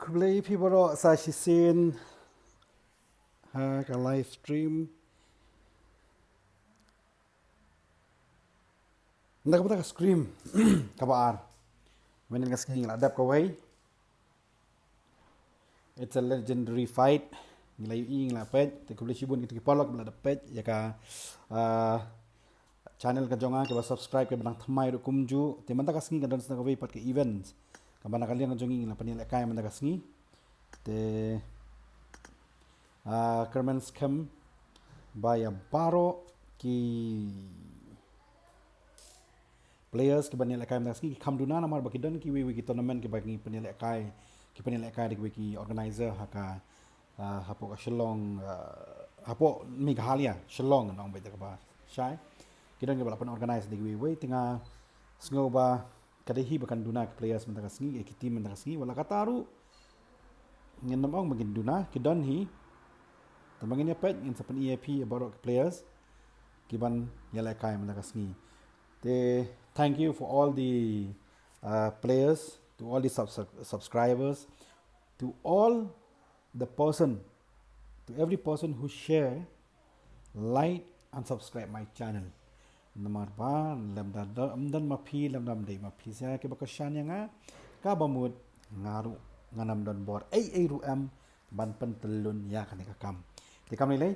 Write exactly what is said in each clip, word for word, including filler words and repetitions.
Khublei phi baroh sa shisien ha ka live stream. Na ka bynta ka scrim kaba ar. Mynta ka sngi ngi la dep kawei. It's a legendary fight. Ngi la ïohi, ngi la peit. Te khublei shibun kito ki paralok ba la dep peit ïa ka, ah, channel ka jong nga, kiba subscribe, kiba dang thymmai ruh kumjuh. Te mynta ka sngi ka don sa kawei pat ka event kaba na ka liang ka jong ngi ngi la pynïalehkai mynta ka sngi. Te, ah, kyrmen skhem ba ïa baroh ki players kiba ïalehkai mynta ka sngi ki kham duna, namar ba ki don kiwei wei ki tournament kiba ngi pynïalehkai, ki pynïalehkai da kiwei ki organizer ha ka, ah, hapoh ka Shillong, ah, hapoh Meghalaya, Shillong ngan ong beit da kaba shai. Ki don kiba la pyn-organize da kiwei wei, te nga sngew ba ka dei hi ba kan duna ki players mynta ka sngi, eh, ki team mynta ka sngi, wat la katta ruh ngin ym ong ba ngin duna, ki don hi. Tangba ngin ïa peit, ngin sa pyni ïa phi ïa baroh ki players kiban ïalehkai mynta ka sngi. Te, thank you for all the, uh, players, to all the subs-, subscribers, to all the person, to every person who share, like and subscribe my channel. Namar ba lymda ym don ma phi, lymda ym dei ma phi sa kiba kyrshan ïa nga, kaba mut nga ruh ngan ym don bor ei ei ruh em ban pyntyllun ïa kane ka kam. Te kam lei lei,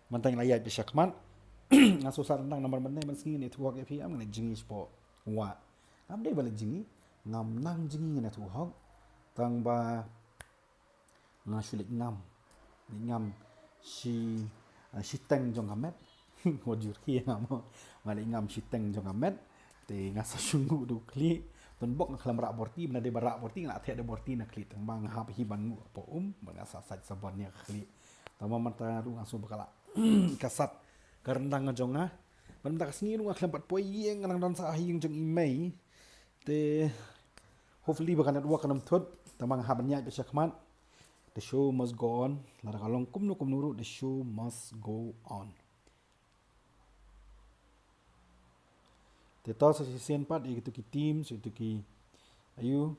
mynta ngi la ïaid beit shakhmat. Nga sngewsarong tang namar mynne mynsngi ngan ïathuh hok ïa phi, em ngan leit jngi shapoh wah. Ngam dei ba leit jngi, ngam nang jngi ngan ïathuh hok. Tangba nga shu leit ngam. Leit ngam shi, eh, shiteng jong ka met. Wat jur ki nga mo. Nga leit ngam shiteng jong ka met. Te nga sa shu nguh da u khlieh. Tang bok nga khlem rah borti, bad na dei ba rah borti nga la theh da borti na khlieh, tangba nga hap hi ban nguh hapoh um, bad nga sa sait sabon ïa ka khlieh. Tangba mynta ruh nga sngew ba ka la, ka sat ka ryndang ka jong nga. Bad mynta ka sngi ruh nga khlem pat poi ïing, nga dang don sa ha ïing jong i mei. Te hopefully ba ka network kan ym thut, tangba nga hap ban ïaid beit shakhmat. The show must go on. Lada ka long kumno kumno ruh, the show must go on. Te to sa shisien pat ïa kito ki team, sa kito ki, aïu,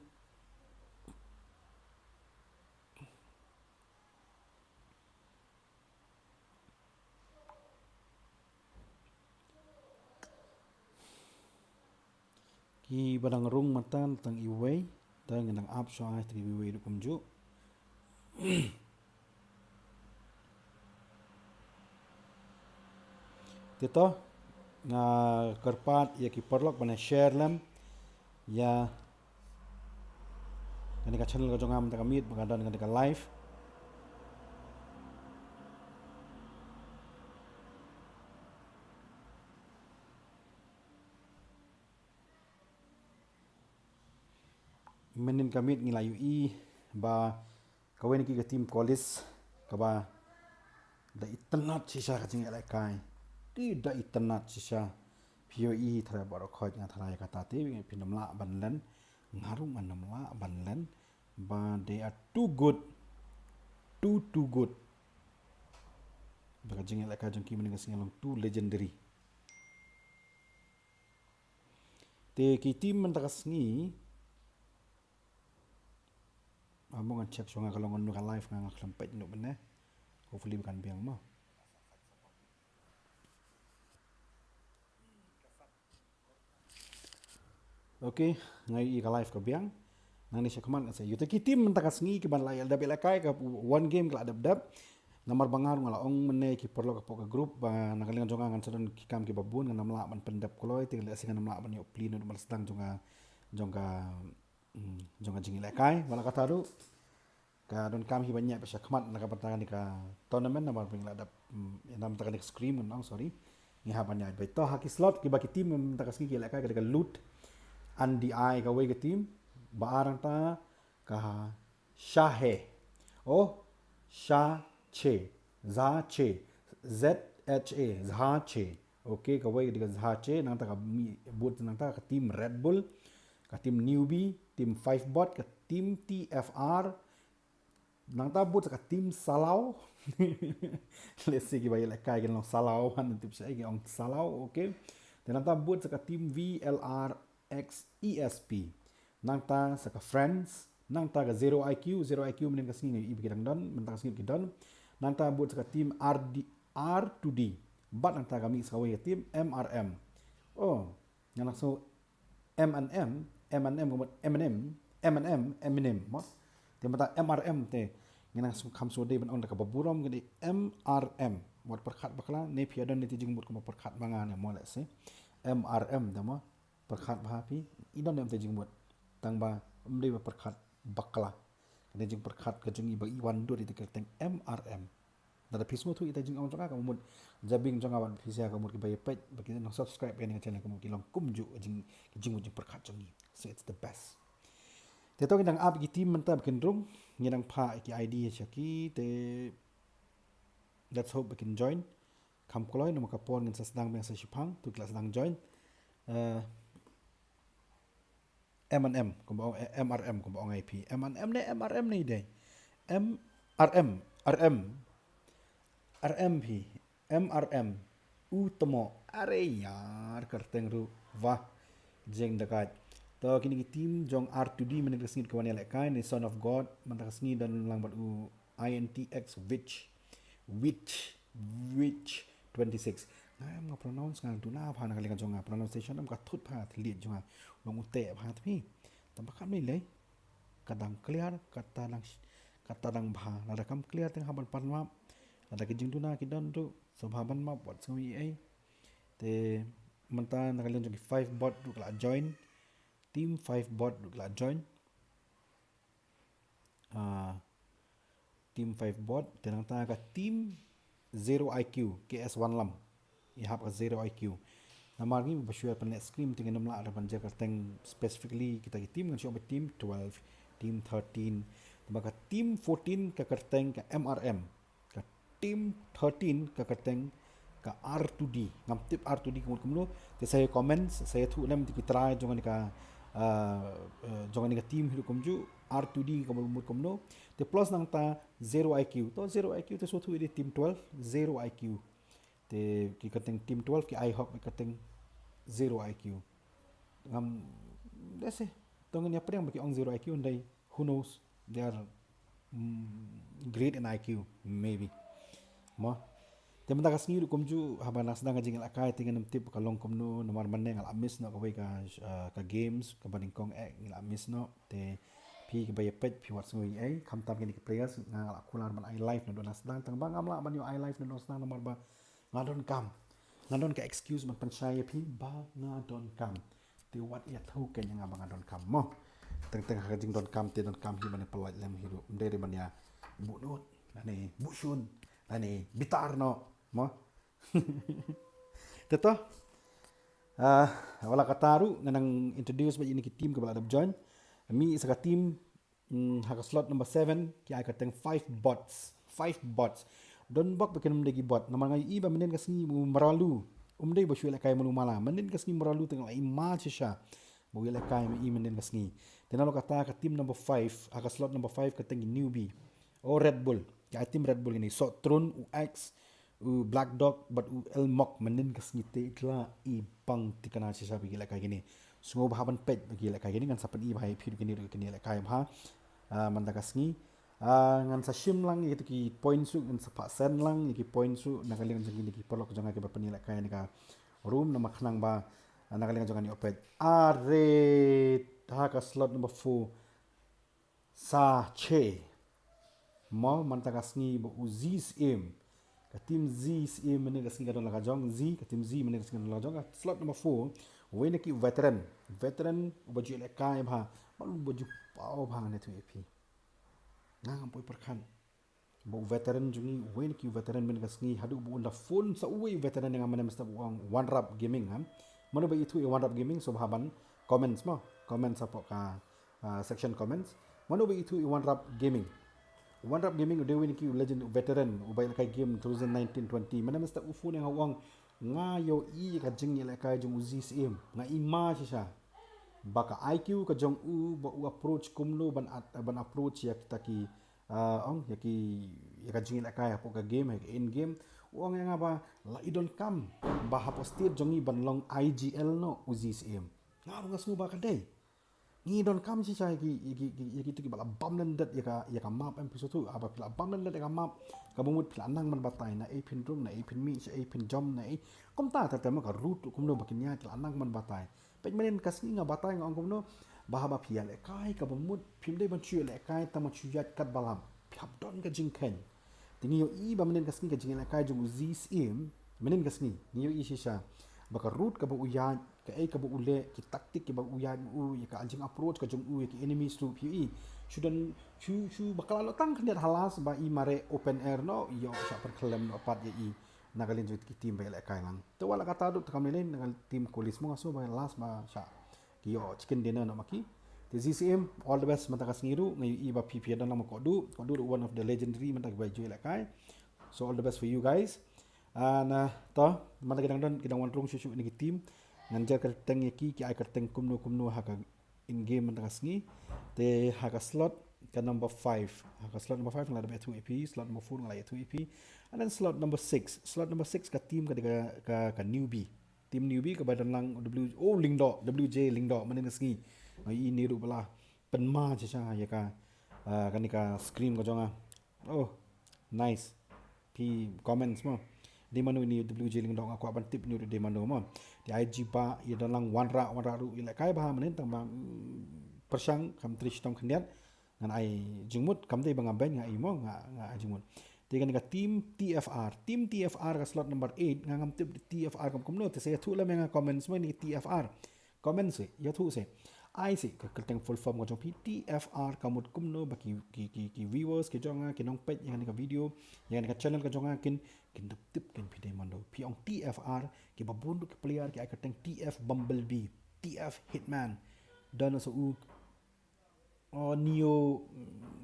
kiba dang rung mynta tang iwei, tang ngan dang ap shuwa tang iwei ruh kumjuh. Te to nga kyrpad ïa ki paralok ban share lem ïa kane ka channel ka jong nga mynta ka miet ba nga don kane ka live. Mynnin ka miet ngi la ïohi ba kawei na ki ka team Collis kaba da itynnad shisha ka jingïalehkai. Te da itynnad shisha. Phi ïohi tharai baroh khoit nga tharai kata te phin ym lah ban len. Nga ruh ngan ym lah ban len. Ba they are too good. Too, too good. Ba ka jingïalehkai jong ki mynnin ka sngi long too legendary. Te ki team mynta ka sngi. Amo ngan check shuwa nga ka long kano ka live nga, nga khlem peit noh mynne. Hopefully ba kan biang mo. Okay, nga ïohi ka live ka biang. Nangne shakhmat nga sa ïohi ki team mynta ka sngi kiban la ïa dep ïalehkai ka one game ka la dep dep. Namar ba nga ruh nga la ong mynne ki paralok hapoh ka group ba na ka liang jong nga ngan sa don ki kam kiba bun, ngan ym lah ban pyndep kloi, te lehse ngan ym lah ban ïoh plie noh ban sdang jong ka, jong ka, mm, jong ka jingïalehkai. Wat la katta ruh ka donkam hi ban ïaid beit shakhmat na ka bynta kane ka tournament namar ba ngi la dep, mm, na ka bynta kane ka scrim ngan ong, sorry. Ngi hap ban ïaid beit. To ha ki slot kiba ki team mynta ka sngi ki ïalehkai ka dei ka Lut and the Eye kawei ka team. Ba ar nangta ka Shahe. Oh, Shache. Zache. Z H A. Zache. Okay, kawei ka dei ka Zache, nangta ka mih bud nangta ka team Red Bull, ka team Newbie, team Five Bot, ka team T F R, nangta bud sa ka team Salaw. Lehse kiba ïalehkai kin long Salaw, han tip shaei ki ong Salaw, okay. Te nangta bud sa ka team V L R X E S P. Nangta sa ka Friends, Nangta ka zero I Q, zero I Q mynhynnin ka sngi nga ïohi ba ki dang don, mynta ka sngi ki don. Nangta bud sa ka team R D, R two D. Bad nangta ka mih sa kawei ka team M R M. Oh, nga nang sngew M and M, M and M ka mut M and M, M and M, Eminem, mo. Te mynta M R M te, nga nang sngew kham sngew dei ban ong da kaba burom ka dei M R M. Wat pyrkhat bakla, ne phi ïa don ne te jingmut kumba pyrkhat ma nga ne mo, let's say. M R M te mo. Pyrkhat bha phi, i don ne em te jingmut. Tang ba ym dei ba pyrkhat bakla. Kane jingpyrkhat ka jong i ba i wan dur ïa ka kyrteng M R M. Lada phi sngewthuh ïa ka jingong jong nga, ka mut jabieng jong nga, wat phi share ka mut kiba ïa peit, ba ki nang subscribe ïa ka channel ka mut ki long kumjuh ka jing, ka jingmut jingpyrkhat jong i. So it's the best. Te to ngi dang ap ki team mynta ba kin rung, ngi dang phah ki I D sha ki, te let's hope ba kin join. Kham kloi, namar ka por ngin sa sdang biang sa shiphang, to ki la sdang join. Eh, M and M, kumba ong, eh, M R M, kumba ong ai phi. M and M ne M R M ne i dei. M R M, R M, R M phi, M R M, u tmo, are yar, kyrteng ruh, wah, jeng dakat. To kine ki team jong R two D mynhynnin ka sngi ki wan ïalehkai, ne Son of God, mynta ka sngi don lang bad u I N T X Witch, Witch, Witch twenty-six. Nga em nga pronounce nga duna bha na ka liang jong nga, pronunciation em ka thut bha, thylliej jong nga. Long u te bha te phi. Tang ba kam ni lei. Ka dang clear, kata dang, kata dang bha. Lada kam clear te nga hap ban pan map. Lada ki jingduna ki don ruh, sngewbha ban map, wat sngew ei ei. Te mynta na ka liang jong ki five bot ruh ka la join. Team five bot ruh ka la join. Ah, team five bot, te nangta ka team zero I Q, K S Wanlam. I hap ka zero I Q. Namar ngi ba shu ïa pynleh screen te ngin ym lah ban jer kyrteng specifically kita ki team, ngan shu ong ba team twelve, team thirteen. Te ba ka team fourteen ka kyrteng ka M R M. Ka team thirteen ka kyrteng ka R two D. Ngam tip R two D ka mut kumno. Te sa ïa comments, sa ïathuh lem te ki trai jong kane ka, ah, eh, jong kane ka team hi ruh kumjuh, R two D ka mut kumno. Te plus nangta zero I Q. To zero I Q te sngewthuh ïa team twelve, zero I Q. Te ki kyrteng team twelve ki ai hok ki kyrteng zero I Q. Ngam, let's say, to ngin ïa pdiang ba ki ong zero I Q, hynrei who knows, they are, mm, great in I Q, maybe. Mo. Te mynta ka sngi ruh kumjuh, haba nga sdang ka jingïalehkai te ngam tip ka long kumno, namar mynne nga la miss noh kawei ka, eh, ka games, kaba nyngkong eh, nga la miss noh, te phi kiba ïa peit, phi wat sngew ei ei, khamtam kine ki players, nga la kular ban ai live naduh nga sdang, tang ba ngam lah ban ïoh ai live naduh nga sdang, namar ba nga donkam. Nga don ka excuse ban pynshai ïa phi ba nga donkam. Te wat ïathuh kein ïa nga ba nga donkam mo. Teng teng ha ka jingdonkam te donkam hi ban ïa pynlait lem hi ruh. Ym dei re ban ïa buh nud, lane buh shun, lane bitar noh mo. Te to. Ah, wat la katta ruh ngan nang introduce bad ïa kine ki team kiba la dep join. Mih sa ka team, mm, ha ka slot number seven, ki ai kyrteng five bots. Five bots. Don bok ba kin ym dei ki bot. Namar nga ïohi ba mynhynnin ka sngi u Mralu. Um dei ba shu ïalehkai mano mala. Mynhynnin ka sngi Mralu te nga la i ma shisha ba u ïalehkai, ma i mynhynnin ka sngi. Te nalor kata ka team number five, ha ka slot number five kyrteng ki newbie. O Red Bull. Ki ai team Red Bull kine. Sohthrun, u Axe, u Black Dog bad u Elmok, mynhynnin ka sngi te i la i bang thikna shisha ba ki ïalehkai kine. Sngewbha ban peit ba ki ïalehkai kine, ngan sa pyni bha ïa phi ruh kine ruh ki ïalehkai bha. Ah, mynta ka sngi. Ah, ngan sa shim lang ïa kito ki points ruh, ngan sa phah send lang ïa ki points ruh na ka liang jong kine ki paralok jong nga kiba pynïalehkai ha kane ka room, namar khnang ba, ah, na ka liang jong nga ngi ïoh peit. Are, ha ka slot number four. Sa che. Mo, mynta ka sngi ba u Zi Syiem. Ka team Zi Syiem mynhynnin ka sngi ka don la ka jong, Zi, ka team Zi mynhynnin ka sngi ka don la ka jong, ka slot number four. Uwei na ki u veteran. Veteran uba ju ïalehkai bha. Bad uba ju paw bha, ngan ïathuh ïa phi. Nga ngam poi pyrkhat. Ba u veteran jong ngi, uwei na ki u veteran mynhynnin ka sngi, haduh ba un da phone sa uwei u veteran ïa nga, mynne mynstep u ong One Rap Gaming, ha. Mano ba ithuh ïa One Rap Gaming, sngewbha ban comments mo. Comments hapoh ka, ah, section comments. Mano ba ithuh ïa One Rap Gaming. One Rap Gaming u dei uwei na ki u legend, u veteran uba ïalehkai game two thousand nineteen twenty. Mynne mynstep u phone ïa nga u ong, nga ïohi ïa ka jingïalehkai jong u Zi Syiem. Nga i ma shisha ba ka I Q ka jong u, ba u approach kumno ban at-, ban approach ïa kita ki, ah, ong, ïa ki, ïa ka jingïalehkai hapoh ka game, ïa ka in game. U ong ïa nga ba la i donkam ba hapoh state jong ngi ban long I G L noh u Zi Syiem. Nga ruh nga sngew ba ka dei. Ngi donkam shisha ïa ki, ïa ki, ïa ki, ïa kito kiba la bam lyndet ïa ka, ïa ka map, em phi sngewthuh, haba phi la bam lyndet ïa ka map, ka bamut phi la nang ban batai na ei phin rung, na ei phin mih, sha ei phin jump, na ei. Kumta te, te ma ka route kumno ba kin ïaid, ki la nang ban batai. Peit mynnin ka sngi nga batai, nga ong kumno, ba haba phi ïalehkai ka bamut, phim dei ban shu ïalehkai tang ban shu ïaid katba lam. Phi hap don ka jingkheiñ. Te ngi ïohi ba mynnin ka sngi ka jingïalehkai jong u Zi Syiem, mynnin ka sngi ngi ïohi shisha ba ka route kaba u ïaid, kaei kaba u leh, ki tactic kiba u ïaid ma u, ïa ka jing approach ka jong u ïa ki enemies ruh, phi ïohi. Shu don, shu, shu bakla noh tang khyndiat ha last ba i mareh open air noh, ïoh shah pyrkhlem noh pat ïa i na ka liang jong ki team ba ïalehkai lang. Te wat la katta ruh te kam lei lei na ka team Kohli, mo nga sngew ba last ba shah ki ïoh chicken dinner noh ma ki. Te Zi Syiem, all the best mynta ka sngi ruh, nga ïohi ba phi, phi ïadon lang ma Kohdu, Kohdu ruh one of the legendary mynta kiba ju ïalehkai. So all the best for you guys. And, uh, to, mynta ki dang don, ki dang wan rung shuh shuh na ki team. Ngan jer kyrteng ïa ki, ki ai kyrteng kumno kumno ha ka in game mynta ka sngi. Te ha ka slot ka number five. Ha ka slot number five nga la dep ïathuh ïa phi, slot number four nga la ïathuh ïa phi. And then slot number six. Slot number six ka team ka dei ka, ka, ka newbie. Team newbie kaba don lang W, oh, Lyngdoh, W J Lyngdoh, mynnin ka sngi. Nga ïohi ruh ba la pynma shisha ïa ka, ah, kane ka screen ka jong nga. Oh, nice. Phi comments mo. Dei mano ine W J Lyngdoh, nga kwah ban tip ine ruh dei mano mo. Te I G ba ïa don lang Wanrah, Wanrah ruh ïalehkai bha mynnin tang ba, mm, pyrshang kam trei shitom khyndiat. Ngan ai jingmut, kam dei ba nga beiñ, nga ai mo, nga, nga ai jingmut. Te kane ka team T F R. Team T F R ka slot number eight, nga ngam tip T F R kam kumno, te sa ïathuh lem ïa nga comments mo ine T F R. Comment seh, ïathuh seh. Ai seh ka kyrteng full form ka jong phi, T F R ka mut kumno ba ki, ki, ki, ki viewers ki jong nga, ki nongpeit ïa kane ka video, ïa kane ka channel ka jong nga kin, kin dup tip kin phi dei mano. Phi ong T F R, kiba bun ruh ki player ki ai kyrteng T F Bumblebee, T F Hitman. Don sa u, oh, Neo,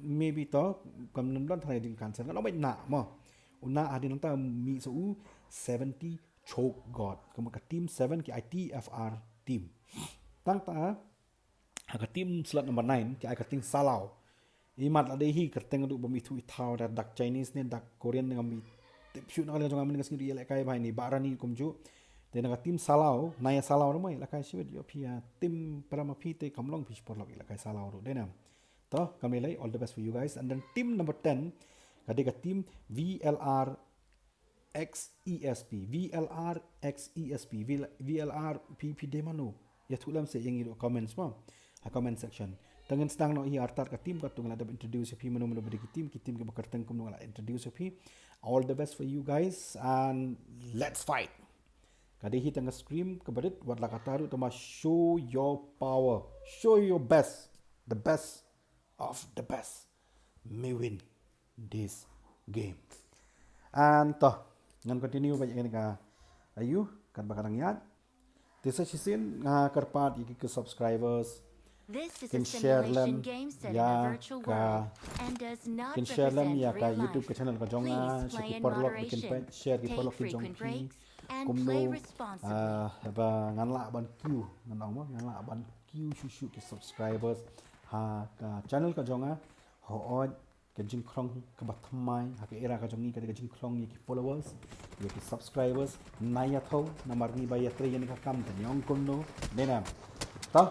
maybe to, kam nym don than jingcancel. Ngan ong beit na mo. U na hadien nangta mih sa u seventy Choke God. Ka mut ka team seven ki ai T F R team. Tang ta, ha ka team slot number nine, ki ai kyrteng Salaw. Imat la dei hi kyrteng ruh bym ithuh ithaw, da dak Chinese ne dak Korean ne, ngam tip shuh na ka liang jong nga mynnin ka sngi ruh ïalehkai bha ine Bah Rani kumjuh. Te na ka team Salaw, na ïa Salaw ruh mo ïalehkai shibit, ïoh phi ïa team para ma phi te kam long phi shi paralok ïalehkai Salaw ruh. Dei na. To, kam lei lei, all the best for you guys. And then team number ten, ka dei ka team V L R X E S P, V L R X E S P, V L R, V L R, phi, phi dei mano. Ïathuh lem seh ïa ngi ruh comments mo. Ha comment section. Te ngin sdang noh hi artat ka team, katto ngi la dep introduce ïa phi mano mano ba dei ki team, ki team kiba kyrteng kumno ngi la introduce ïa phi. All the best for you guys and let's fight. Ka dei hi tang ka scream kaba rit, wat la katta ruh te ma show your power. Show your best. The best of the best may win this game. And to, ngan continue bad ïa kane ka, ayu, katba ka dang ïaid. Te sa shisien nga kyrpad ïa ki, ki subscribers. This is a simulation game set in a virtual world and does not represent real life. Kin share lem ïa ka YouTube ka channel ka jong nga, sha ki paralok ba kin peit, share ki paralok ki jong phi. Kumno, ah, ba ngan lah ban kiew, ngan ong mo, ngan lah ban kiew shuh shuh ki subscribers ha ka channel ka jong nga. Hooid, ka jingkhlong kaba thymmai ha ka era ka jong ngi ka dei ka jingkhlong ïa ki followers, ïa ki subscribers. Na ïathuh namar ngi ba ïatrei ïa kane ka kam te ngi ong kumno, dei na. To,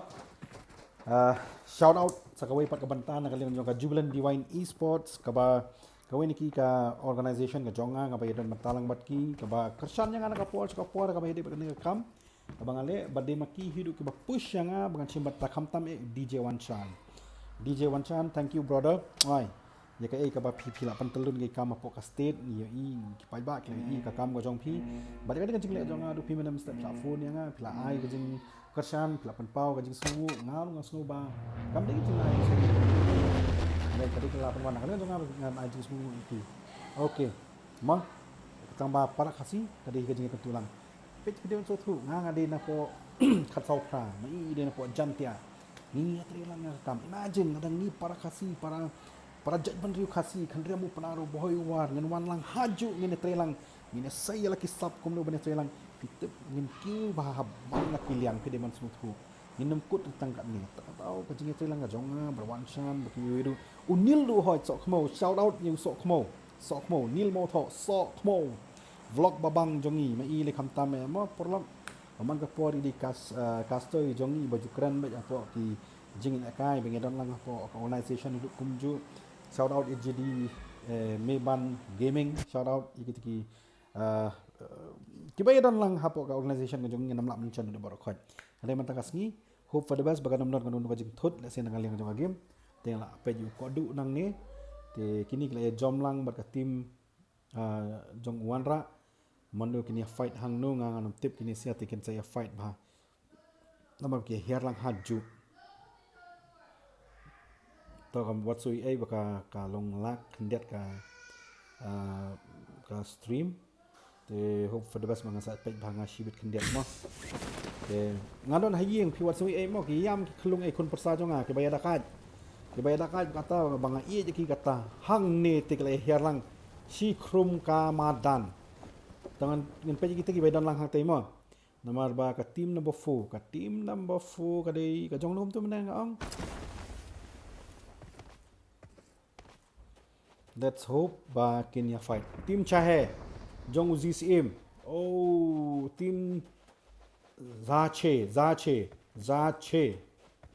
ah, shout out sa kawei pat ka bynta na ka liang jong ka Jubilant Divine Esports, kaba kawei na ki ka organization ka jong nga, nga ba ïadon bynta lang bad ki, kaba kyrshan ïa nga na ka por sha ka por kaba ïadei bad kane ka kam. Kaba nga leh, bad dei ma ki hi ruh kiba push ïa nga ba ngan shim bynta, khamtam eh D J Wanshan. D J Wanshan, thank you brother. Ai, ïa kaei kaba phi, phi la pyntyllun ïa ka kam hapoh ka state, ngi ïohi, ki paidbah ki la ïohi ïa ka kam ka jong phi. Bad ïa ka dei ka jingleh jong nga ruh, phi mynne mynstep phi la phone ïa nga, phi la ai ka jingkyrshan, phi la pynpaw ka jingsngewnguh, nga ruh nga sngew ba kam dei ka jingleh ka jingsngewnguh. Ka dei ka la pynwan na ka liang jong nga ba ngan ai jingsngewnguh ïa phi. Okay. Mo, tang ba para Khasi ka dei ka jingïakyntu lang. Peit video sngewthuh, nga nga dei napoh Khadsawphra, ma i dei napoh Jaintia. Ngi ïatrei lang ïa ka kam. Imagine lada ngi para Khasi, para, para jaitbynriew Khasi, Khynriam u Pnar u Bhoi u War, ngin wan lang hajuh ngin ïatrei lang. Ngin ïasei ïa la ki sap kumno ban ïatrei lang. Phi tip ngin kiew bha ha man la ki liang, phi dei ban sngewthuh. Ngin ym kut tang katne. Tang ka daw ka jingïatrei lang ka jong nga, Bah Wanshan, bad kiwei ruh. U Nil ruh hooid, Sohkhmaw, shout out ïa u Sohkhmaw. Sohkhmaw, Nil Mawthoh, Sohkhmaw. Vlog Babang jong ngi, ma i lei khamtam eh, mo paralok. Ba man ka por i dei cast, eh, caster jong ngi ba ju kren beit hapoh ki, jingïalehkai ba ngi don lang hapoh ka organization ruh kumjuh. Shout out ïa G D, eh, Meban Gaming, shout out ïa kita ki, eh, eh, kiba ïa don lang hapoh ka organization ka jong ngi, ngam lah mention da baroh khoit. Hynrei mynta ka sngi, hope for the best, ba kan ym don kano kano ka jingthut lehse na ka liang jong ka game. Te la peit ïa u Kodu nangne. Te kine ki la ïa jom lang bad ka team, ah, jong u Wanrah. Mano kin ïa fight hangno nga ngam tip, kine sia te kin sa ïa fight bha. Namar ki hiar lang hajuh. To kam wat sui ei ba ka, ka long lak khyndiat ka, ah, ka stream. Te hope for the best, ma nga sa peit ba nga shibit khyndiat mo. Te nga don ha ïing, phi wat sui ei mo, ki ïam ki khlung ei khun pyrsa jong nga kiba ïa da kait. Kiba ïa da kait kata ba nga ïeit ïa ki kata. Hangne te ki la hiar lang shi khrum ka madan. Te ngan, ngan peit ïa kita kiba ïa don lang hangtei mo. Namar ba ka team number four, ka team number four ka dei ka jong lum tu mynne nga ong. Let's hope ba kin ïa fight. Team Chahe, jong u Zee Syiem. Oh, team Zache, Zache, Zache,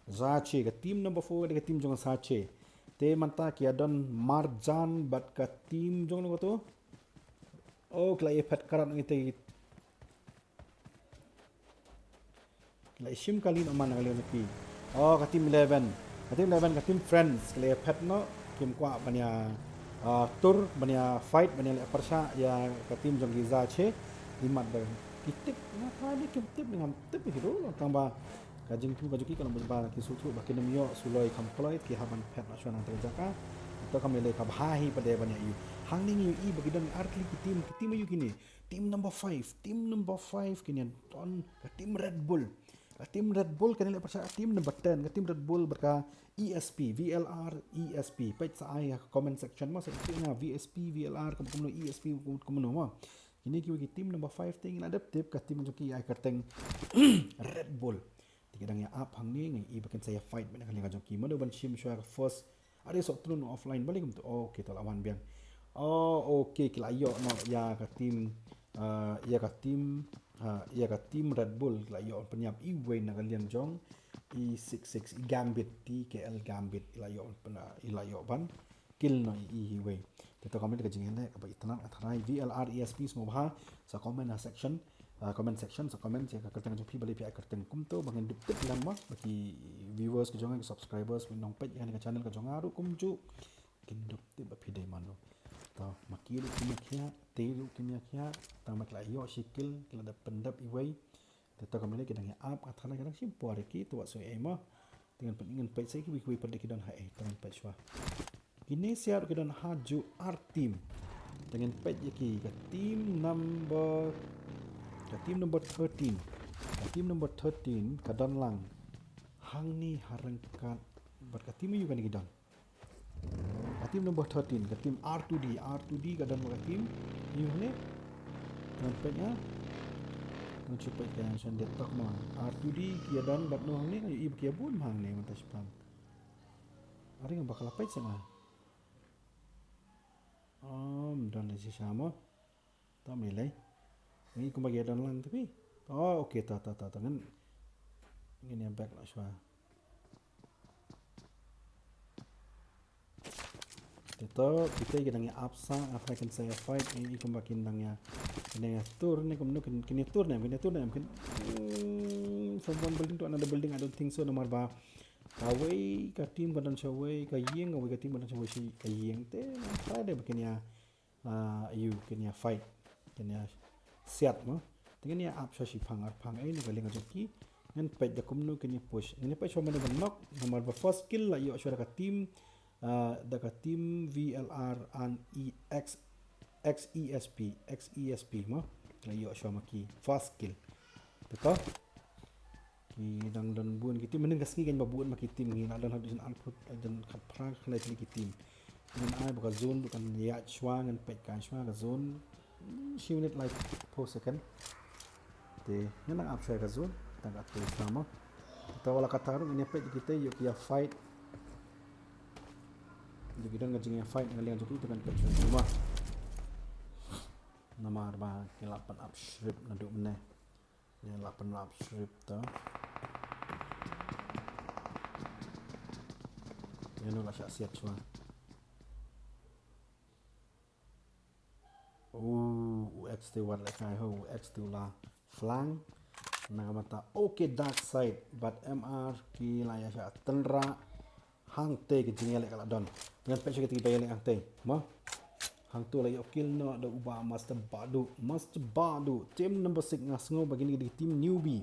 Zache. Ka team number four ka dei ka team jong Zache. Te mynta ki ïa don Marjan bad ka team jong no to. Oh, ki la ïa phet karat ngi te. Ki la ïa shim kali noh man na ka liang jong ki. Oh, ka team eleven. Ka team eleven, ka team Friends. Ki la ïa phet noh. Kim kwah ban ïa, ah, tur, ban ïa fight, ban ïa leh pyrshah ïa ka team jong ki Zache. Imat ba ki tip, nga tharai kim tip, ngam tip hi ruh. Tang ba ka jingthmu ka jong ki ka long ba ki sngewthuh ba kin ym ïoh suloi kham kloi, ki hap ban phet noh shuwa na kata ka jaka. To kam lei lei kaba bha hi pat de ban ïa ïohi. Hangne ngi ïohi ba ki don artylli ki team, ki team aïu kine. Team number five, team number five kine don ka team Red Bull. Ka team Red Bull kane leh pyrshah ka team number ten, ka team Red Bull bad ka E S P, V L R, E S P. Peit sa ai ha comment section mo, sa ïathuh ïa nga V S P, V L R, kumno E S P, kumno mo. Kine kiwei ki team number five te ngi la dep tip ka team jong ki ai kyrteng Red Bull. Te ki dang ïa ap hangne, ngi i ba kin sa ïa fight bad na ka liang jong ki. Mano ban shim shuwa ka first. Are soh tnun offline balei kumto. Oh, okay, to la wan biang. Oh, okay, ki la ïoh noh ïa ka team, ah, ïa ka team, ah, ïa ka team Red Bull, ki la ïoh pynïap iwei na ka liang jong E six six, i Gambit, T K L Gambit, i la ïoh pyn-, i la ïoh ban kill noh i, i, iwei. Te to comment ka jingïaleh kaba itynnad, nga tharai V L R E S P sngewbha sa comment ha section, ah, comment section, sa comment ïa ka kyrteng jong phi, balei phi ai kyrteng kumto, ba ngin dup tip lem mo, ba ki viewers ka jong nga, ki subscribers, ki nongpeit ïa kane ka channel ka jong nga ruh kumjuh kin dup tip ba phi dei mano. To ma ki ruh kim ïa khiah, te ruh kim ïa khiah, tang ba ki la ïoh shi kill, ki la dep pyndep iwei. Te to kumne ki dang ïa ap, nga tharai ki dang shim por ïa ki, to wat sngewsih ei mo. Te ngan pyn-, ngan peit sa kiwei kiwei pat de ki don ha ei, to ngan peit shuwa. Kine sia ruh ki don hajuh ar team. Te ngan peit ïa ki, ka team number, ka team number thirteen. Ka team number thirteen ka don lang hangne ha ryngkat bad ka team aïu kane ki don. Ka team number thirteen, ka team R two D, R two D ka don bad ka team aïu hangne. Ngan peit ïa. Ngan shu peit ka shan dei tok ma. R two D ki ïa don bad no hangne, i ba ki ïa bun ma hangne mynta shipang. Are nga ba ka la peit sa nga. Ym don lei shisha mo. To ym lei lei. Ngi kumba ki ïa don lang te phi. Oh, okay, to, to, to, to. Ngan, ngan ïa back noh shuwa. Te to, kita ki dang ïa ap sa, ap sa kin sa ïa fight, ngi kumba kin dang ïa, kin dang ïa tur ne, kumno kin, kin ïa tur ne, kin ïa tur ne, kin, hmm, from one building to another building, I don't think so, namar ba kawei ka team ka don shawei ka ïing, kawei ka team ka don shawei shi ka ïing te, ngan try de ba kin ïa, ah, ïa kin ïa fight, kin ïa siat mo. Te ngin ïa ap shuwa shi phang ar phang ei na ka liang ka jong ki. Ngin peit da kumno kin ïa push. Ngin ïa peit shuwa mano ban knock, namar ba first kill la ïoh shuwa da ka team, ah, da ka team V L R and E X, X E S P, X E S P mo. La ïoh shuwa ma ki first kill. Te to. Ki dang don bun ki team, mynhynnin ka sngi kan ba bun ma ki team, ngi la don haduh zan arphew, zan khatphra khlei tylli ki team. Ngan ai ba ka zone ruh kan ïaid shuwa, ngan peit kai shuwa ka zone. Hmm, shi minit laiphew second. Te ngan nang ap shuwa ka zone, tang katto shuwa mo. Te wat la katta ruh ngin ïa peit kita ïoh ki ïa fight. Ïoh ki don ka jingïa fight na ka liang jong ki, te ngan peit shuwa mo. Namar ba ki la pan ap shrip naduh mynne. Ïa la pynlap shrip to. Ino la shah siat shwa. U, u X te wat lehkai ho, u X te u la flang. Na ka mata, okay, dark side, but M R ki la ïa shah tynrah. Hangtei ka jingïaleh ka la don. Ngan peit sha ka jingïaleh hangtei. Mo? Hangtu la ïoh kill noh da u Bah Master Badu. Master Badu. Team number six nga sngew ba kine ki dei team newbie.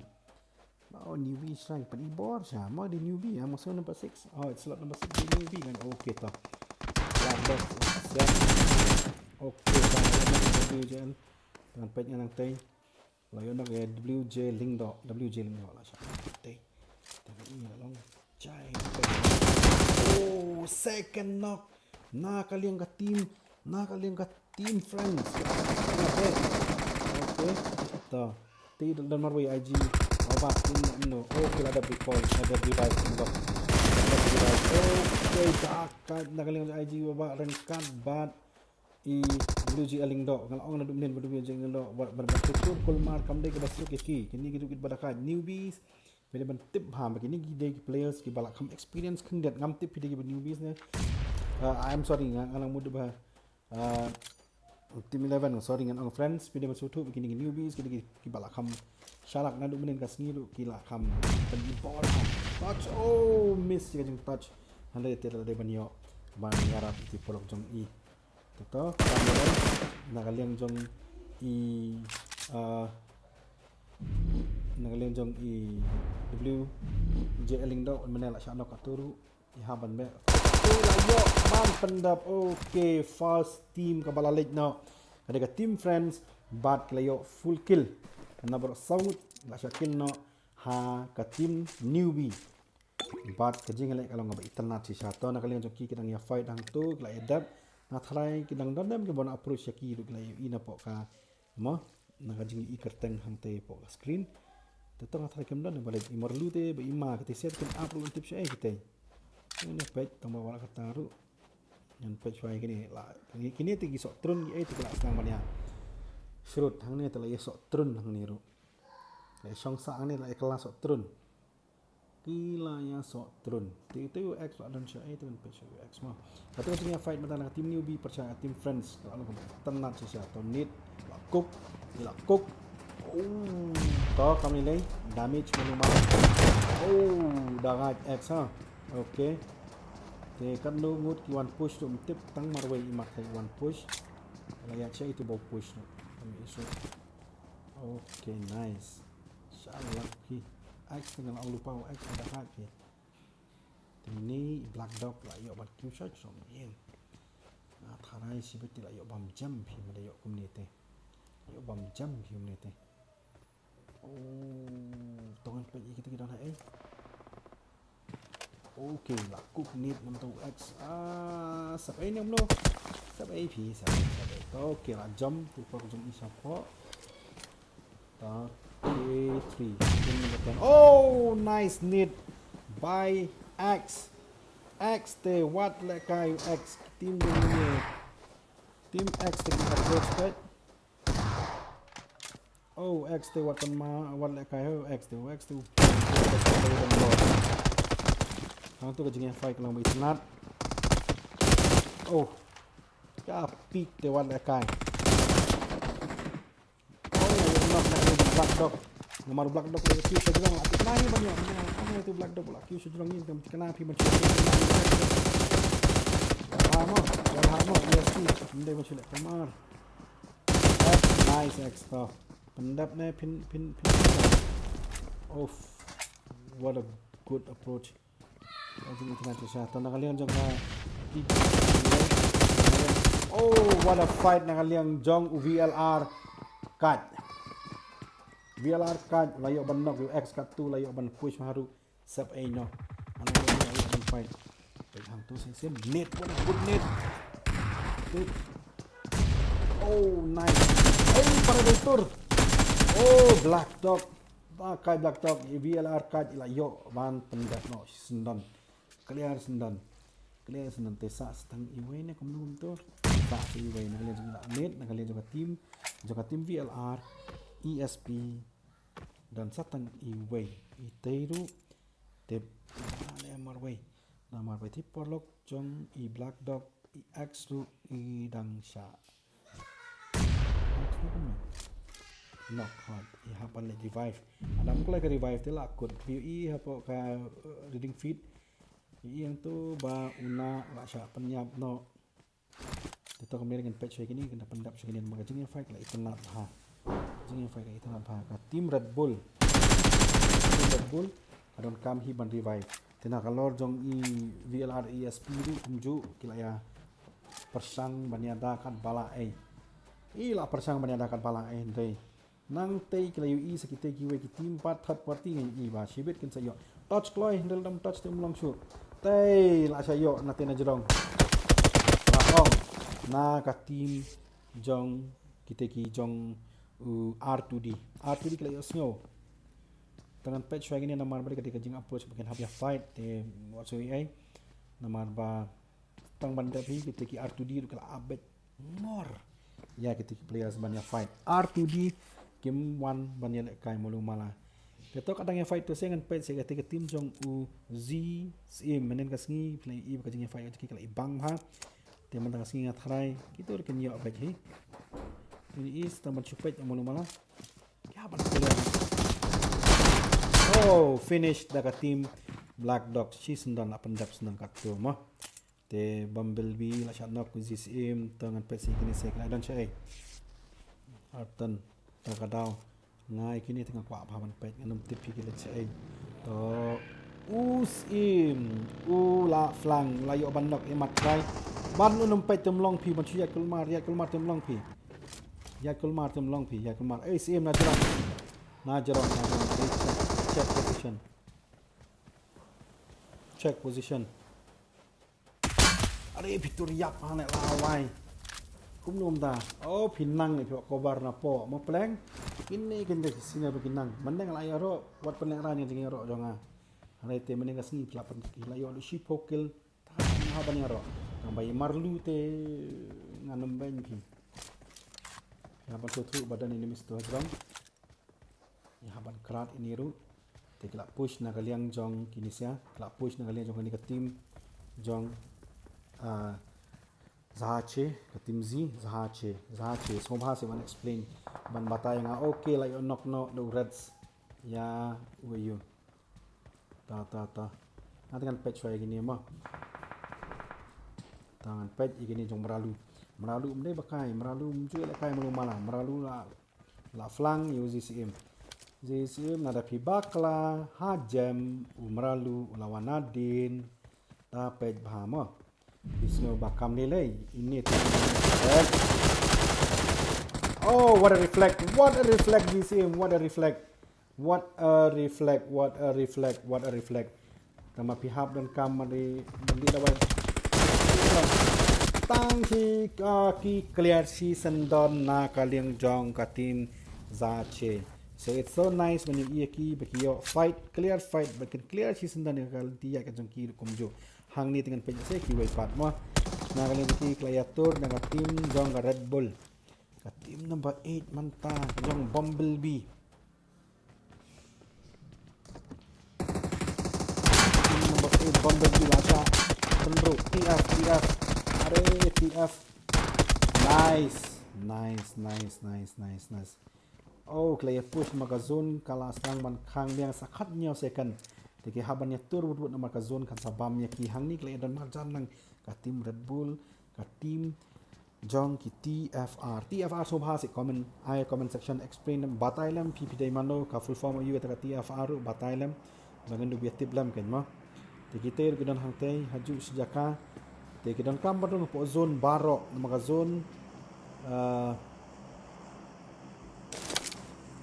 Oh, newbie shrine. Pynibor sha. Mo, dei newbie, ah, mo, so number six. Oh, it's slot number six, dei newbie kan. Okay, to. Black box. Set. Okay, to. W J L. Ngan peit ngan hangtei. La ïoh noh ïa W J Lyngdoh. W J Lyngdoh la shah. Te. Te ïa long. Jai. Oh, second knock. Na ka liang ka team. Na ka liang ka team friends. Okay. To. Te don marwei I G. Oba team no. Okay, la da recall. La da revive Lyngdoh. La da revive. Okay, dark. Na ka liang I G oba rengkat bad i W J L Lyngdoh, nga la ong naduh mynnin ba W J L Lyngdoh, ba, ba, ba, tutur kulmar kam dei kaba suk ïa ki, kine ki dei ki ba da ka newbies, ba dei ban tip bha, ba kine ki dei ki players kiba la kham experience khyndiat, ngam tip phi dei kiba newbies ne. Uh, I'm sorry, nga, nga nang mut ba, uh, team eleven, sorry, ngan ong friends, phi dei ban sngewthuh ba kine ki newbies, kine ki, kiba la kham shalak naduh mynnin ka sngi ruh, ki la kham pynibor, touch, oh, miss ïa ka jing touch. Hynrei te la dei ban ïoh ban ïarap ïa ki paralok jong i. Te to, na ka liang jong i, ah, na ka liang jong i W J L Lyngdoh, mynne la shah knock katto ruh, i ha ban meh. Te la ïoh ban pyndap, okay, first team kaba la leit noh. Ka dei ka team friends, bad ki la ïoh full kill. Ka na baroh saw ngut, la shah kill noh, ha ka team newbie. Bad ka jingïaleh ka long kaba itynnad shisha. To na ka liang jong ki ki dang ïa fight hangto, ki la ïa dep. Nga tharai ki dang don dem kiba wan approach ïa ki ruh ki la ïa i na poh ka, mo, na ka jingïa i kyrteng hangtei poh ka screen. Te to nga tharai kim don ba leit i Marlu te ba i Ma kite shet kin ap ruh tip sha ei kite. Ngan peit tang ba wala kata ruh. Ngan peit shwa ïa kine la. Kine, kine te ki soh trun ki ei te ki la sdang ban ïa shrut hangne te la ïa soh trun hangne ruh. La ïa shong sah hangne la ïa kylla soh trun. Ki la ïa soh trun. Te, te u X la don sha ei te ngan peit sha u X mo. Ka te ka jingïa fight mynta na ka team newbie pyrshah ka team friends. Ka la long kaba itynnad shisha. To nit. La cook. Ki la cook. Oh. To kam lei lei. Damage mano mar. Oh. Da rai X ha. Okay. Te katno ngut ki wan push ruh ym tip tang marwei i mat ka i wan push. La ïa check itu ba u push ruh. Kami isu. Okay, nice. Shalak ki. X te nga la ong lypa u X da rai ki. Te ini i Black Dog la ïoh ban kill shot shong ïing. Nga tharai shibit te la ïoh bam jam phi ma da ïoh kumne te. Ïoh bam jam phi kumne te. Oh, to ngan peit ïa kita ki don ha ei. Okay, la cook nit namar u X. Ah, sap ei ne mlo. Sap ei phi, sap ei, sap ei. Okay, la jump, tu por jump i sap ko. Ta, okay, three. Team number ten. Oh, nice nit by X. X te wat lehkai X. Team ding ni. Team X te ki approach peit. Oh, X te wat kan ma, wat lehkai ho, X te, X te. Hangtu ka jingïa fight ka long ba itynnad. Oh. Ka peek te wat lehkai. Oh, knock na u Black Dog. Namar u Black Dog la kiew sha jrong, la tip na hi ban ïoh. Namar u Black Dog la kiew sha jrong, ïa tam tikna phi ban shu. Ha mo, ha mo, yes, phi. Ym dei ban shu leh kamar. Nice X to. Pyndep ne phin, phin, phin. Oof. What a good approach. Ka jingïa itynnad shisha. To na ka liang jong ka. Oh, what a fight na ka liang jong u V L R Kait. V L R Kait la ïoh ban knock, u X Kait tu la ïoh ban push ma haru. Sep ei no. Ana la ïoh ban fight. Peit hangtu sien sien. Nade, what a good nade. Nade. Oh, nice. Oh, para dei tur. Oh, Black Dog. Ba kai Black Dog, i V L R Kait i la ïoh ban pyndep noh, syndon. Clear syndon. Clear syndon te sah tang iwei ne kumno kumto. Sah iwei na ka liang jong i la nade, na ka liang jong ka team, jong ka team V L R, E S P, don sah tang iwei. Itei ruh, te, ah, le marwei. Namar ba i tip paralok jong i Black Dog, i Axe ruh i dang shah. Knock hot, i hap ban leh revive. Lada ym kloi ka revive te la kut. Phi ïohi hapoh ka, uh, reading feed. Ïohi hangto ba u Nah la shah pynïap noh. Te to kumne ngan peit shuwa ïa kine, kan da pyndep shuwa ïa kine namar ka jingïafight ka la itynnad bha. Jingïafight ka la itynnad bha. Ka team Red Bull. Team Red Bull ka donkam hi ban revive. Te na ka lor jong i V L R E S P ruh kumjuh ki la ïa pyrshang ban ïada katba lah ei. I la pyrshang ban ïada katba lah ei hynrei nangtei ki la ïohi sa kitei kiwei ki team pat third party, nga ïohi ba shibit kin sa ïoh. Touch kloi, hynrei lada ym touch te ym long shuh. Tei la sa ïoh na tei na jrong. La ong na ka team jong kitei ki jong, uh, R two D. R two D ki la ïohsngew. Te ngan peit shuwa ïa kine namar ba dei ka dei ka jingapproach ba kin hap ïa fight te wat shuwa ei. Namar ba tang ban dep hi kitei ki R two D ruh ki la ap beit mor ïa kitei ki players ban ïa fight. R two D kim wan ban ïa lehkai malu mala. Te to ka dang ïa fight to se ngan peit se kitei ka team jong u Zee Syiem. Mynnin ka sngi phi la ïohi ba ka jingïafight ka jong ki ka la i bang bha. Te mynta ka sngi nga tharai kito ruh kin ïoh beit hi. Kin ïohi tang ban shu peit malu mala. Ïa ban clear. Oh, finish da ka team Black Dog. Shi syndon la pyndep syndon katto mo. Te Bumblebee la shah knock, u Zee Syiem, to ngan peit sha kine se ki la don shaei. Artan, ta ka daw. Nga ïa kine te nga kwah bha ban peit, ngan ym tip phi ki leit shaei. To u Syiem, u la flank, la ïoh ban knock, ïa mat trai. Ban un ym peit te ym long phi, ban shu ïaid kulmar, ïaid kulmar te ym long phi. Ïaid kulmar te ym long phi, ïaid kulmar. Ei, Syiem na jrong. Na jrong, na jrong. Ei, check, check position. Check position. Are phi tur ïap ha ne la wai. Kumno mynta. Oh, phi nang ne phi wad cover na poh. Mo pleng. Kine kine ki senior ba ki nang. Mynne nga la ïaroh. Wat pynlehrain ïa ka jingïaroh jong nga. Hynrei te mynne ka sngi phi la pyn, phi la ïoh lut shiphew kill. Tang ha ban ïaroh. Tang ba i Marlu te ngan ym beiñ phi. Ïa ban shu thuh ba don enemies to ha jrong. Ïa ha ban krat ine ruh. Te ki la push na ka liang jong kine sia, ki la push na ka liang jong kane ka team jong, ah, Zahache, ka team Zee, Zahache, Zahache. Sngewbha seh ban explain, ban batai nga. Okay, la ïoh knock noh da u Reds. Ïa u ïa u. Ta, ta, ta. Nga te ngan peit shuwa ïa kine mo. Ta ngan peit ïa kine jong Mralu. Mralu ym dei ba kai, Mralu ym ju lehkai malu mala. Mralu la, la flank ïa u Zee Syiem. Zee Syiem, nada phi bakla, ha jem, u Mralu, u la wan nadien. Ta peit bha mo. Phi sngew ba kam lei lei, ine te. Oh, what a reflect, what a reflect, Zee Syiem, what a reflect. What a reflect, what a reflect, what a reflect. Tang ba phi hap donkam ban dei, ban dei dawai. Tang ki, ah, ki clear shi syndon na ka liang jong ka team Zahache. So it's so nice when you ïohi ki ba ki ïoh fight, clear fight, ba kin clear shi syndon na ka lynti ïaid ka jong ki ruh kumjuh. Hangne te ngan peit se kiwei pat mo. Na ka liang jong ki ki la ïatur na ka team jong ka Red Bull. Ka team number eight mynta jong Bumblebee. Team number eight Bumblebee la shah. Tynruh. T F, T F. Are, T F. Nice. Nice, nice, nice, nice, nice. Oh, ki la ïa push namar ka zone ka la sdang ban khang biang sa khathynñiew second. Te ki hap ban ïatur wut wut namar ka zone kan sa bam ïa ki. Hangne ki la ïa don marjan lang ka team Red Bull, ka team jong ki T F R. T F R sngewbha seh comment, ai comment section explain lem, batai lem phi phi dei mano, ka full form aïu kata ka T F R ruh batai lem. Ba ngan dup ïa tip lem kein mo. Te kitei ruh ki don hangtei, ha juh shi jaka. Te ki donkam ban rung hapoh zone baroh, namar ka zone, ah,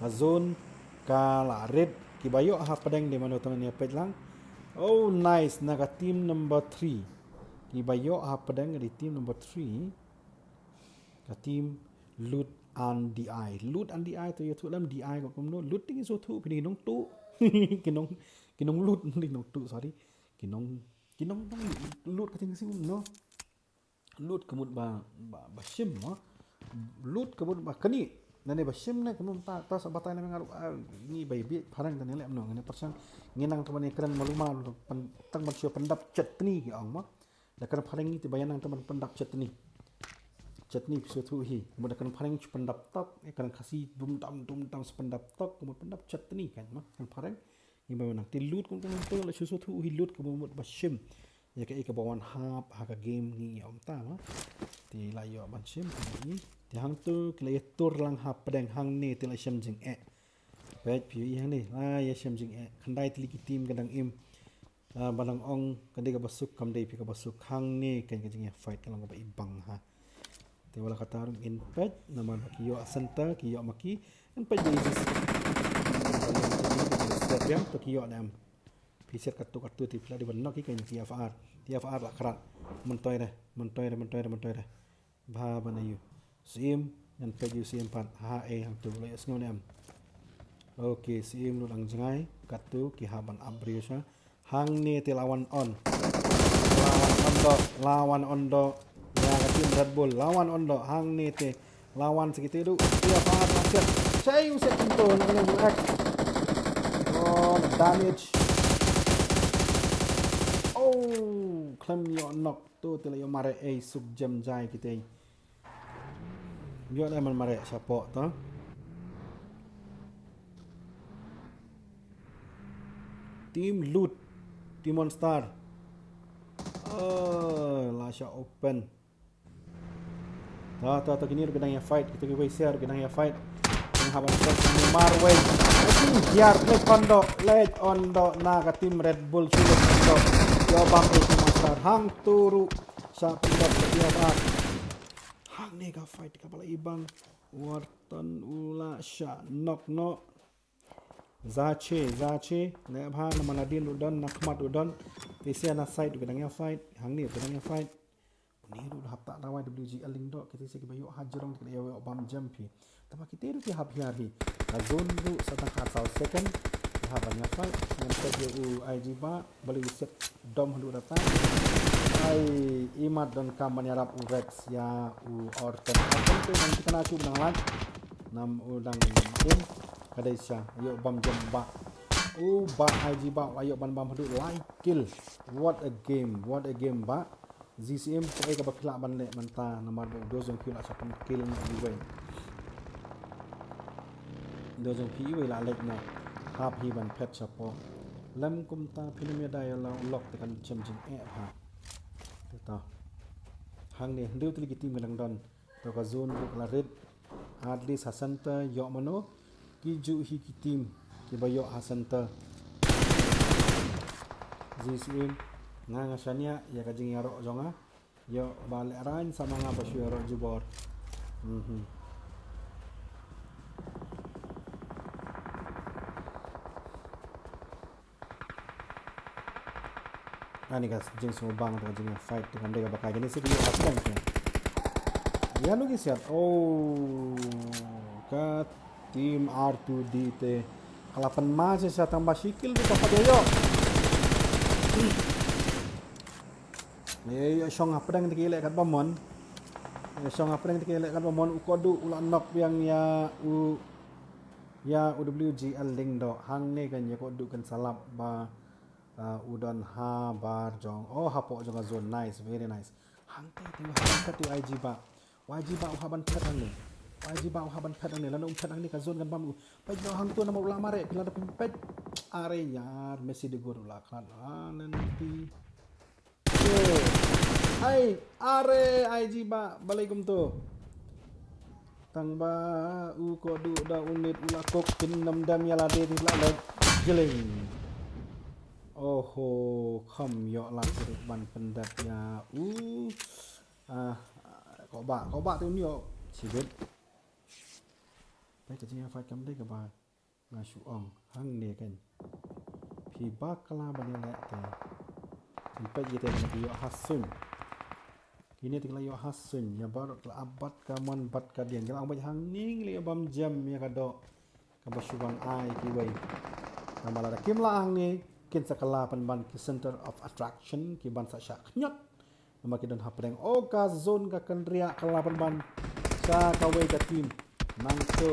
ka zone ka la rit, kiba ïoh hapdeng dei mano to ngan ïa peit lang. Oh, nice, na ka team number three. Kiba ïoh hapdeng ka dei team number three. Ka team Loot and D I. Loot and D I to ïathuh lem, D I ka kumno. Loot te ngi sngewthuh, phi ne ki nongtuh. Ki nong, ki nongloot, ki nongtuh, sorry. Ki nong, ki nong, nong loot ka jingsium, no. Loot ka mut ba, ba, ba shim, mo. Loot ka mut ba kane. Nane ba shim ne kumno mynta, ta sa batai na me nga ruh, ah, ngi ba ïa bit phareng tang ne leh kumno, ngi ne pyrshang ngi nang tang ban ïa kren malu malu, tang ban shu pyndap chutney ki ong mo. Da kren phareng ngi te ba ïa nang tang ban pyndap chutney. Chutney phi sngewthuh hi, mo da kren phareng shu pyndap tok, ïa kren Khasi dum dam dum dam shu pyndap tok, mo pyndap chutney kan mo, kren phareng. Ngi ba wan nang te lut kum kum te la shu sngewthuh hi lut kumno mut ba shim. Ïa kaei kaba wan hap ha ka game ngi ïa ym ta ma. Te la ïoh ban shim ngi. Te hangto ki la ïa tur lang hapdeng hangne te la shem jingeh. Peit phi ïohi hangne la ïa shem jingeh. Khyndai tylli ki team ka dang im. Ah, ba dang ong ka dei kaba suk kam dei phi kaba suk hangne kan ka jingïa fight ka long kaba ibang ha. Te wala kata ruh ngin peit namar ba ki ïoh center ki ïoh ma ki. Ngin peit ba ïa step biang to ki ïoh dam. Phi set katu katu te phi la dei ban nok ki kan T F R. T F R la krat. Myntoi re, myntoi re, myntoi re, myntoi re. Bha ban ayu. Sim, ngin peit ïa Sim pat. Ha, eh, hangtu la ïoh sngew ne em. Okay, Sim lut lang jngai. Katu ki hap ban ap briew sha. Hangne te la wan on. La wan on do, la wan on do. Ïa ka team Red Bull, la wan on do. Hangne te la wan sa kite du. Ïa pa la siat. Shai u siat pinto na kane u X. Oh, damage. Oh, khlem ïoh knock. To te la ïoh mareh ei suk jem jai kite. Ïoh dei man mareh shapoh ta. Team Loot, Team Monster. Oh, la sha open. Ta ta ta kini ruh ki dang ïa fight, kita ki wei ser ruh ki dang ïa fight. Ngi hap ban fight ngi marwei. Aji hiar leh on do, leh on do na ka team Red Bull shu leh on do. Ïoh bam ei Team Monster hangtu ruh. Sha pyndoh ka ïa ba. Hangne ka fight kaba la ibang. Wharton u la shah knock noh. Zache, Zache, leh bha na man nadien u don, na khmat u don. Te sia na side u ka dang ïa fight, hangne u ka dang ïa fight. Une ruh hap ta da Y W G L Lyngdoh, kite sia kiba ïoh ha jrong te ka dang ïa ïoh bam jem phi. Tangba kite ruh ki hap hiar hi. Ka zone ruh sa tang khatsaw second. Ki hap ban ïa fight. Ngan peit ïa u I G ba. Balei u siat dom haduh da ta. Ai, imat donkam ban ïarap u Rex ïa u Orton. Orton te nang thikna shu nang lait. Nam u dang im. Ka dei sha ïoh bam jem ba. U ba I G ba la ïoh ban bam haduh lai kill. What a game, what a game ba. Z C M kaei kaba phi lah ban leh mynta namar ba u dor jong phi u la sha pynkill na iwei. Dor jong phi iwei la leh na hap hi ban phet shapoh. Lem kumta phi nym ïada ïa la u lok te kan chem jingeh bha. Te to. Hangne hynriew tylli ki team ka dang don. To ka zone ruh ka la rit. At least ha center ïoh mano. Ki ju hi ki team kiba ïoh ha center. Z C M nga nga shaniah ïa ka jingïaroh jong nga. Ïoh ba lehrain sa ma nga ba shu ïaroh jubor. Mhm. Ani ka jingsngewbang te ka jingfight te kam dei kaba kai kine sih ki ïoh hapdeng te. Ïa nu ki siat. Oh, ka team R two D te ka la pynma sha sha tang ba shi kill te ka pat ïoh. Ïa ïa shong hapdeng te ki leh kat ba mon. Ïa shong hapdeng te ki leh kat ba mon u Kodu u la knock biang ïa u ïa u W G L Lyngdoh hangne kan ïa Kodu kan sa lap ba, uh, u don habar jong, oh, hapoh jong ka zone. Nice, very nice. Hangte te u hap ban phet u I G ba. U I G ba u hap ban phet hangne. U I G ba u hap ban phet hangne. Lano um phet hangne ka zone kan bam u. Peit noh hangto namar u la mareh phi la da phi peit. Are ïar Messi de gor u la khnat. Ah, nanti. Ai, are I G ba balei kumto. Tang ba u Kodu da u nit u la kok phin nam dam ïa lade te la leh jleng. Oho, kham ïoh la ruh ban pyndap ïa u. Ah, ko ba, ko ba te un ïoh. Sibit. Peit ka jingïa fight kam dei kaba nga shu ong hangne kan. Phi bakla ban ïaleh te. Phi peit ïa te ban ki ïoh ha suiñ. Kine te ki la ïoh ha suiñ ïa baroh ki la ap bad ka mon bad ka dieng. Ki la ong bad hangne ngi la ïoh bam jem ïa ka doh. Kaba shu bang ai kiwei. Namar lada kim lah hangne kin sa kylla pynban ki center of attraction ki ban sa shah khñiot. Namar ki don hapdeng. Oh, ka zone ka kynriah ka la pynban sha kawei ka team. Nangto.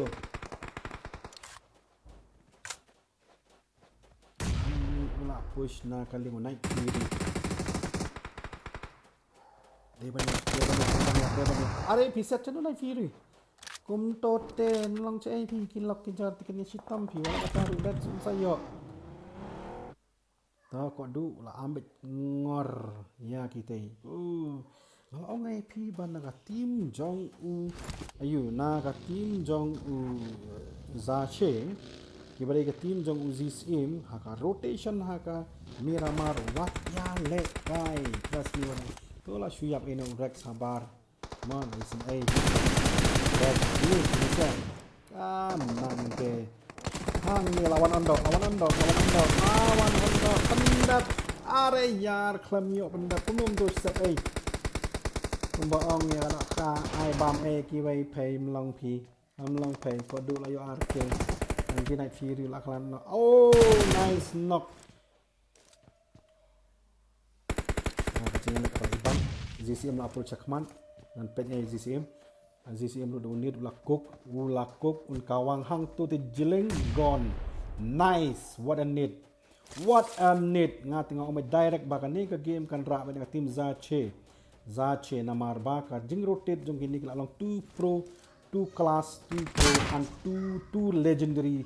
Ani u la push na ka liang u Night Fury. Dei ban ïa, dei ban ïa, dei ban ïa, dei ban ïa. Are phi set chen u Night Fury. Kumto te nlong che ei phi ki lok ki jar te kin ïa shitom phi wala kata ruh dat sum sa ïoh. To ko du la ambit ngor ïa kitei. Uh, la ong ei phi ba na ka team jong u. Ayu, na ka team jong u, eh, Zache. Ki ba dei ka team jong u Zee Syiem ha ka rotation ha ka Miramar wat ïa lehkai. Trust me, wat. To la shu ïap ei na u Rex habar. Mon, isem ei. Red, blue, blue, red. Ah, nang te. Hang ni la wan on dok, la wan on dok, la wan on dok, la wan on dok. Pyndep. Are ïar khlem ïoh pyndep. Kumno to sep ei. Kumba ong ïa ka ai bam ei kiwei phei mlong phi. Mlong phei ko du la ïoh ar kill. Nang ki Night Fury la klan no. Oh, nice knock. Ah, ka jingïalehkai i bang. Zee Syiem la approach shakhmat. Ngan peit ei Zee Syiem. Ah, Zee Syiem ruh da u nade u la cook. U la cook. Un kawang hangto te jylliew gone. Nice. What a nade. What a nade. Nga te nga ong mei direct ba kane ka game kan rah beit na ka team Zache. Zache namar ba ka jingrotate jong kine ki la long two pro, two class, two pro and two, two legendary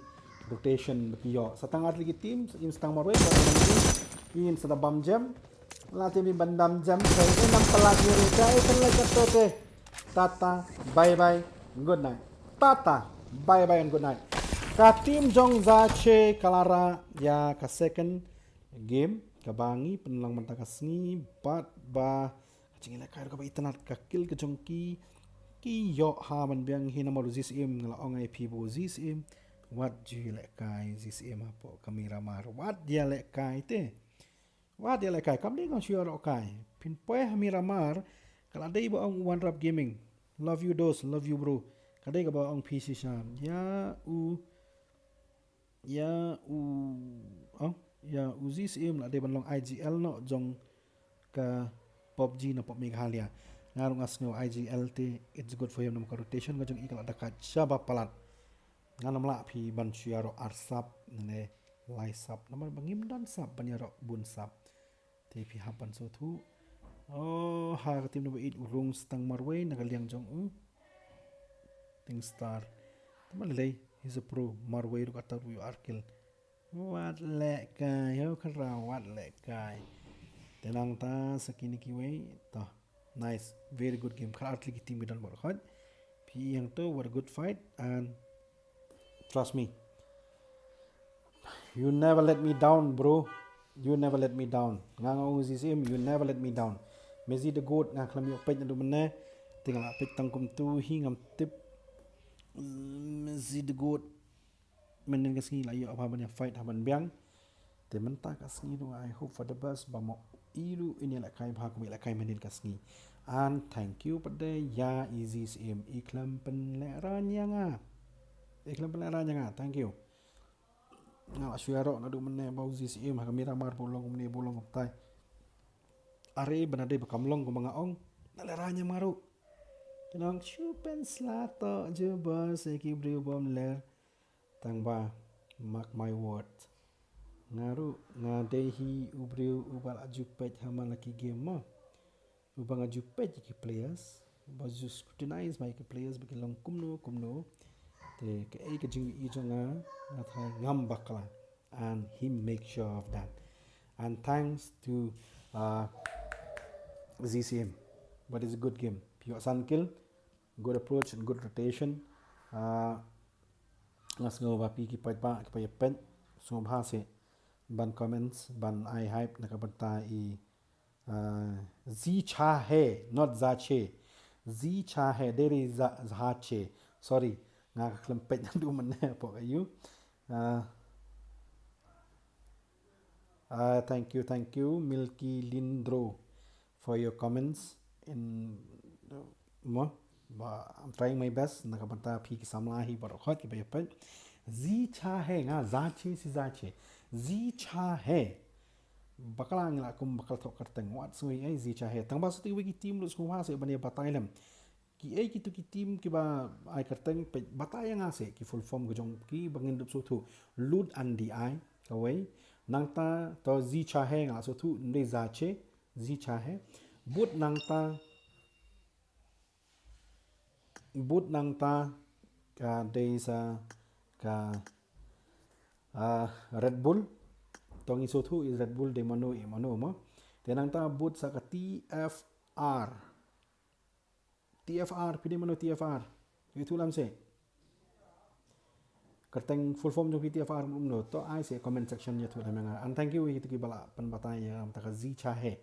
rotation ba ki ïoh. Sa tang ar tylli ki team, im sa tang marwei, ba ki im sa da bam gem. La te mi ban bam gem, sa im nam palat ïa ri, sa im palat ïa to te. Tata, bye bye, good night. Tata, bye bye and good night. Ka team jong Zache ka la rah ïa ka second game, kaba ngi pynlong mynta ka sngi, bad ba ka jingïalehkai ruh kaba itynnad, ka kill ka jong ki, ki ïoh ha ban biang hi namar u Zee Syiem, nga la ong ei phi ba u Zee Syiem wat ju ïalehkai, Zee Syiem hapoh ka Miramar wat ïalehkai te. Wat ïalehkai, kam dei nga shu ïaroh kai. Phin poi ha Miramar, ka la dei ba ong u One Rap Gaming. Love you dos, love you bro. Ka dei kaba ong phi shisha. Ïa u Ïa u, oh, ïa u Zee Syiem la dei ban long I G L noh jong ka PUBG na pop Meghalaya. Nga ruh nga sngew I G L te it's good for him namar ka rotation ka jong i ka la da kat shaba palat. Nga ngam lah phi ban shu ïaroh ar sap ne lai sap namar ba ngim don sap ban ïaroh bun sap. Te phi hap ban sngewthuh. Oh, ha ka team number eight u rung stang marwei na ka liang jong u Tingstar. Te ma lei, he's a pro, marwei ruh kata ruh ïoh ar kill. Wat lehkai, ho khynraw, wat lehkai. Te nangta sa kine kiwei, to. Nice, very good game. Khynraw ar tylli ki team ki don bad khot. Phi ïeng to, what a good fight, and trust me. You never let me down, bro. You never let me down. Nga nga ong Zee Syiem, you never let me down. Messi the goat, nga khlem ïoh peit naduh mynne. Te nga la peit tang kumtu hi ngam tip. Messi the goat. Mynnin ka sngi la ïoh ha ban ïa fight ha ban biang. Te mynta ka sngi ruh I hope for the best ba mo i ruh in ïalehkai bha kum i lehkai mynnin ka sngi. And thank you pat de ïa i Zee Syiem i khlem pynlehraiñ ïa nga. I khlem pynlehraiñ ïa nga. Thank you. Nga la shu ïaroh naduh mynne ba u Zee Syiem ha ka Miramar ba u long kumne ba u long kumtai. Are ba na dei ba kam long kumba nga ong. Na lehraiñ ïa nga ruh. Ki nong shu pynsla to jubor se ki briew bym leh. Tang ba, mark my word. Nga ruh, nga dei hi u briew uba la ju peit ha man la ki game mo. Uba nga ju peit ïa ki players, uba ju scrutinize ma ïa ki players ba ki long kumno, kumno. Te kaei ka jingïohi jong nga, nga tharai ngam bakla. And he make sure of that. And thanks to, uh, Zee Syiem. But it's a good game. Phi ïoh san kill, good approach and good rotation. Uh, Nga sngew ba phi ki paidbah, ki paidbah, sngewbha seh ban comments, ban ai hype na ka bynta i, uh, Zee Cha Hai, not Zache. Zee Cha Hai, dei ri Za-, Zache. Sorry, nga khlem peit naduh mynne hapoh ka ïu. Uh, uh, thank you, thank you, Milky Lindro, for your comments in, uh, mo, ba, I'm trying my best na ka bynta phi ki samla hi baroh khoit kiba ïa peit. Zee Cha Hai, nga Zache shi Zache. Zee Cha Hai. Bakla ngi la kum bakla thoh kyrteng. Wat sngewbha ei Zee Cha Hai. Tang ba sa te wei ki team ruh sngewbha seh ban ïa batai lem. Ki ei kitu ki team kiba ai kyrteng, peit batai ïa nga seh ki full form ka jong ki ba ngin dup sngewthuh. Lut Andi ai kawei. Nangta to Zi Chahe nga la sngewthuh, ym dei Za Che, Zi Chahe. Bud nangta, bud nangta ka dei sa ka, ah, Red Bull. To ngi sngewthuh i Red Bull dei mano i mano mo. Te nangta bud sa ka T F R. T F R, phi dei mano T F R? Ïathuh lem seh. Kyrteng full form jong phi T F R kumno? To ai seh comment section, ïathuh lem ïa nga. And thank you ïa kito kiba la pynbatai ïa nga mynta ka Zi Chahe.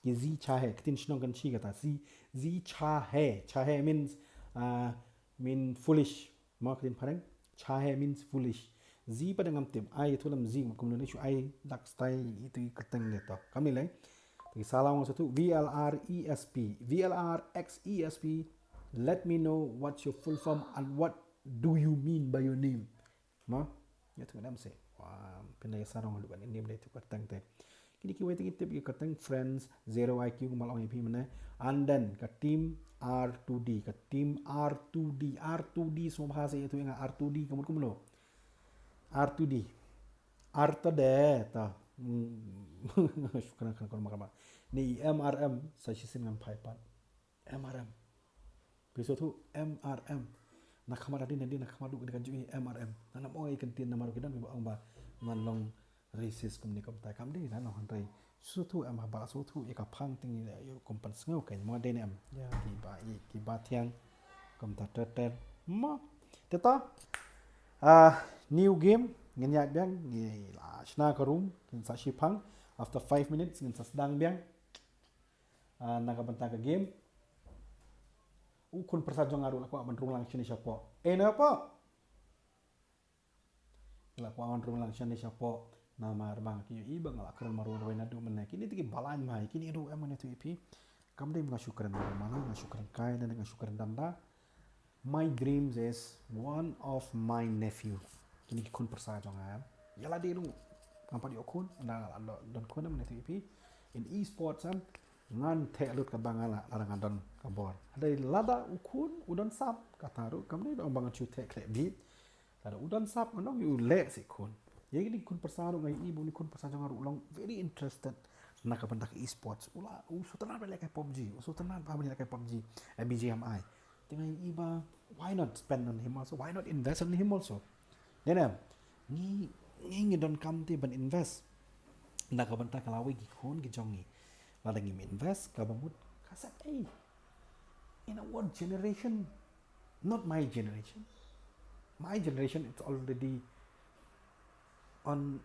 Ki Zi Chahe, ka ktien shnong kan shi kata. Zi, Zi Chahe. Chahe means, uh, mean foolish. Mo, ka ktien phareng. Chahe means foolish. Zi pat ngam tip. Ai ïathuh lem Zi kumno ne, shu ai dak stai ito i kyrteng ne to. Kam ni lei. Te ki Salawang sngewthuh, V L R E S P. V L R X E S P. Let me know what's your full form and what do you mean by your name. Mo? Ïathuh lem seh. Wa, pynlong sarong haduh katne ne ym dei tu kyrteng te. Kine kiwei te ngi tip ïa ka kyrteng Friends Zero I Q kumba la ong ïa phi mynne. And then ka team R two D, ka team R two D, R two D sngewbha seh ïathuh ïa nga R two D ka mut kumno? R two D. R two D ta. Hmm. Shukran, shukran, shukran, shukran. Ni M R M sa shisien ngan phai pat. M R M. Phi sngewthuh M R M. Na khmat hadien hadien na khmat duh ka jong i M R M. Ngan ym ong ïa ka ktien namar ki don kiba ong ba ngan long racist kumne kumtai, kam dei na long hynrei sngewthuh em, haba la sngewthuh ïa ka phang te ngi ïa kum pynsngew kein, mo dei ne em. Ïa kiba, ïa kiba thiang kumta ter ter. Mo. Te to. Ah, new game, ngin ïaid biang, ngi la shna ka room, ngin sa shiphang. After five minutes ngin sa sdang biang. Ah, na ka bynta ka game. U khun pyrsa jong nga ruh la kwah ban rung lang shane shapoh. Eh, na poh. La kwah ban rung lang shane shapoh. Namar ba nga ki ïohi ba nga la kren marwei rwei naduh mynne. Kine te ki balang mai, kine ruh em, nga ïathuh ïa phi. Kam dei nga shu kren marwei mala, nga shu kren kai, ne nga shu kren danda. My dreams is one of my nephew. Kine ki khun pyrsa jong nga em. Ïa lade ruh ngam pat ïoh khun, nga la don khun em, nga ïathuh ïa phi. In esports em, ngan theh lut katba nga lah, lada nga don ka bor. Hynrei lada u khun u don sap, kata ruh kam dei ba ngan shu theh khleh bit. Lada u don sap ngan ong ïa u leh seh khun. Ïa kine ki khun pyrsa ruh nga ïohi ba une u khun pyrsa jong nga ruh u long very interested na ka bynta ka esports. U la, u sngewtynnat ban lehkai PUBG, u sngewtynnat ban lehkai PUBG, eh, B G M I. Te nga ïohi ba, why not spend on him also? Why not invest on him also? Ne em, ngi, ngi, ngi donkam te ban invest na ka bynta ka lawei ki khun ki jong ngi. Lada ngim invest, kaba mut ka sep ei. In our generation, not my generation. My generation, it's already on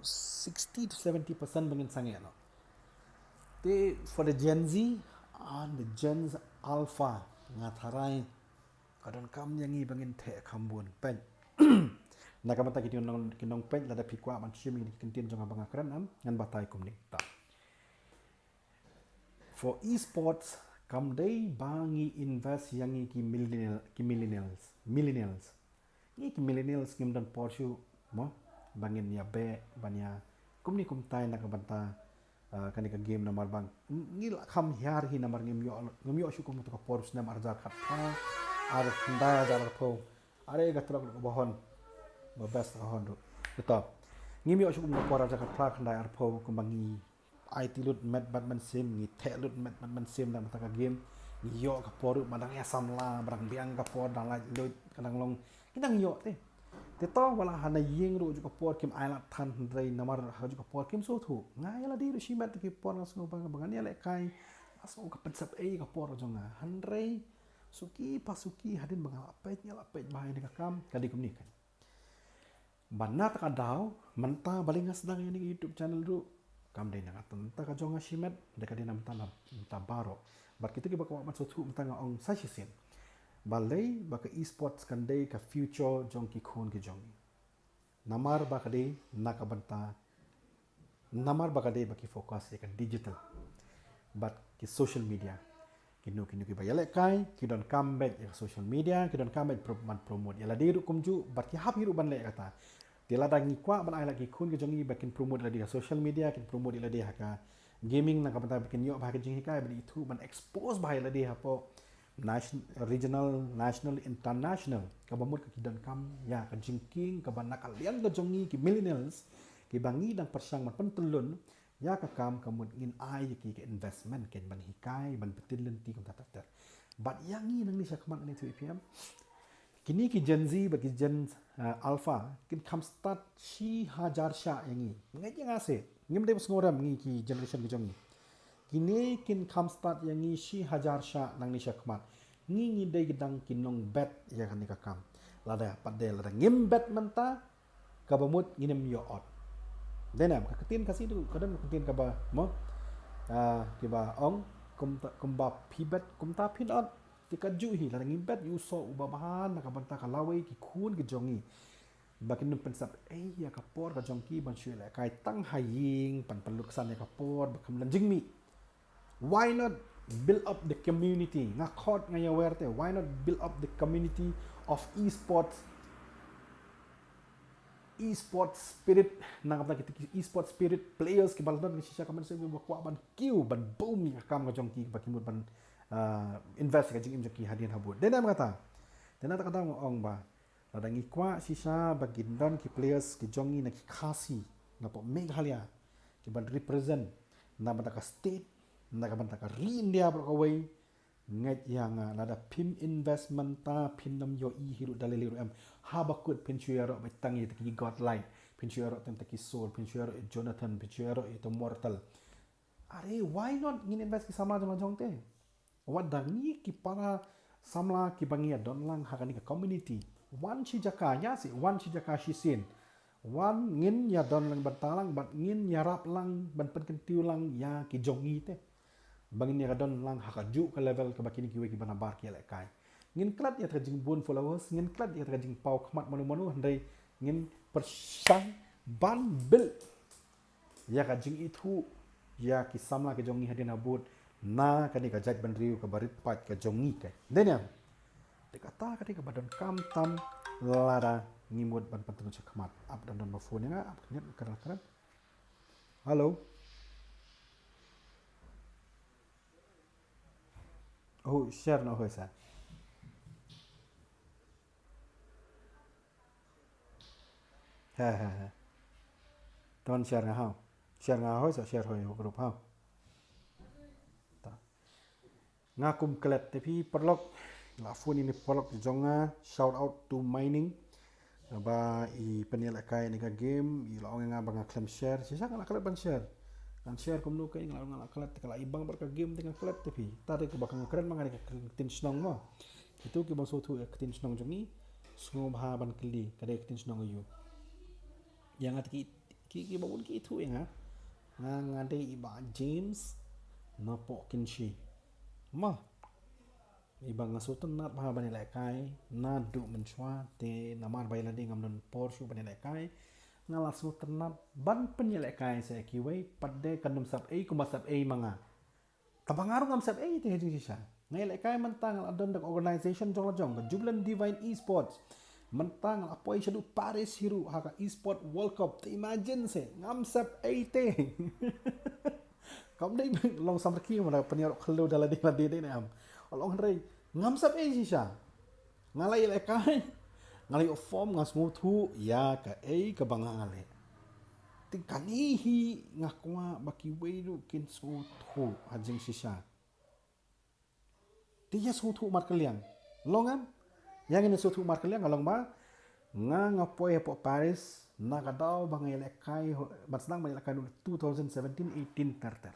sixty to seventy percent ba ngin sangeh noh. Te for the Gen Z and the Gen Alpha, nga tharai ka donkam ïa ngi ba ngin theh kham bun. Peit. Na ka bynta ki nong, ki nongpeit, lada phi kwah ban shim ïa ki kyntien jong nga ba nga kren em, ngan batai kumne. Ta. For esports, kam dei ba ngi invest ïa ngi ki millennial, ki millennials, millennials. Ngi ki millennials ngim don por shuh, mo, ba ngin ïa beh, ban ïa kumne kumtai na ka bynta, ah, kane ka game namar ba ngi la kham hiar hi namar ngim ïoh, ngim ïoh shuh kum tu ka por snem ar hajar khatphra, ar khyndai, ar hajar arphew. Are ka trok ka ba hon. Ba best ka hon ruh. Te to. Ngim ïoh shuh kum ka por ar hajar khatphra, khyndai, arphew kumba ngi aiti lut met bad mynsiem, ngi theh lut met bad mynsiem na ka bynta ka game. Ngi ïoh ka por ruh ba dang ïa samla, ba dang biang ka por, dang lait luid, ka dang long. Ngi dang ïoh te. Te to wat la ha na ïing ruh ha kajuh ka por kim ailad than hynrei namar ha kajuh ka por kim sngewthuh. Nga ïa lade ruh shimet ki por nga sngew ba, ba ngan ïalehkai. Nga sngew ka pynsep ei ka por jong nga. Hynrei suki pa suki hadien ba nga la peit, nga la peit bha ïa kane ka kam, ka dei kumne kein. Bad na kata ka daw, mynta balei nga sdang ïa kane ka YouTube channel ruh, kam dei na ka bynta ka jong nga shimet, dei ka dei na bynta, na bynta baroh. Bad kito kiba kwah ban sngewthuh mynta nga ong sa shisien. Balei ba ka esports kan dei ka future jong ki khun ki jong ngi. Namar ba ka dei na ka bynta, namar ba ka dei ba ki focus ïa ka digital bad ki social media. Kino kino kiba ïalehkai ki donkam beit ïa ka social media, ki donkam beit pro-, ban promote ïa lade ruh kumjuh, bad ki hap hi ruh ban leh kata. Te lada ngi kwah ban ailad ki khun ki jong ngi ba kin promote ïa lade ha social media, kin promote ïa lade ha ka gaming na ka bynta ba kin ïoh bha ka jinghikai, ban ithuh, ban expose bha ïa lade hapoh national, regional, national, international, kaba mut ka ki donkam ïa ka jingkieng kaba na ka liang ka jong ngi ki millennials, kiba ngi dang pyrshang ban pyntyllun ïa ka kam, ka mut ngin ai ïa ki ka investment, kin ban hikai, ban pyntyllun ti kumta ter ter. Bad ïa ngi nangne shakhmat, ngi tu A P M, kine ki Gen Z bad ki Gen, uh, Alpha kin kham start shi hajar shah ïa ngi. Ngeit ïa nga se, ngim dei ba sngewrem ngi ki generation ki jong ngi. Kine kin kham start ïa ngi shi hajar shah nangne shakhmat. Ngi, ngi dei ki dang ki nongbet ïa kane ka kam. Lada pat de, lada ngim bet mynta, kaba mut ngin ym ïoh ot. Dei ne em? Ka ktien Khasi tu ka don ka ktien kaba, mo, ah, kiba ong, kumta, kumba phi bet kumta phin ot. Te kajuh hi, lada ngi bet ïa u soh uba bha na ka bynta ka lawei ki khun ki jong ngi, ba kin ym pynsep ei ïa ka por ka jong ki ban shu ïalehkai tang ha ïing, ban pynlut ksan ïa ka por ba kham don jingmih. Why not build up the community? Nga khot, nga ïawer te, why not build up the community of esports, esports spirit, na ka bynta kita ki esports spirit players kiba la don ka shisha ka mynsiem ba kwah ban kiew, ban boom ïa ka kam ka jong ki, ba ki mut ban, ah, invest ka jingim jong ki hadien habud. Dei ne em kata? Dei na kata nga ong ba lada ngi kwah shisha ba kin don ki players ki jong ngi na ki Khasi, na pdeng Meghalaya, ki ban represent na bynta ka state, na ka bynta ka ri India baroh kawei, ngeit ïa nga, lada phim invest mynta phin ym ïohi hi ruh da lei lei ruh em. Haba kut phin shu ïaroh beit tang ïa kita ki godlike, phin shu ïaroh tang ïa kita ki Soul, phin shu ïaroh ïa Jonathan, phin shu ïaroh ïa kita Mortal. Are, why not ngin invest ki samla jong la jong te? Wat da ngi ki para samla kiba ngi ïa don lang ha kane ka community, wan shi jaka, ïa shi, wan shi jaka shisien. Wan ngin ïa don lang ban tang lang, bad ngin ïarap lang ban pynkyntiew lang ïa ki jong ngi te, ba ngin ïa ka don lang ha kajuh ka level kaba kine kiwei kiba nabar ki ïalehkai. Ngin klet ïa ka jingbun followers, ngin klet ïa ka jingpaw khmat mano mano, hynrei ngin pyrshang ban build ïa ka jingithuh ïa ki samla ki jong ngi hadien habud na kane ka jaitbynriew kaba rit paid ka jong ngi, keiñ. Dei ne em? Te kata ka dei kaba donkam tam lada ngi mut ban pyntyllun shakhmat. Ap dang don ba phone ïa nga, ap khyndiat, kren kren. Hello. Oh, share noh hoi sa. He he he. Don share nga hau. Share nga hoi sa, share hoi group hau. Ta. Nga kum klet te phi paralok. La phone ïa i paralok jong nga, shout out to Mining. Ba i pynïalehkai ïa kane ka game, i la ong ïa nga ba nga khlem share. Shisha nga la klet ban share. Ngan share kumno keiñ, nga la, nga la klet, ka la i bang bad ka game te nga klet te phi. Ta te kaba nga kren ma nga dei ka ktien shnong mo. Kito kiba sngewthuh ïa ka ktien shnong jong ngi, sngewbha ban kylli, ka dei ka ktien shnong aïu. Ïa nga te ki, ki, kiba bun ki ithuh ïa nga. Nga, nga dei i Bah James na Pok Kynshi. Mo. Iba nga sngewtynnat bha ban ïalehkai naduh mynshuwa, te namar ba ïa lade ngam don por shuh ban ïalehkai, nga la sngewtynnat ban pynïalehkai sa ïa kiwei, pat de kan ym sep ei kumba sep ei ma nga. Tangba nga ruh ngam sep ei te ha jingshisha. Nga ïalehkai mynta nga la don da ka organization jong la jong, ka Jubilant Divine Esports. Mynta nga la poi shaduh Paris hi ruh ha ka Esport World Cup. Te imagine se, ngam sep ei te. Kam dei long samrkhie mo, da pynïaroh khyllew da lade lade, dei ne em? Long hynrei ngam sep ei shisha. Nga la ïalehkai, nga la ïoh form, nga sngewthuh ïa kaei kaba nga leh. Te kane hi nga kwah ba kiwei ruh kin sngewthuh ha jingshisha. Te ïa sngewthuh markylliang. Long em? Ïa ngin sngewthuh markylliang, nga long ba nga, nga poi hapoh Paris na ka daw ba nga ïalehkai, ban sdang ban ïalehkai naduh two thousand seventeen eighteen ter ter.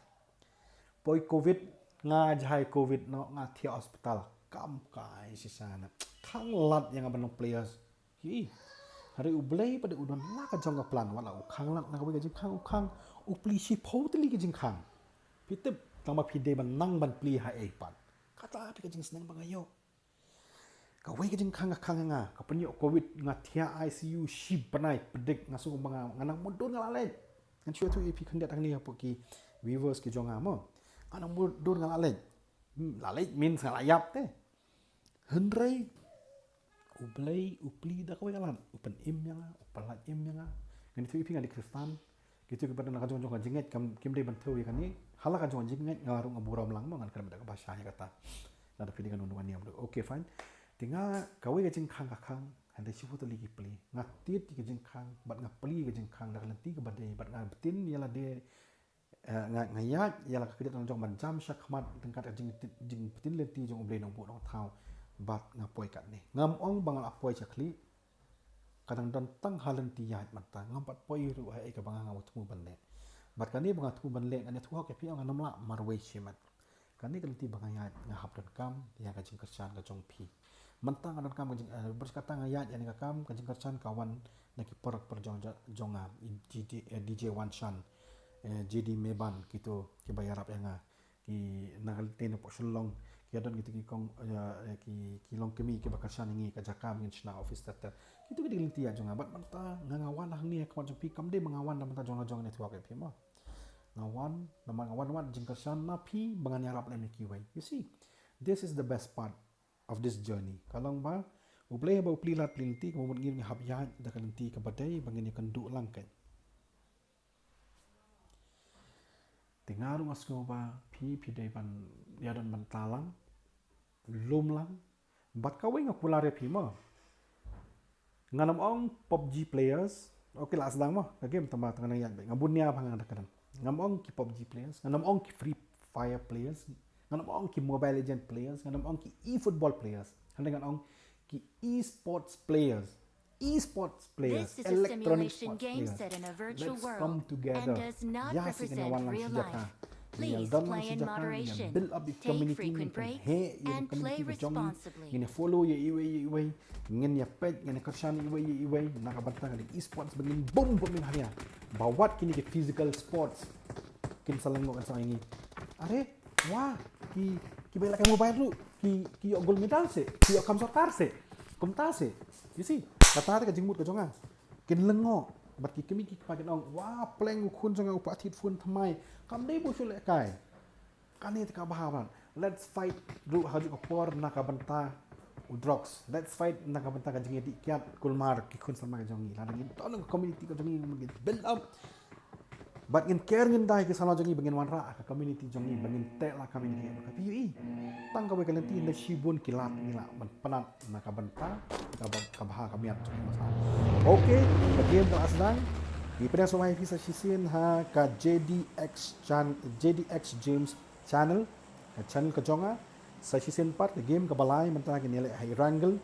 Poi covid, nga jahai covid noh, nga thiah hospital. Kam kai shisha na. Khanglad ïa nga ban long players. Hi. Hynrei U Blei pat u don la ka jong ka plan, wat la u khanglad na kawei ka jingkhang, u khang, u plie shiphew tylli ka jingkhang. Phi tip, tangba phi dei ban nang ban plie ha ei pat. Kata phi ka jingsneng ba nga ïoh. Kawei ka jingkhang ka khang ïa nga, ka pynïoh covid, nga thiah I C U shi bnai, pyrdik, nga sngew ba nga, nga nang mutdur nga la leit. Ngan shu ïathuh ïa phi khyndiat hangne hapoh ki viewers ki jong nga mo. Nga nang mutdur nga la leit. Hmm, la leit means nga la ïap te. Hynrei U Blei u plie da kawei ka lad, u pynim ïa nga, u pyllait im ïa nga. Ngan ïathuh ïa phi, nga dei Khristan. Kito kiba don la ka jong jong ka jingngeit, kam, kim dei ban thew ïa kane. Ha la ka jong ka jingngeit nga ruh nga burom lang mo, ngan kren da kaba shai ïa kata. Lada phi dei ka nongwad niam ruh. Okay, fine. Te nga kawei ka jingkhang ka khang, hynrei shibun tylli ki plie. Nga tied ïa ka jingkhang, bad nga plie ïa ka jingkhang da ka lynti kaba dei, bad nga btin ïa lade, eh, nga, nga ïaid ïa la ka kjat nongjong ban jam shakhmat ryngkat ka jing, jingpynlynti jong U Blei Nongbuh Nongthaw, bad nga poi katne. Ngam ong ba nga la poi sha khlieh, ka dang don tang ha lynti ïaid mynta, ngam pat poi ruh ha ei kaba nga, nga thmu ban leh. Bad kane ba nga thmu ban leh, ngan ïathuh ïa phi, ngan ym lah marwei shimet. Kane ka lynti ba nga ïaid, nga hap donkam ïa ka jingkyrshan ka jong phi. Mynta nga donkam ka jing, eh, bad kata nga ïaid ïa kane ka kam, ka jingkyrshan ka wan na ki paralok parajong jong, jong nga, i D J, eh, D J Wanshan, eh, J D Meban, kito kiba ïarap ïa nga. Ki na ka lynti na pok Shillong, ki don kito ki kong, eh, ki, ki longkmie kiba kyrshan ïa ngi, ka jaka ba ngin shna office ter ter. Kito ki dei ki lynti ïaid jong nga, bad mynta nga, nga wan hangne ha khmat jong phi, kam dei ba nga wan da mynta jong la jong ne, ïathuh ïa phi mo. Nga wan, namar nga wan, wan jingkyrshan na phi ba ngan ïarap lem ïa kiwei. You see, this is the best part of this journey. Ka long ba U Blei ba u plie lad plie lynti, ka mut ngi ruh ngi hap ïaid da ka lynti kaba dei, ba ngin ïakynduh lang kein. Te nga ruh nga sngew ba phi, phi dei ban ïadon bynta lang, lum lang. Bad kawei nga kular ïa phi mo. Ngan ym ong PUBG players. Okay, la sdang mo ka game, tang ba tang nang ïaid beit. Nga bun nia ba nga da ka dang. Ngan ym ong ki PUBG players, ngan ym ong ki Free Fire players, ngan ym ong ki Mobile Legend players, ngan ym ong ki e-football players. Hynrei ngan ong ki esports players. Esports players, This is a electronic simulation sports game players. Set in a virtual Let's come world together. And does not Ïa, sik ngin ïa represent wan lang real shi jaka. Life. Ngin ïa Please don lang play shi in jaka, ngin ïa moderation, build up ïa ka take community, frequent ngin breaks, pynheh ïa ka and play community ka jong ngi. Responsibly. Ngin ïa follow ïa iwei ïa iwei, ngin ïa peit, ngin ïa kyrshan ïa iwei ïa iwei na ka bynta ka esports, ba ngin bum bum ïa ka ria. Ba wat kine ki physical sports kin sa lyngngoh, kin sa ïa ngi. Are, wa, ki, kiba ïalehkai mobile ruh, ki, ki ïoh gold medal seh, ki ïoh kam sorkar seh, kumta seh. You see, kata te ka jingmut ka jong nga. Kin lyngngoh, bad ki kmie ki kpa kin ong, wa, pleng u khun jong nga u pat thied phone thymmai. Kam dei ba u shu lehkai. Kane te ka bha bha. Let's fight ruh ha kajuh ka por na ka bynta u drugs. Let's fight na ka bynta ka jingïadih kiad kulmar ki khun samla ka jong ngi. Lada ngin don ka community ka jong ngi, ngin build up. Bad ngin care, ngin dei ki samla jong ngi ba ngin wanrah ha ka community jong ngi, ba ngin teh la ka community ba ka P U E. Tang kawei ka lynti, hynda shibun ki lad ngi lah ban pynat na ka bynta ka ba, ka bha ka miat jong ngi. Okay, ka game ka la sdang. Ngi pdiang sngewbha ïa phi sa shisien ha ka J D X chan-, J D X Games channel, ka channel ka jong nga. Sa shisien pat ka game kaba lai mynta ngin ïaleh ha Erangel.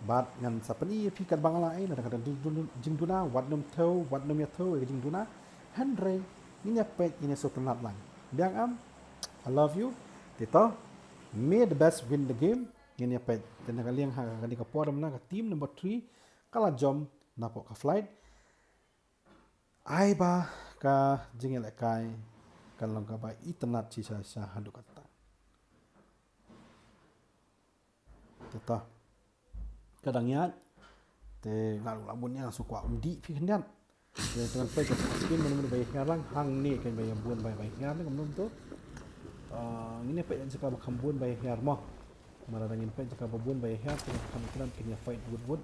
Bad ngan sa pyni ïa phi katba nga la ai, lada ka don jingduna, wat nym thew, wat nym ïa thew ïa ka jingduna. Hynrei ngin ïa peit, ngin ïa sngewtynnat lang. Biang am, I love you. Te to, may the best win the game. Ngin ïa peit. Te na ka liang ha kane ka por mynta ka team number three ka la jump na pok ka flight. Ai ba ka jingïalehkai kan long kaba itynnat shisha shisha haduh katta. Te to, ka dang ïaid. Te nga ruh la bun ïa, shu kwah ym dih phi khyndiat. Te ngan peit ka screen, mano mano ba ïa hiar lang, hangne kan ba ïa bun ba, ba ïa hiar ne, kumno to. Ah, ngin ïa peit ïa jaka ba kham bun ba ïa hiar mo. Namar lada ngin peit jaka ba bun ba ïa hiar, te kham itynnat, kin ïa fight wut wut.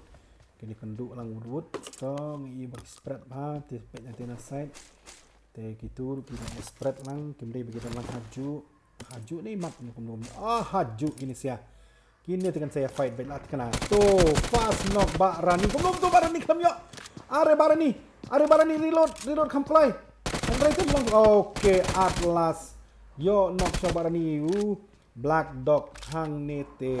Kin ïa kynduh lang wut wut. To, ngi i ba ki spread bha, te peit na te na side. Te kito ruh ki dang spread lang, kim dei ba ki dang lang hajuh. Hajuh ne mat ne kumno kumno. Ah, hajuh kine sia. Kine te kan sa ïa fight beit la te kane. To, fast knock Bah Rani. Kumno kumno Bah Rani khlem ïoh. Are Bah Rani. Are Bah Rani, reload, reload kham kloi. Hynrei te long. Okay, at last. Ïoh knock sha Bah Rani. Uh. Black Dog hangne te.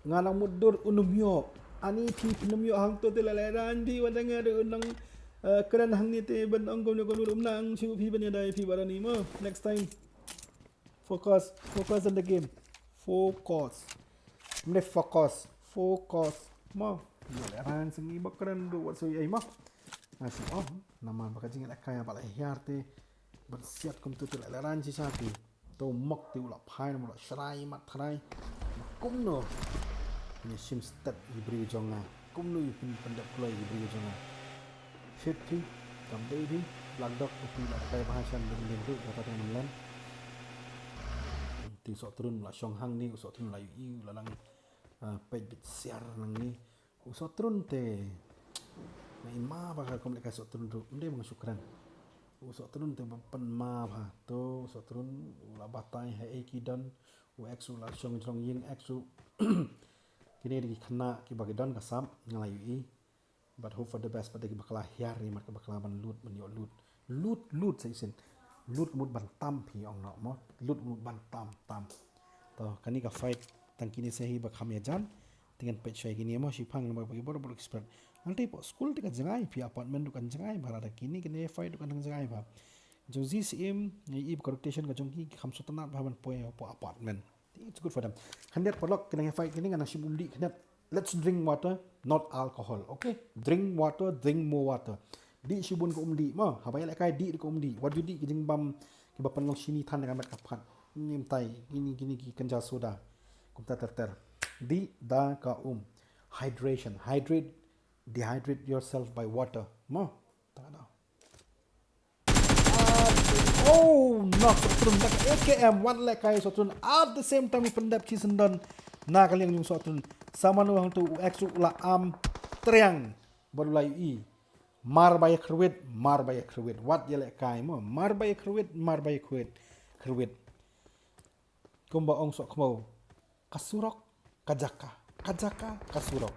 Nga nang mutdur un ym ïoh. Ani phi phin ym ïoh hangto te, lehrain phi, wat nga ruh nang, eh, kren hangne te ban ong kumno kumno, um nang shu phi ban ïada ïa phi Bah Rani mo. Next time. Focus, focus on the game. Focus. Mne focus, focus. Mo. Ïa lehrain sngi ba kren ruh wat shu ïa mo. Nga shu ong namar ba ka jingïalehkai ba la hiar te. Ban siat kumto te lehrain shisha te. To mok te u la phai, u la shrai mat thrai. Kumno ïa shim stet ïa ki briew jong nga? Kumno ïa pyn-, pyndep kloi ïa ki briew jong nga? Shit phi, kam dei phi. Black Dog u phi la kai bha shan ding ding ruh kata te ngan len. Te u Sohtrun u la shong hangne, u Sohtrun u la ïohi, u la nang, ah, peit bit siar nangne. U Sohtrun te, nga i ma ba ka kum lehkai Sohtrun ruh, ym dei ba nga shu kren. U Sohtrun te ba pynma bha. To u Sohtrun u la batai ha ei ki don. U X u la shong jrong ïing X u. Kine dei ki khynnah kiba ki don ka sap nga la ïohi. But hope for the best, but dei ki bakla hiar ïa mat ki bakla ban lut ban ïoh lut. Lut lut sa shisien. Lut ka mut ban tam phi ong noh mo. Lut ka mut ban tam tam. To kane ka fight tang kine sa hi ba kham ïa jan. Te ngan peit shuwa ïa kine mo, shiphang namar ba ki bor bor expert. Hangtei hapoh skul te ka jngai phi, apartment ruh kan jngai bha, lada kine kine fight ruh kan nang jngai bha. Jong G C M ngi i ba ka rotation ka jong ki ki kham sngewtynnat bha ban poi hapoh apartment. It's good for them. Khyndiat paralok, kine ngi fight kine ngan nang shim umdih khyndiat. Let's drink water, not alcohol. Okay? Drink water, drink more water. Dih shibun ka umdih mo. Haba ïalehkai dih ka umdih. Wat ju dih ki jingbam kiba pynlong shini than da ka met ka phad. Ngim tai, kine kine ki kynja soda. Kumta ter ter. Dih da ka um. Hydration. Hydrate, dehydrate yourself by water. Mo. Ta ka daw. Oh, knock Sohtrun da ka A K M, wat lehkai Sohtrun. At the same time u pyndep ki syndon na ka liang jong Sohtrun. Sa mano hangto u X u la am triang bad u la ïohi. Mar ba ïa khrwit, mar ba ïa khrwit. Wat ïalehkai mo. Mar ba ïa khrwit, mar ba ïa khrwit. Khrwit. Kumba ong Sohkhmaw, ka surok, ka jaka, ka jaka, ka surok.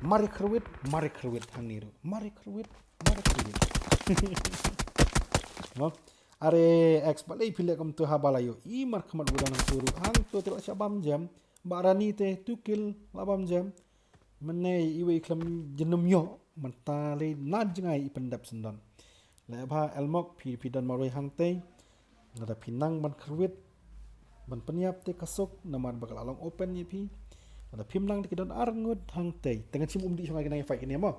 Mar ïa khrwit, mar ïa khrwit hangne ruh. Mar ïa khrwit, mar ïa khrwit. Mo? Are X balei phi leh kumto haba la ïohi markhmat u don hangto ruh. Hangto te la shah bam jem. Bah Rani te two kill la bam jem. Mynne iwei i khlem jnum ïoh, mynta lei na jngai i pyndep syndon. Leh bha Elmok phi, phi don marwei hangtei. Lada phi nang ban khrwit ban pynïap te ka suk, namar ba ka la long open ïa phi. Lada phim nang te ki don arngut hangtei. Te ngan shim umdih shong ai kane fight kane mo.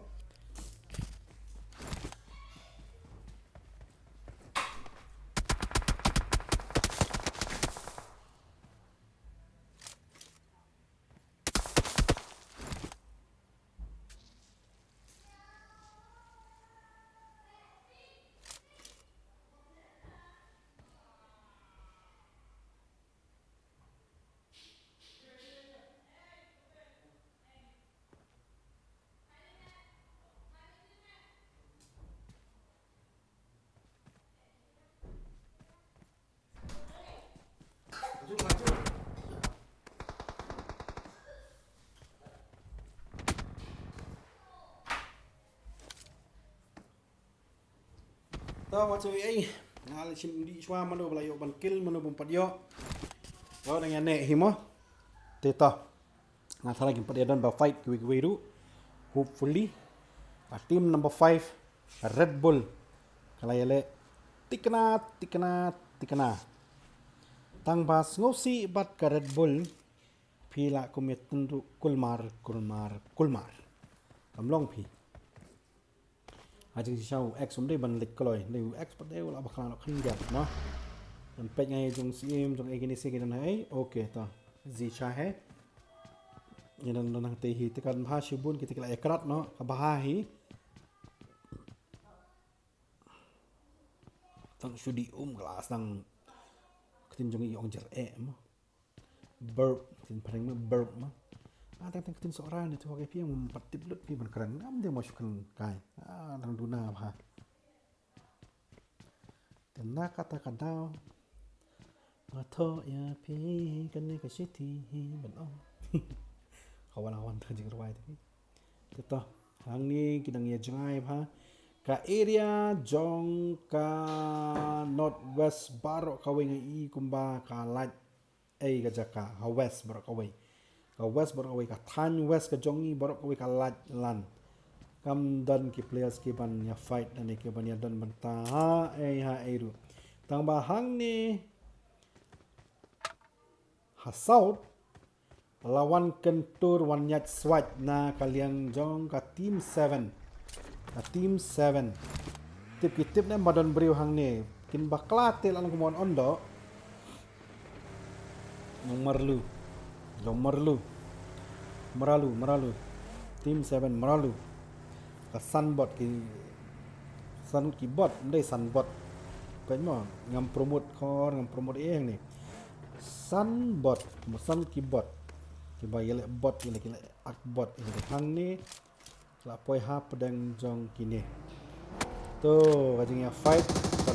To, wat shu ei. Nga la shim dih shuwa mano ba la ïoh ban kill, mano bym pat ïoh. Ïoh dang ïa neh hi mo. Te to. Nga tharai kin pat ïa don ba fight kiwei kiwei ruh. Hopefully. Ka team number five, Red Bull, ka la ïaleh tikna, tikna, tikna. Tang ba sngewsih bad ka Red Bull. Phi lah kum ïa tynruh kulmar, kulmar, kulmar. Kam long phi. Ha jingshisha u X um dei ban leit kloi, dei u X pat dei u la bakla noh khyndiat mo. Ngan peit nga ïa jong Syiem, jong ei kine se ki don ha ei. Okay to. Zi cha he. Ngi don don hangtei hi te kan bha shibun kita ki la ïa krat noh, ka bha hi. Tang shu dih um ka la sdang. Ktien jong i ong jer eh mo. Burp, ktien phareng ma burp ma. Ah, tang tang ktien Sohra ne tu ha ka phi ïa ngam pat tip lut phi ban kren. Ngam dei mo shu kren kai. Ah, tang duna bha. Te na kata ka daw nga thoh ïa phi kane ka shithi hi ban ong. Ka wan ka wan ka jingrwai te phi. Te to, hangne ki dang ïa jngai bha. Ka area jong ka North West baroh kawei nga i kumba ka lait. Ei ka jaka, ha West baroh kawei. Ka West baroh kawei, ka thaiñ West ka jong ngi baroh kawei ka lait lan. Kam don ki players ki ban ïa fight lane ki ban ïa don bynta ha ei ha ei ruh. Tang ba hangne ha South la wan kyntur wan ïaid swait na ka liang jong ka team seven. Ka team seven. Tip ki tip ne ba don briew hangne. Kin bakla te la long kumon ondo. Jong Marlu. Jong Marlu. Maralu, Maralu. Team seven Maralu. Ka Sunbot ki Sun ki bot, ndai Sunbot. Peit mo, ngam promote khor, ngam promote eh ni. Sunbot, mo Sun ki bot. Kiba ïaleh bot, ïaleh ïaleh ak bot, ïaleh hangne. La poi ha pdeng jong kine. To, ka jingïa fight, ka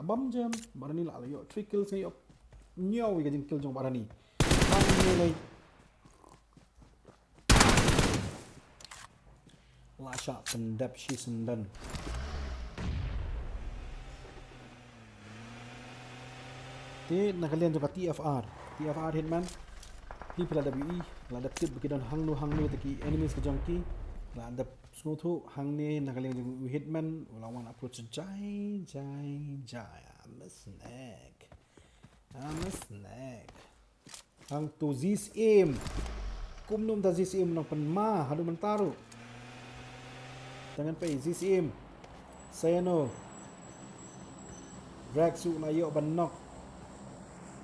la bam jem, Barani la la ïoh three kills, nga ïoh hynñiew ïa ka jingkill jong Barani. Hangne lei la shah pyndep shisyndon. Te na ka liang jong ka T F R, T F R Hitman, phi phi la dep ïohi, la dep tip ba ki don hangno hangno te ki enemies ka jong ki, la dep sngewthuh. Hangne na ka liang jong u Hitman u la wan approach jai jai jai. I'm a snake, I'm a snake. Hangto Zis Im. Kumno mynta Zis Im nang pynma haduh mynta ruh. Te ngan peit Zis Im. Sayano. Rex u la ïoh ban knock.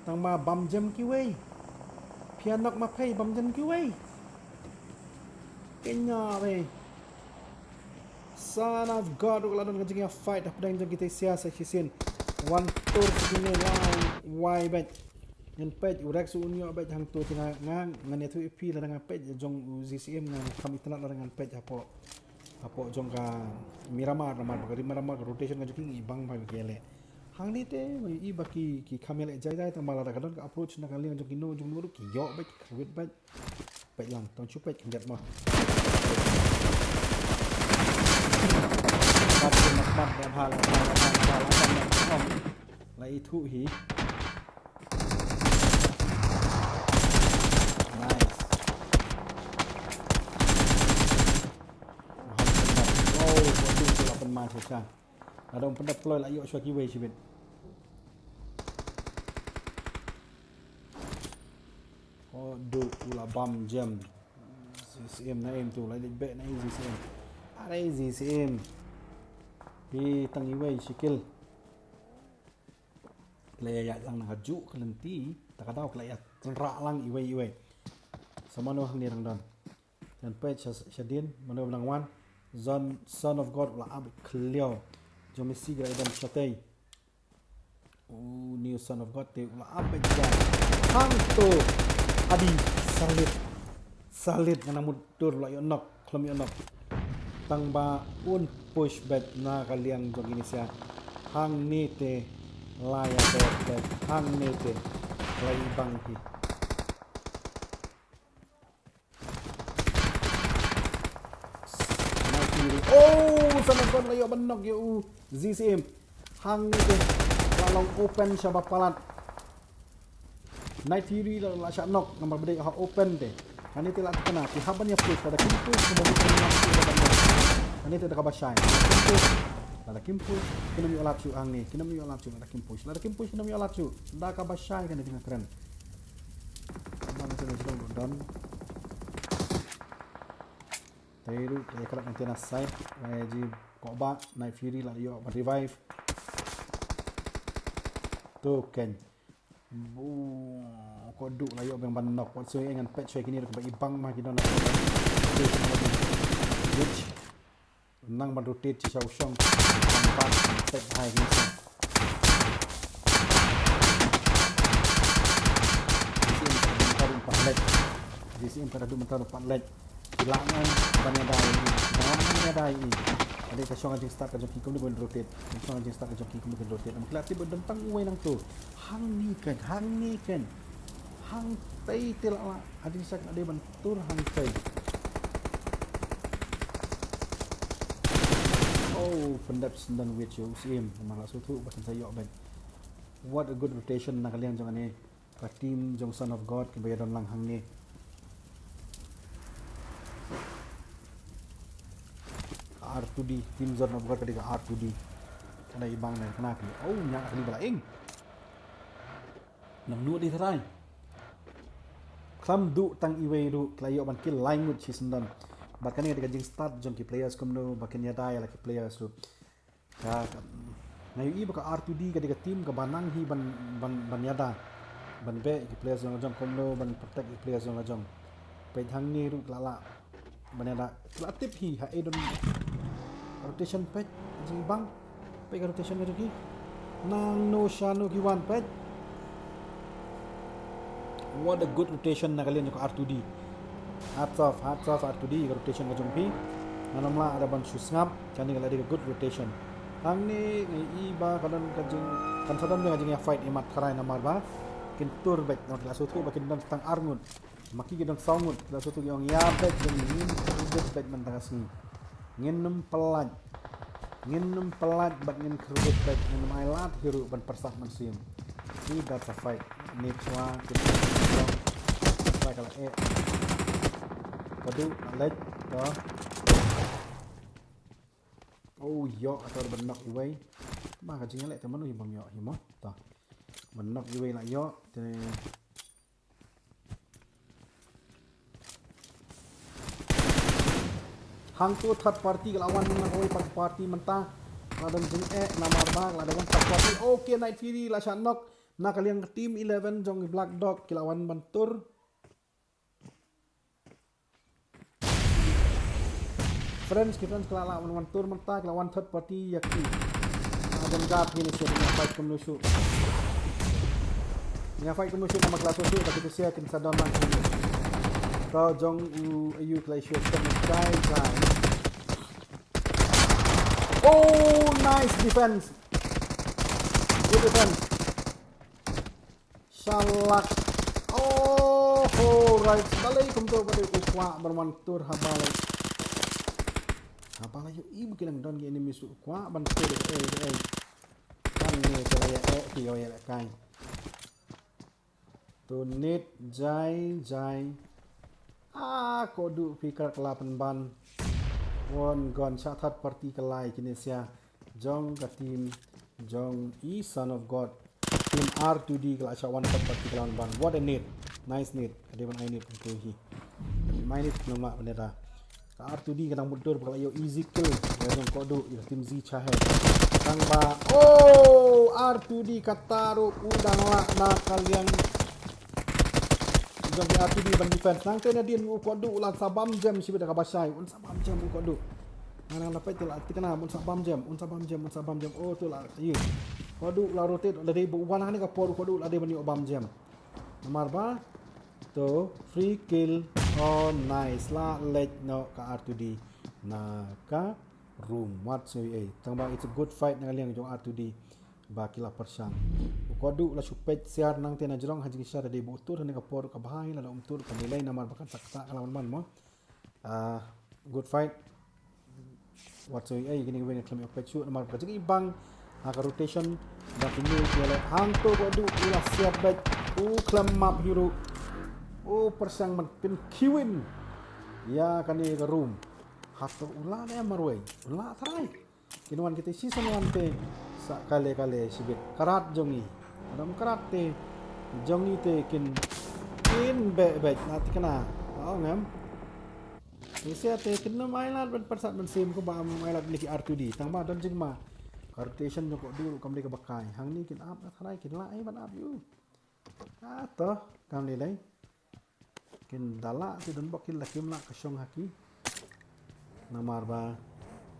Tang ma bam jem kiwei. Phi ïa knock ma phi bam jem kiwei. Kynja re. Son of God ruh la don ka jingïa fight hapdeng jong kita sha shisien. Wan tur shisien wai wai bad. Ngan peit u Rex un ïoh bad hangto te nga, nga, ngan ïathuh ïa phi lada nga peit jong u Zis Im nga kham itynnad lada ngan peit hapoh, hapoh jong ka Miramar, namar ba ka Miramar ka rotation ka jong ki ngi bang ba ki leh. Hangne te i ba ki, ki kham ïaleh jai jai tang ba lada ka don ka approach na ka liang jong kino jong kino ruh ki ïoh bad ki kyrwit bad. Peit lang, tang shu peit khyndiat mo. Kat kin mat mat, mat hal, mat hal, mat hal, mat hal, mat hal, mat hal. La ithuh hi. Nice. Wow, wow, wow, wow, wow, wow. Lada ym pyndep kloi la ïoh shuwa kiwei shibit. Haduh u la bam jem. Zis Im na im tu la leit beh na i Zis Im. Are Zis Im. Phi tang iwei shi kill. Ki la ïaid lang na kajuh ka lynti, ta ka daw ki la ïa rah lang iwei iwei. Sa mano hangne dang don. Ngan peit sha, shadien, mano ba dang wan. Son, Son of God u la ap khliew. Jong Messi ki la ïa don shatei. U new Son of God te u la ap beit jai. Hangto. Adi, salit. Salit, nga nang mut dur u la ïoh knock, khlem ïoh knock. Tang ba un push beit na ka liang jong kine sha. Hangne te la ïa beit beit. Hangne te la i bang hi. Night Fury. Oh, Son of God la ïoh ban knock ïa u Zis Im. Hangne te la long open shaba palat. Night Fury la, la shah knock namar ba dei ha open te. Hangne te la thikna ki hap ban ïa push, lada kim push, kim push, kim push. Hangne te da kaba shai. Kim push. Lada kim push, kin ym ïoh lap shuh hangne. Kin ym ïoh lap shuh lada kim push. Lada kim push, kin ym ïoh lap shuh. Da kaba shai kane te nga kren. Kaba nga kren sdang don. Te ruh, te ka dak ngan tena side, eh, ji ko ba, Night Fury la ïoh ban revive. Tu ken. Bu, ko duh la ïoh bang ban knock, wat soi ngan pet soi kini ruh ba i bang ma ki don. Nang ban rotate shisha u shong. Nang pat, pet hai kini. Ji si em ka dum taru pat lek. Ji si em ka dum taru pat lek. Ki lah ngan ban ïada ïa i. Ki lah ngan ban ïada ïa i. Hynrei ka shong ka jingstad ka jong ki kumno ban rotate. Ka shong ka jingstad ka jong ki kumno ban rotate. Namar ki la tip ba don tang uwei nangto. Hangne ken, hangne ken. Hangtei te la lah. Ha jingshisha ka dei ban tur hangtei. Oh, pyndep sendang wit ïa u Syiem. Namar la sngewthuh ba kan sa ïoh beit. What a good rotation na ka liang jong kane ka team jong Son of God kiba ïadon lang hangne. R two D, team Son of God ka dei ka R two D. Ka dei bang na kane ka. Oh, ïa kane ba la ing. Nangno dei tharai. Khlem duh tang iwei ruh, ki la ïoh ban kill lai ngut shi syndon. Bad kane ka dei ka jingstad jong ki players kumno ba kin ïada ïa la ki players ruh. Ka, ka, nga ïohi ba ka R two D ka dei ka team kaba nang hi ban, ban, ban ïada. Ban beh ïa ki players jong la jong kumno, ban protect ïa ki players jong la jong. Peit hangne ruh ki la lah. Bane da la tip hi ha edon rotation peit jing bang. Peit ka rotation ka jong ki. Nangno shano ki wan peit. What a good rotation na ka liang jong ka R two D. Hats off, hats off R two D ka rotation ka jong phi. Ngan ym lah da ban shu sngap, kane ka la dei ka good rotation. Hangne ngi i ba ka don ka jing, kan sa don ka jingïafight imat tharai namar ba kin tur beit, namar la shu tu ba kin don tang ar ngut. Ma ki ki don saw ngut, la shu tu ki ong ïa beit jong ngi, ngin beit beit man tang ka sngi. Ngin ym pynlait. Ngin ym pynlait bad ngin kyrwit beit, ngin ym ailad hi ruh ban pyrsad mynsiem. See, that's a fight. Ni chwa, kin sa ka la eh. Ka duh, ka leit, ka. Oh, ïoh, ka tor ban knock iwei. Ba ka jingïaleh te mano hi bym ïoh hi mo. Ta. Ban knock iwei la ïoh, te Hangto third party ka la wan na kawei pat party mynta. La don jingeh namar ba la don third party. Okay, Night Fury la shah knock na ka liang ka team eleven jong i Black Dog ki la wan ban tur. Friends, ki friends ka la la wan, wan tur mynta, ka la wan third party ïa ki. Ah, don guard hi ne sha, ïa fight kumno shuh. Ïa fight kumno shuh, namar ka la shuh shuh, ba ki tu sia kin sa don lang kumno. To jong u, u clash shuh, kan jai jai. Oh, nice defense. Good defense. Shalak. Oh, oh, right. Balei kumto, balei u kwah ban wan tur ha balei. Ha balei ïohi ba ki dang don ki enemies, u kwah ban tur, eh, eh. Kan ne ka la ïa eh, ki ïa lehkai. To net jai jai. Ah, Koduh phi krak la pynban. Wan gon shah third party ka lai kine sia. Jong ka team jong i Son of God. Team R two D ka la shah wan third party ka la wan ban. What a net. Nice net. Ka dei ban ai net kumto hi. Mai net nang mak bane da. Ka R two D ka dang mutdur ba ka la ïoh easy kill. Ïa jong Koduh ïa ka team Z Chahe. Tang ba. Oh, R two D kata ruh u dang lah na ka liang jong ka R two D ban defense. Nangta nadien u Koduh u la sa bam jem shibit da kaba shai. Un sa bam jem u Koduh. Nang nang la peit te la thikna un sa bam jem, un sa bam jem, un sa bam jem. Oh, tu la ïa. Koduh la rotate la dei ba u wan hangne ka por u Koduh la dei ban ïoh bam jem. Namar ba to free kill. Oh, nice. La leit noh ka R two D na ka room. Wat sngewsih ei. Tang ba it's a good fight na ka liang jong R two D. Ba ki la pyrshang. U Koduh la shu peit siar nangta na jrong ha jingshisha, dei ba u tur hangne ka por kaba hai, lada um tur kam lei lei namar ba kan sa ktah ka la wan ban mo. Ah, good fight. Wat sngewsih ei, kine kiwei nga khlem ïoh peit shuh namar ba ka jingibang ha ka rotation ba ki move ïa leh. Hangto Koduh u la siat beit, u khlem map hi ruh. U pyrshang ban pynkiwin ïa kane ka room. Hato u la leh marwei, u la tharai. Kin wan kita season one te sa kale kale shibit. Karat jong ngi. Adam karat te jong ngi te kin, kin beh beh na thikna. Ong em. Ni sia te kin ym ailad ban pyrsad mynsiem, kumba ym ailad na ki R two D. Tang ba don jingma. Ka rotation jong Koduh ruh kam dei kaba kai. Hangne kin ap na tharai, kin lah ei ban ap ïa u. Ah, to, kam lei lei. Kin da lah te don bok kin la kim lah ka shong ha ki. Namar ba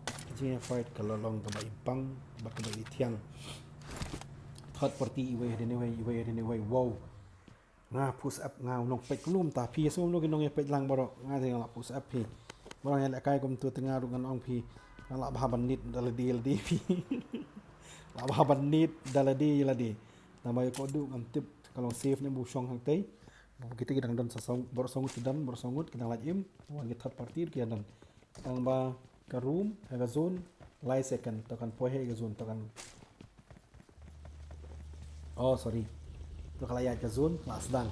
ka jingïafight ka la long kaba ibang, ba kaba ithiang. Third party iwei hadien iwei, iwei hadien iwei. Wow. Nga push up, nga u nongpeit kumno mynta phi, ïa sngewbha ki nongïapeit lang baroh. Nga te nga la push up phi. Baroh ïa lehkai kumto te nga ruh ngan ong phi. Nga lah bha ban nit da lade lade phi. Lah bha ban nit da lade lade. Tang ba ïa Koduh ngam tip ka long safe ne ba u shong hangtei. Ba kita ki dang don sa song, baroh song ki don, baroh song ki dang lait im. Wan ki third party ki don. Tang ba ka room ha ka zone lai second, to kan poi ha ka zone, to kan. Oh, sorry. To ka la ïaid ka zone, la sdang.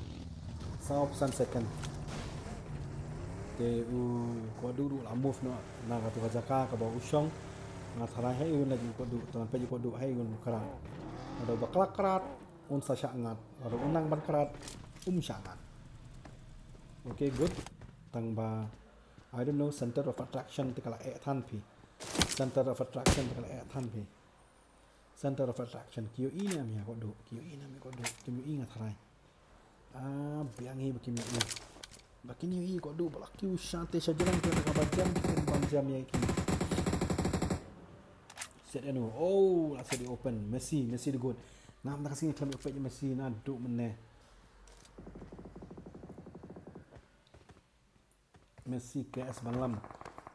Saw phew san second. Te u Koduh ruh la move noh na katu ka jaka kaba u shong. Nga tharai ha ïa u leit u Koduh, to kan peit u Koduh ha ïa u krat. Lada u ba khlak krat, un sa shah ngat. Lada u nang ban krat, um shah ngat. Okay, good. Tang ba, I don't know, center of attraction te ka la eh than phi. Center of attraction te ka la eh than phi. Center of attraction. Ki ïohi ne em ïa Koduh. Ki ïohi ne em ïa Koduh. Kim ïohi nga tharai. Ah, biang hi ba kim ïohi. Ba kin ïohi Koduh ba la kiew sha te sha jrong, te kaba jam kin bam jam ïa ki. Set enu. Oh, la set ïa open. Messi, Messi the goat. Ngam da ka sngi khlem ïoh peit ïa Messi naduh mynne. Messi K S Banglam.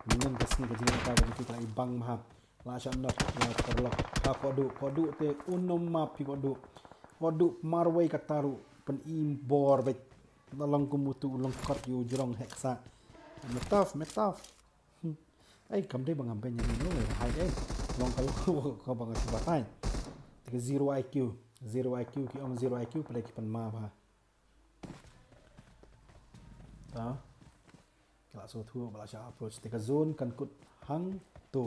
Mynnin ka sngi ka jingïarap ka jingkit la i bang bha. La shah knock, la paralok. Ha Koduh, Koduh te un ym map phi Koduh. Koduh marwei kata ruh pyn-i bor beit. La long kum utu u lyngkot ïa u jrong heh ksah. Me tough, me tough. Hmm. Ai, kam dei ba ngam beiñ ïa no, hai dei. Long ka long ka ba nga shu batai. Te ka zero I Q, zero I Q, ki ong zero I Q, pynleit ki pynmap bha. Ta. Ki la sngewthuh ba la shah approach. Te ka zone kan kut hangto.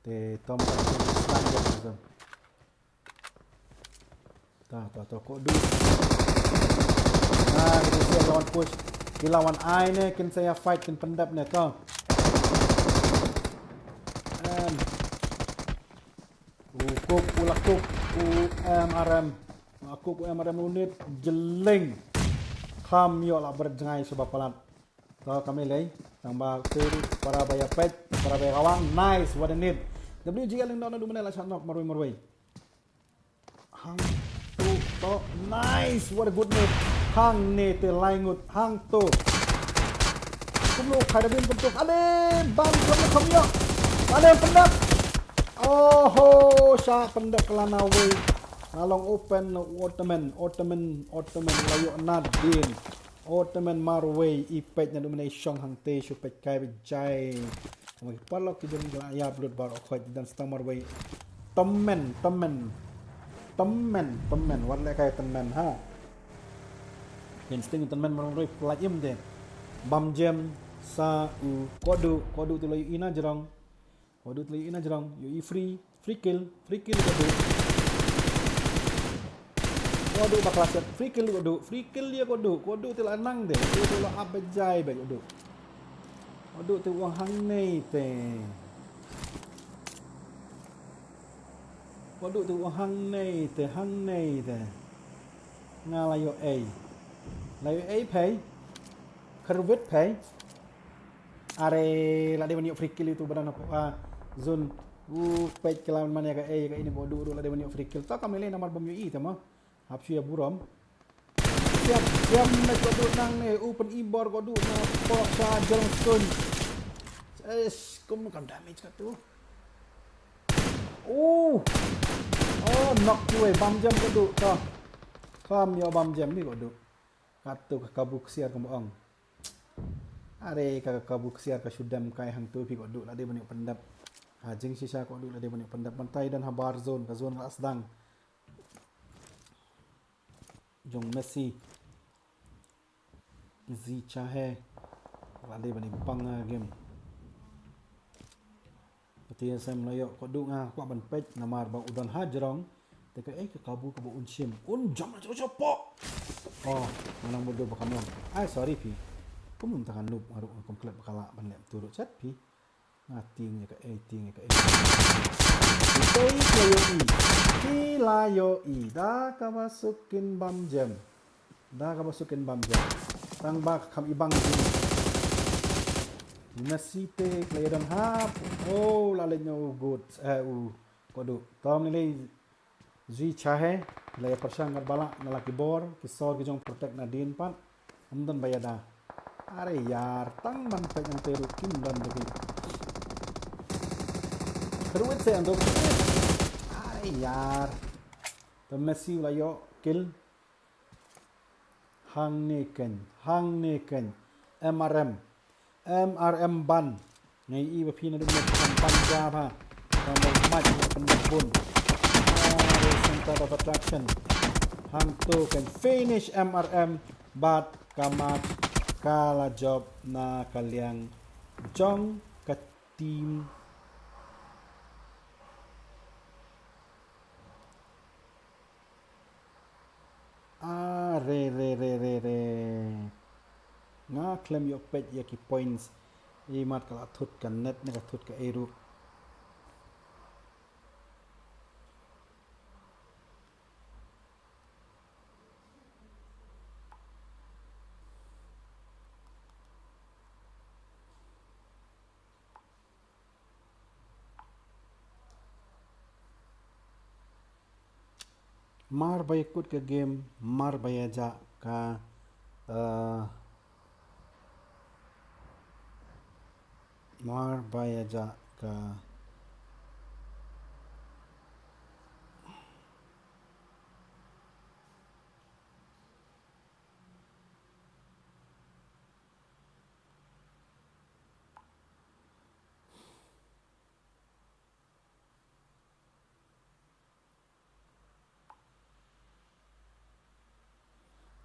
Te tom kan kut stan ïa ka zone. Ta, ta, ta, Koduh. Ah, ki la wan push. Ki la wan ai ne, kin sa ïa fight, kin pyndep ne, ta. Em. U kup, u la kup, u M R M. U la kup, u M R M unit, jylleng. Kham ïoh la bret jngai sha ba palat. To, kam lei lei. Tang ba te ruh para ba ïa peit, para ba ïa kawang. Nice, what a nit. W G L Lyngdoh naduh mynne la shah knock marwei marwei. Hangto, to. Nice, what a good nit. Hangne te lai ngut, hangto. Kumno khai da bin kumto. Ale, bam, kumno kham ïoh. Ale, pyndep. Oho, shah pyndep ka la na wei. Na long open na Ottoman, Ottoman, Ottoman la ïoh na din. Ottoman marwei i peit naduh mynne i shong hangte shu peit kai ba jai. Kumba ki paralok ki jong ki la ïap lut baroh khoit, don stang marwei. Tymmen, tymmen. Tymmen, tymmen. Wat leh kai tymmen ha. Kin sting tymmen marwei pynlait im te. Bam jem sa u Koduh, Koduh te la ïohi na jrong. Koduh te la ïohi na jrong, ïohi free, free kill, free kill Koduh. Koduh bakla set, free kill Koduh, free kill ïa Koduh, Koduh te la nang de, Koduh te la ap ba jai ba Koduh. Koduh te u ong hangne te. Koduh te u ong hangne te, hangne te. Nga la ïoh ei. La ïoh ei phei. Kyrwit phei. Are, la dei ban ïoh free kill itu ba don hapoh, ah, zone. U peit ka la man ïa ka ei, ka ei ni Koduh ruh la dei ban ïoh free kill. To kam lei lei namar bym ïohi te mo. Hap shu ïa burom. Siap, siap, met Koduh nangne, u pyn-i bor Koduh na pok sha jrong stone. Eish, kum kam damage katu. Oh. Oh, knock kiwei, bam jem Koduh, to. Kam ïoh bam jem ni Koduh. Katu ka kabu ksiar kumba ong. Are ka kabu ksiar ka shu dem kai hangtu phi Koduh la dei ban ïoh pyndep. Ha jingshisha Koduh la dei ban ïoh pyndep. Mynta i don ha bar zone, ka zone ka la sdang. Jong Messi. Zi Chahe. La dei ban ïoh pang ha game. Kata ïa sem la ïoh Koduh nga kwah ban peit namar ba u don ha jrong. Te ka, eh, ka kabu kaba un shim. Un jam na jrong shapoh. Oh, nga nang mutdur ba kam long. Ai, sorry phi. Kum mynta ka noob nga ruh kum klet ba ka lah ban leh tu ruh chat phi. Nga tieng ïa ka, eh, tieng ïa ka, eh. Ki la ïohi. Ki la ïohi. Da kaba suk kin bam jem. Da kaba suk kin bam jem. Tang ba kham i bang jin. Messi te ka la ïadon hap. Oh, la leit na u Good. Eh, u Koduh. Tom ni lei Zui Chahe. La ïa pyrshang kat ba lah na la ki bor. Ki sor ki jong protect na dien pat. Ym don ba ïada. Are yar. Tang ban peit nang te ruh kim don ba ki. Kyrwit se ang dok. Are yar. Te Messi la ïoh kill. Hangne keiñ, hangne keiñ. M R M. M R M ban. Nga ïohi ba phi naduh mynne phi ban jam ha. Tang ba u Mike u la pynbun. Ah, the center of attraction. Hangto keiñ finish M R M. Bad ka match ka la jop na ka liang jong ka team. Ah, re, re, re, re, re. Nga khlem ïoh peit ïa ki points. Imat ka la thut ka net ne ka thut ka ei ruh. Mar ba ïa kut ka game, mar ba ïa jah ka, eh, mar ba ïa jah ka.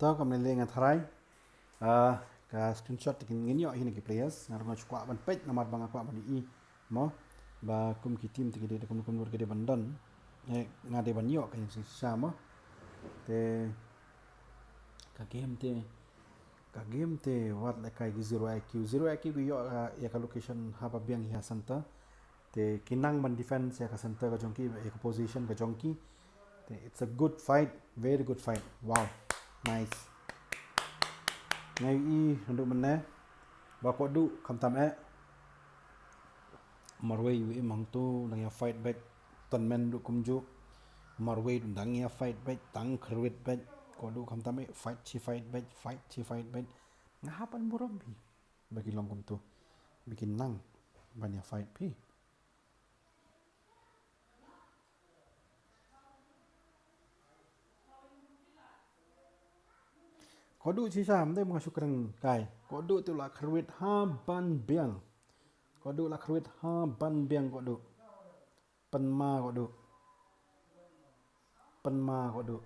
To, kam lei lei nga tharai. Ah, ka screenshot te ngin ïoh hi na ki players. Nga ruh nga shu kwah ban peit namar ba nga kwah ban ïohi mo ba kum ki team te ki dei, kum kum ki dei ban don. Eh, nga dei ban ïoh ka ïing shisha mo. Te ka game te, ka game te wat la kai ki zero I Q. Zero I Q ki ïoh, ah, ïa ka location haba biang ïa center. Te ki nang ban defense ïa ka center ka jong ki, ïa ka position ka jong ki. Te it's a good fight, very good fight. Wow. Nice. Nga ïohi naduh mynne ba Kohduh khamtam eh. Marwei u im hangto dang ïa fight beit. Tymmen ruh kumjuh. Marwei ruh dang ïa fight beit, tang kyrwit beit. Kohduh khamtam eh, fight shi fight beit, fight shi fight beit. Nga hap ban burom phi ba ki long kumto, ba ki nang ban ïa fight phi. Kohduh shisha, ym dei ba nga shu kren kai. Kohduh te u la kyrwit ha ban biang. Kohduh la kyrwit ha ban biang Kohduh. Pynma Kohduh. Pynma Kohduh.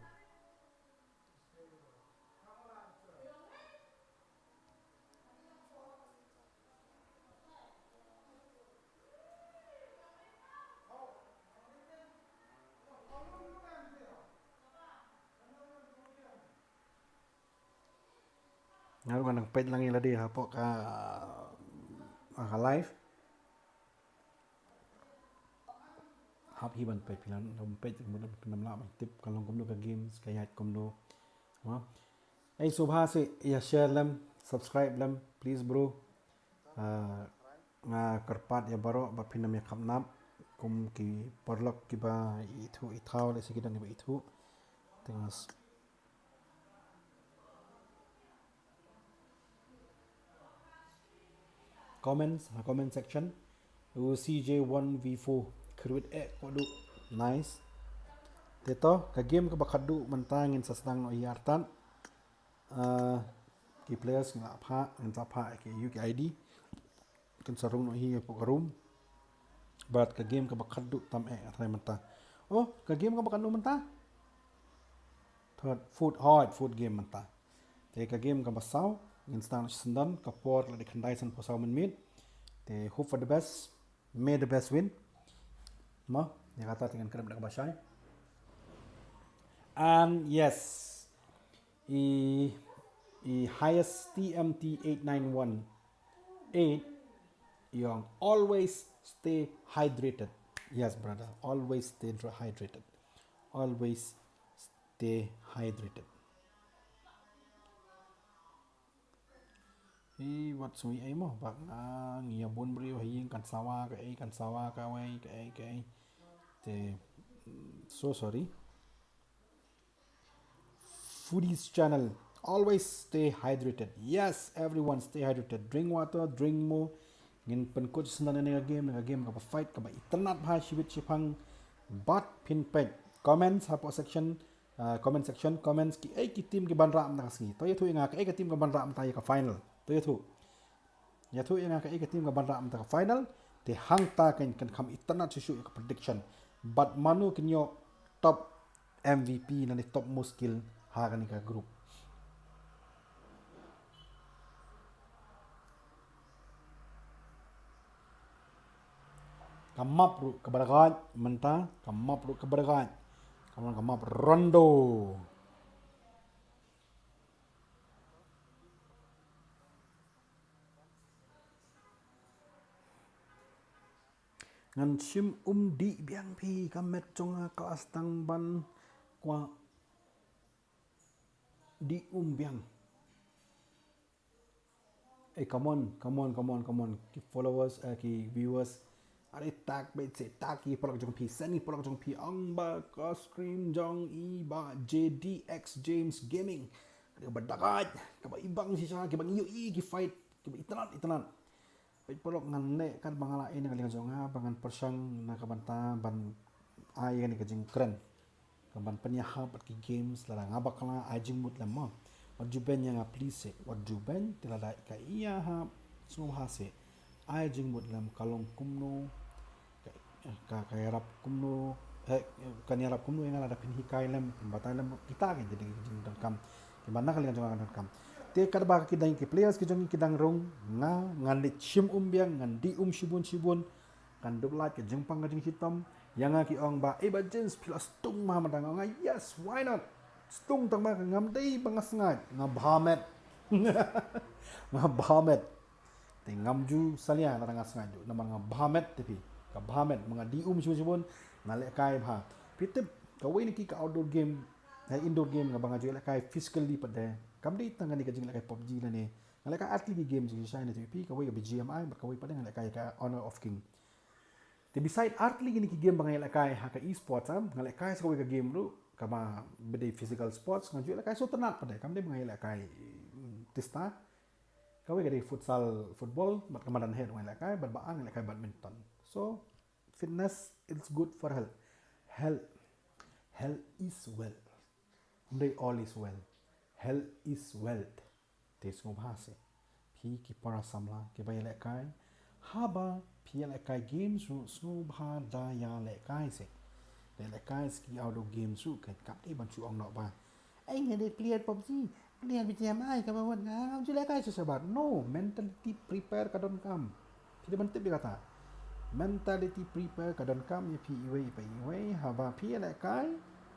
Nga ruh nga dang peit lang ïa lade hapoh ka, ah, ka live. Hap hi ban peit, phi lah ban peit, phin ym lah ban tip ka long kumno ka game, ka ïaid kumno. Mo. Ei, sngewbha seh ïa share lem, subscribe lem, please bro. Ah, nga kyrpad ïa baroh ba phin ym ïa khapnap kum ki paralok kiba ithuh ithaw, lehse ki don kiba ithuh. Thanks. Comments, ha comment section. U C J one V four. Kyrwit eh Kohduh. Nice. Te to, ka game kaba khatduh mynta ngin sa sdang noh hi artat. Ah, ki players ngin sa phah, ngin sa phah ki U K I D. Kin sa rung noh hi hapoh ka room. Bad ka game kaba khatduh tam eh, nga tharai mynta. Oh, ka game kaba khatduh mynta? Third, fourth, hooid, fourth game mynta. Te ka game kaba saw, ngin sdang noh shisyndon, ka por ka la dei khyndai sanphew saw minit. Te hope for the best, may the best win. Mo, ïa kata te ngan kren da kaba shai. And yes, i, i highest T M T eight nine one eight, ïa ong, always stay hydrated. Yes, brother, always stay dry-, hydrated. Always stay hydrated. Hi, wat sui ei mo, bad nga ngi ïa bun briew ha ïing kan sawa kaei, kan sawa kawei, kaei, kaei. Te, mm, so sorry. Foodies Channel, always stay hydrated. Yes, everyone stay hydrated. Drink water, drink more. Ngin pynkut shisyndon ïa kane ka game, ka game kaba fight, kaba itynnad bha shibit shiphang. Bad phin peit comments hapoh section, ah, comment section, comments kiei ki team ki ban rah mynta ka sngi. To ïathuh ïa nga kaei ka team ka ban rah mynta ïa ka final. To ïathuh. Ïathuh ïa nga kaei ka team ka ban rah mynta ka final. Te hangta kan, kan kham itynnad shuh shuh ïa ka prediction. Bad mano kin ïoh top M V P lane top most kill ha kane ka group. Ka map ruh kaba dang ïaid mynta, ka map ruh kaba dang ïaid. Ka map, ka map Rondo. Ngan shim um dih biang phi, ka met jong nga ka la sdang ban kwah dih um biang. Eh, come on, come on, come on, come on. Ki followers, eh, ki viewers. Are tag beit se, tag ïa ki paralok jong phi, send ïa ki paralok jong phi, ong ba ka stream jong i Bah J D X James Gaming. Ka dei kaba dakaid, kaba i bang shisha, kiba ngi ïohi ki fight, kiba itynnad, itynnad. Peit paralok, ngan leh katba nga la ai na ka liang jong nga, ba ngan pyrshang na ka bynta ban ai kane ka jingkren. Ka ban pynïahap bad ki games, lada nga bakla, ai jingmut lem mo. Wat ju beiñ ïa nga please se, wat ju beiñ, te lada ka ïahap, sngewbha se. Ai jingmut lem, ka long kumno, ka, ka, ka ïarap kumno, eh, kan ïarap kumno ïa nga lada phin hikai lem, phin batai lem, kita ki jingdonkam. Kiba na ka liang jong nga ka donkam. Te katba ki dang ki players ki jong ngi ki dang rung, nga, ngan leit shim um biang, ngan dih um shibun shibun, kan dup lait ka jingpang ka jingshitom. Ïa nga ki ong ba, "Eh, Bah James, phi la stung ma mynta." Nga ong, "Yes, why not?" Stung tang ba ngam dei ba nga sngaid, nga bha met. Nga bha met. Te ngam ju salia lada nga sngaid ju, namar nga bha met te phi. Ka bha met, ma nga dih um shibun shibun, nga lehkai bha. Phi tip, kawei na ki ka outdoor game, eh, indoor game nga ba nga ju lehkai physically pat de. Kam dei tang kane ka jinglehkai PUBG lane. Nga lehkai ar tylli ki game jingshisha na T V P, kawei ka B G M I, bad kawei pat de nga lehkai ka Honor of King. Te beside ar tylli kine ki game ba nga ïalehkai ha ka esports, ah, nga lehkai sa kawei ka game ruh, kaba dei physical sports, nga ju lehkai sngewtynnat pat de, kam dei ba nga ïalehkai, mm, tista. Kawei ka dei futsal, football, bad ka madan head nga lehkai, bad ba nga lehkai badminton. So, fitness is good for health. Health, health is wealth. Ym dei all is well. Health is wealth. Te sngewbha se. Phi ki para samla, kiba ïalehkai. Haba phi ïalehkai games ruh sngewbha da ïalehkai se. Da ïalehkai sa ki outdoor games ruh kan, kam dei ban shu ong noh ba, "Ai, nga dei player PUBG, player B G M I, kaba wan nga, ngam ju lehkai sha shabar." No, mentality prepare ka donkam. Phi dei ban tip ïa kata. Mentality prepare ka donkam ïa phi iwei pa iwei, haba phi ïalehkai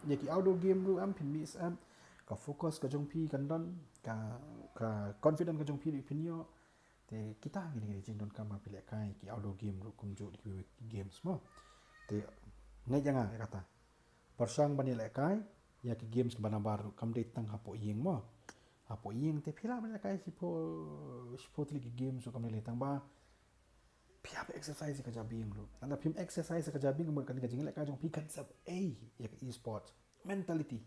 ïa ki outdoor game ruh, em, phin mih syep. Ka focus ka jong phi kan don, ka, ka confident ka jong phi ruh phin ïoh. Te kita kine ki jingdonkam ba phi lehkai ki outdoor game ruh kumjuh da kiwei ki games mo. Te ngeit ïa nga ïa kata. Pyrshang ban ïalehkai ïa ki games kiba nabar ruh, kam dei tang hapoh ïing mo. Hapoh ïing te phi lah ban lehkai shiphew, shiphew tylli ki games ruh kam dei lei, tang ba phi hap exercise ïa ka jabieng ruh. Lada phim exercise ïa ka jabieng, ka mut kane ka jinglehkai jong phi kan sep ei ïa ka esports. Mentality.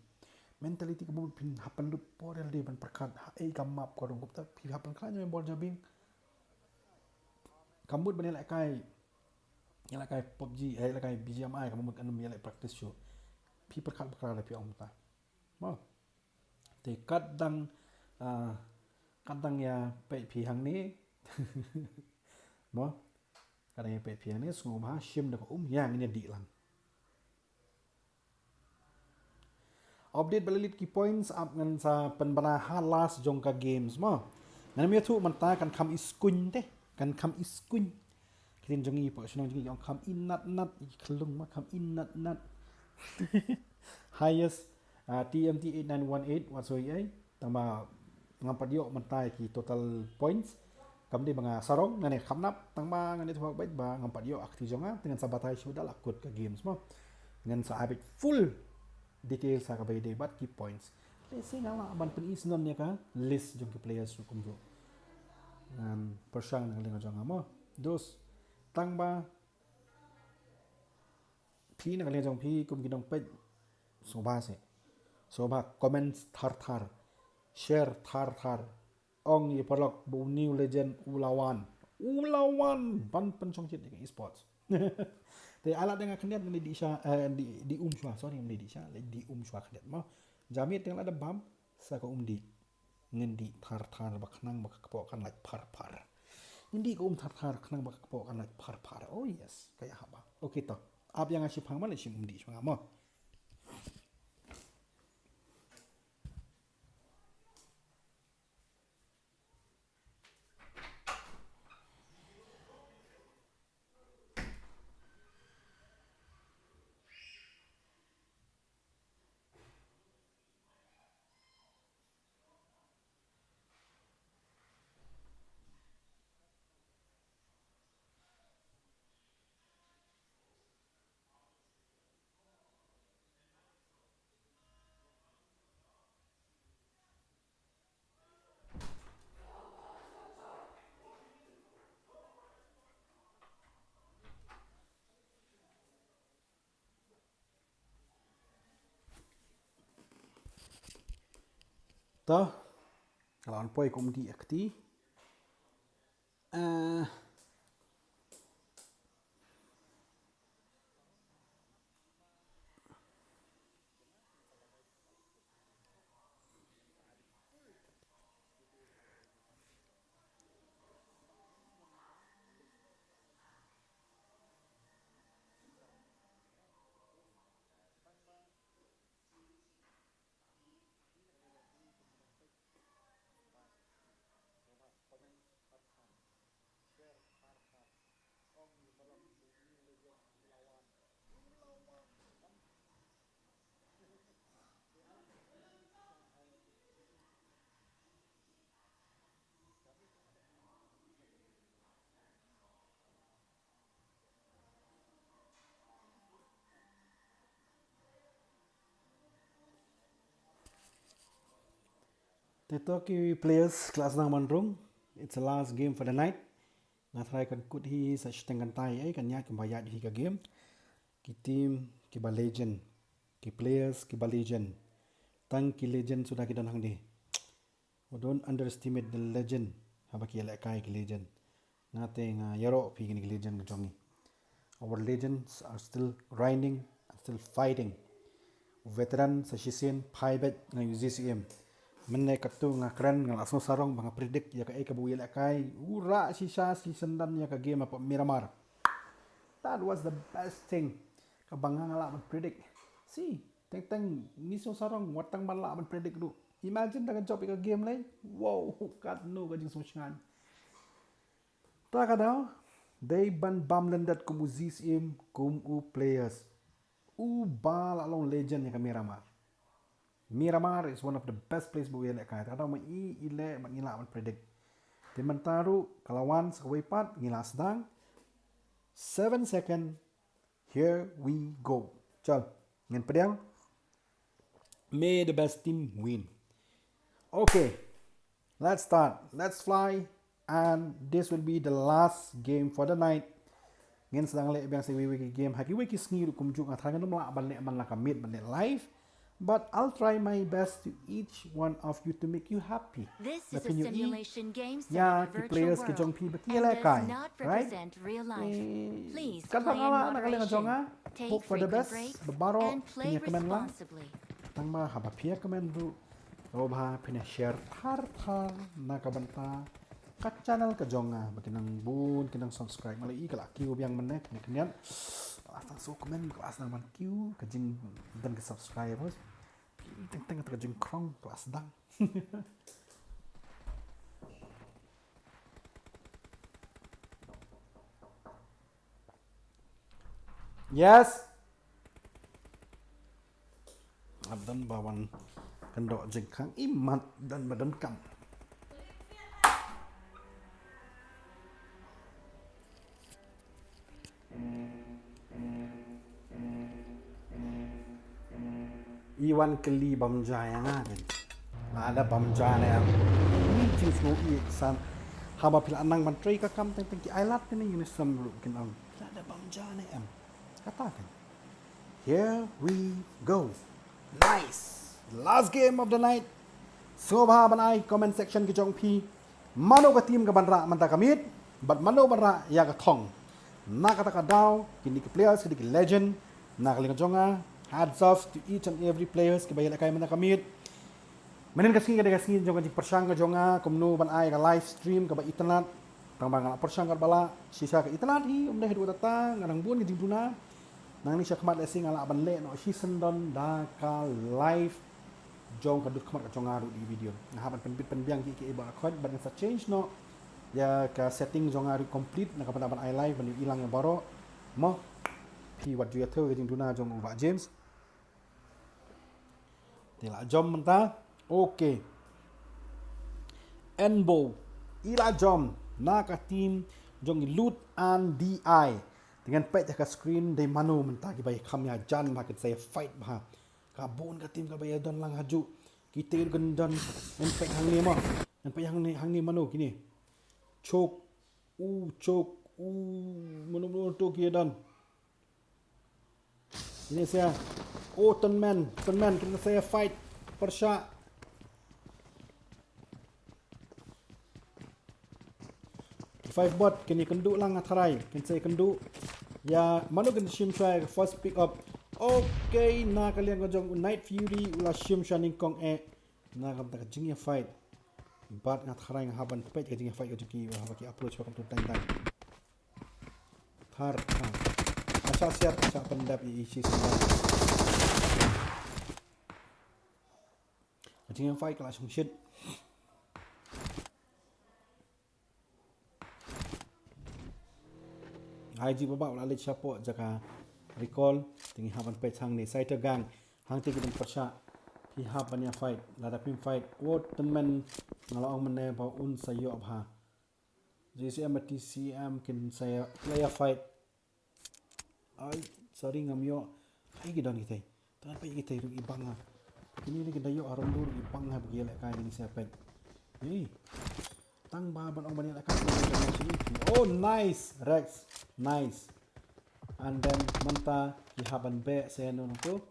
Mentality ka mut phin hap pynlut por ïa lade ban pyrkhat ha ei ka map ka rung, kumta phi hap pynkhlaiñ ïa me bor jabieng. Ka mut ban ïalehkai, ïalehkai PUBG, eh, ïalehkai B G M I, ka mut kan ym ïaleh practice shuh. Phi pyrkhat bakla lada phi ong kumta. Mo. Te kat dang, ah, kat dang ïa peit phi hangne. Mo. Kat dang ïa peit phi hangne, sngewbha shim da ka um, ïa ngin ïa dih lang. Update ba la leit ki points, ap ngan sa pynbna ha last jong ka games mo. Ngan ym ïathuh mynta, kan kham i skuñ te, kan kham i skuñ. Ki ktien jong ngi, pok shnong jong ngi ong kham i nat nat, i khlung ma kham i nat nat. Highest, ah, T M T eight nine one eight, wat soi ei. Tang ba ngam pat ïoh mynta ïa ki total points. Kam dei ba nga sarong, nga ne kham nap, tang ba nga ne thwa beit ba ngam pat ïoh ha ka kti jong nga, te ngan sa batai shuh da la kut ka games mo. Ngan sa update full details ha kaba ïadei bad ki points. Lehse nga lah ban pyni syndon ïa ka list jong ki players ruh kumjuh. Ngan pyrshang na ka liang jong nga mo. Dos, tang ba phi na ka liang jong phi kum ki nongpeit, sngewbha se. Sngewbha comment thar thar. Share thar thar. Ong ïa paralok ba u new legend u la wan. U la wan ban pynshongshit ïa ka esports. Te ai lada nga khyndiat ngan dih sha, eh, dih, dih um shuwa, sorry, ngan dih sha, dih um shuwa khyndiat mo. Jamit te nga la da bam sa ka um dih. Ngin dih thar thar ba khnang ba ka kpoh kan lait phar phar. Ngin dih ka um thar thar khnang ba ka kpoh kan lait phar phar. Oh yes, ka ïa haba. Okay to. Ap ïa nga shiphang, ma leit shim um dih shuwa nga mo. To, ka la wan poi kum dih ïa kti. Ah, Te to ki players ki la sdang ban rung. It's the last game for the night. Nga tharai kan kut hi sa shiteng kan tai, eh, kan ïaid kumba ïaid hi ka game. Ki team kiba legend, ki players kiba legend. Tang ki legend suda ki don hangne. Oh, don't underestimate the legend. Haba ki ïalehkai ki legend, nga te nga ïaroh phi kine ki legend ka jong ngi. Our legends are still grinding and still fighting. Veteran sa shisien phai beit na U Z C M. Mynne katto nga kren, nga la sngewsarong ba nga predict ïa kaei kaba u ïalehkai. U rah shisha shi syndon ïa ka game hapoh Miramar. That was the best thing. Kaba nga nga lah ban predict. Si, teng teng ngi sngewsarong wat tang ban lah ban predict ruh. Imagine da ka jop ïa ka game lei. Wow, katno ka jingsngewsynei. Ta ka daw, dei ban bam lyndet kum u Z C M, kum u players. U ba la long legend ïa ka Miramar. Miramar is one of the best place ba u ïalehkai. Ta ka daw ma i i leh ba ngi lah ban predict. Te mynta ruh ka la wan sa kawei pat, ngi la sdang. Seven second. Here we go. Chal, ngin pdiang. May the best team win. Okay, let's start. Let's fly. And this will be the last game for the night. Ngin sdang leh biang sa iwei iwei ki game ha kiwei ki sngi ruh kumjuh. Nga tharai ngan ym lah ban leh man la ka miet ban leh live. But I'll try my best to each one of you to make you happy. This is a simulation game set in a virtual world and does not represent real life. Please play in moderation. Take frequent breaks and play responsibly. Tang ba haba phi ïa kmen ruh, sngewbha phin ïa share thar thar na ka bynta ka channel ka jong nga, ba ki nang bun ki nang subscribe. Nga la i ka la kiew biang mynne, kane kane. Ka la sdang shu kmen, ka la sdang ban kiew ka jingdon ki subscribers. Phi teng teng ka jingkhrong ka la sdang. Yes. Ap don ba wan kyndoh jingkhang imat don ba don kam. I wan kylli bam ja ïa nga kan. Lada bam ja ne em. Ni jingsngew i san. Haba phi la nang ban trei ka kam teng teng ki ai lad kane uni sam ruh kin ong. Lada bam ja ne em. Kata kan. Here we go. Nice. Last game of the night. Sngewbha ban ai comment section ki jong phi. Mano ka team ka ban rah mynta ka miet, bad mano ban rah ïa ka thong. Na kata ka daw, kine ki players, kine ki legend, na ka liang jong nga, hats off to each and every players kiba ïalehkai mynta ka miet. Mynnin ka sngi ka dei ka sngi jong ka jingpyrshang ka jong nga, kumno ban ai ka live stream kaba itynnad. Tang ba nga la pyrshang katba lah, shisha ka itynnad hi, ym dei haduh katta, nga dang bun ka jingduna. Nangne shakhmat lehse nga lah ban leh noh shisyndon da ka live jong ka dud khmat ka jong nga ruh da ki video. Nga hap ban pynbit pynbiang kiei kiei ba la khot, bad ngan sa change noh ïa ka setting jong nga ruh complete na ka bynta ban ai live ban ïohi lang ïa baroh. Mo, phi wat ju ïathuh ka jingduna jong u Bah James. Te la jom mynta. Okay. Enbo i la jom na ka team jong i Lut and D I. Te ngan peit ha ka screen dei mano mynta kiba ïakham ïajan bha, kin sa ïa fight bha. Ka bun ka team kaba ïadon lang hajuh. Kita ruh kin don. Ngan peit hangne mo. Ngan peit hangne, hangne mano kine. Chok. U chok. U mano mano to ki ïadon. Kine sa ïa. Oh, Tonmen, Tonmen, kine sa ïa fight. Pyrshah. Five bot, kin ïakynduh lang nga tharai. Kin sa ïakynduh. Ïa, mano kin shim shuwa ïa ka first pick up. Okay, na ka liang ka jong u Night Fury, u la shim shuwa nyngkong eh. Na ka bynta ka jingïafight. Bad nga tharai nga hap ban peit ka jingïafight ka jong ki, haba ki approach ba kumtu tang tang. Thar, ha. Asha siat, asha pyndep ïa i shi sendap. Ka jingïafight ka la shong shit. Ai ji baba u la leit shapoh jaka recall, te ngi hap ban peit hangne Saito Gang. Hangtei ki dang pyrshah. Ki hap ban ïa fight. Lada phim fight, wo tymmen nga la ong mynne ba un sa ïoh bha. G C M bad T C M kin sa ïa, la ïa fight. Ai, sorry, ngam ïoh. Ai, ki don kitei. Tang peit kitei ruh i bang ha. Kine ruh ki da ïoh harum dur i bang ha, ba ki ïalehkai kine sa peit. Ei. Tang ba ban ong ban ïalehkai. Oh, nice, Rex. Nice. And then mynta ki hap ban beh seh nangtu.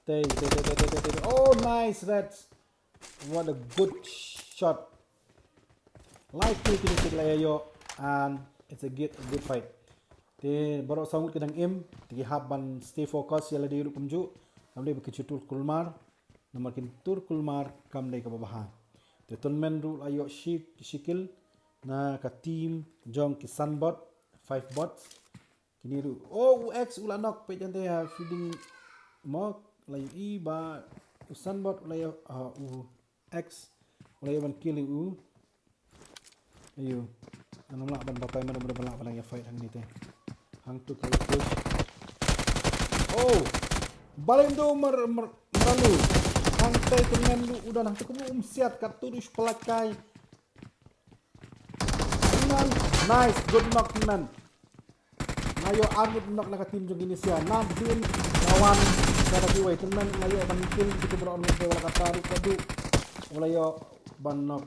Tei, tei, tei, tei, tei, tei, tei. Oh, nice, Rex. What a good shot. Lai kill kine ki la ïoh, and it's a good, a good fight. Te baroh saw ngut ki dang im, te ki hap ban stay focus ïa lade ruh kumjuh. Kam dei ba kin shu tur kulmar, namar kin tur kulmar kam dei kaba bha. Te Tunmen ruh la ïoh shi, shi kill na ka team jong ki Sunbot, five bots. Kine ruh. Oh, u X u la knock, peit ïa te ha feeding mo, la ïohi ba u Sunbot u la ïoh, ah, u X u la ïoh ban kill u. Ayo. Ngam lah ban batai, mano mano ban lah ban ïa fight hangne te. Hangtu ka push. Oh. Balei ym don mar, mar, meralu. Hangtei Tunmen ruh u don hangtu, kum um siat katto ruh shu pynlait kai. Nice, good knock, man. Nga ïoh arngut knock na ka team jong Indonesia. Nadin ka wan ka da kiwei, Tunmen nga ïoh ban kill kitu baroh arngut, te wat la katta ruh Koduh u la ïoh ban knock,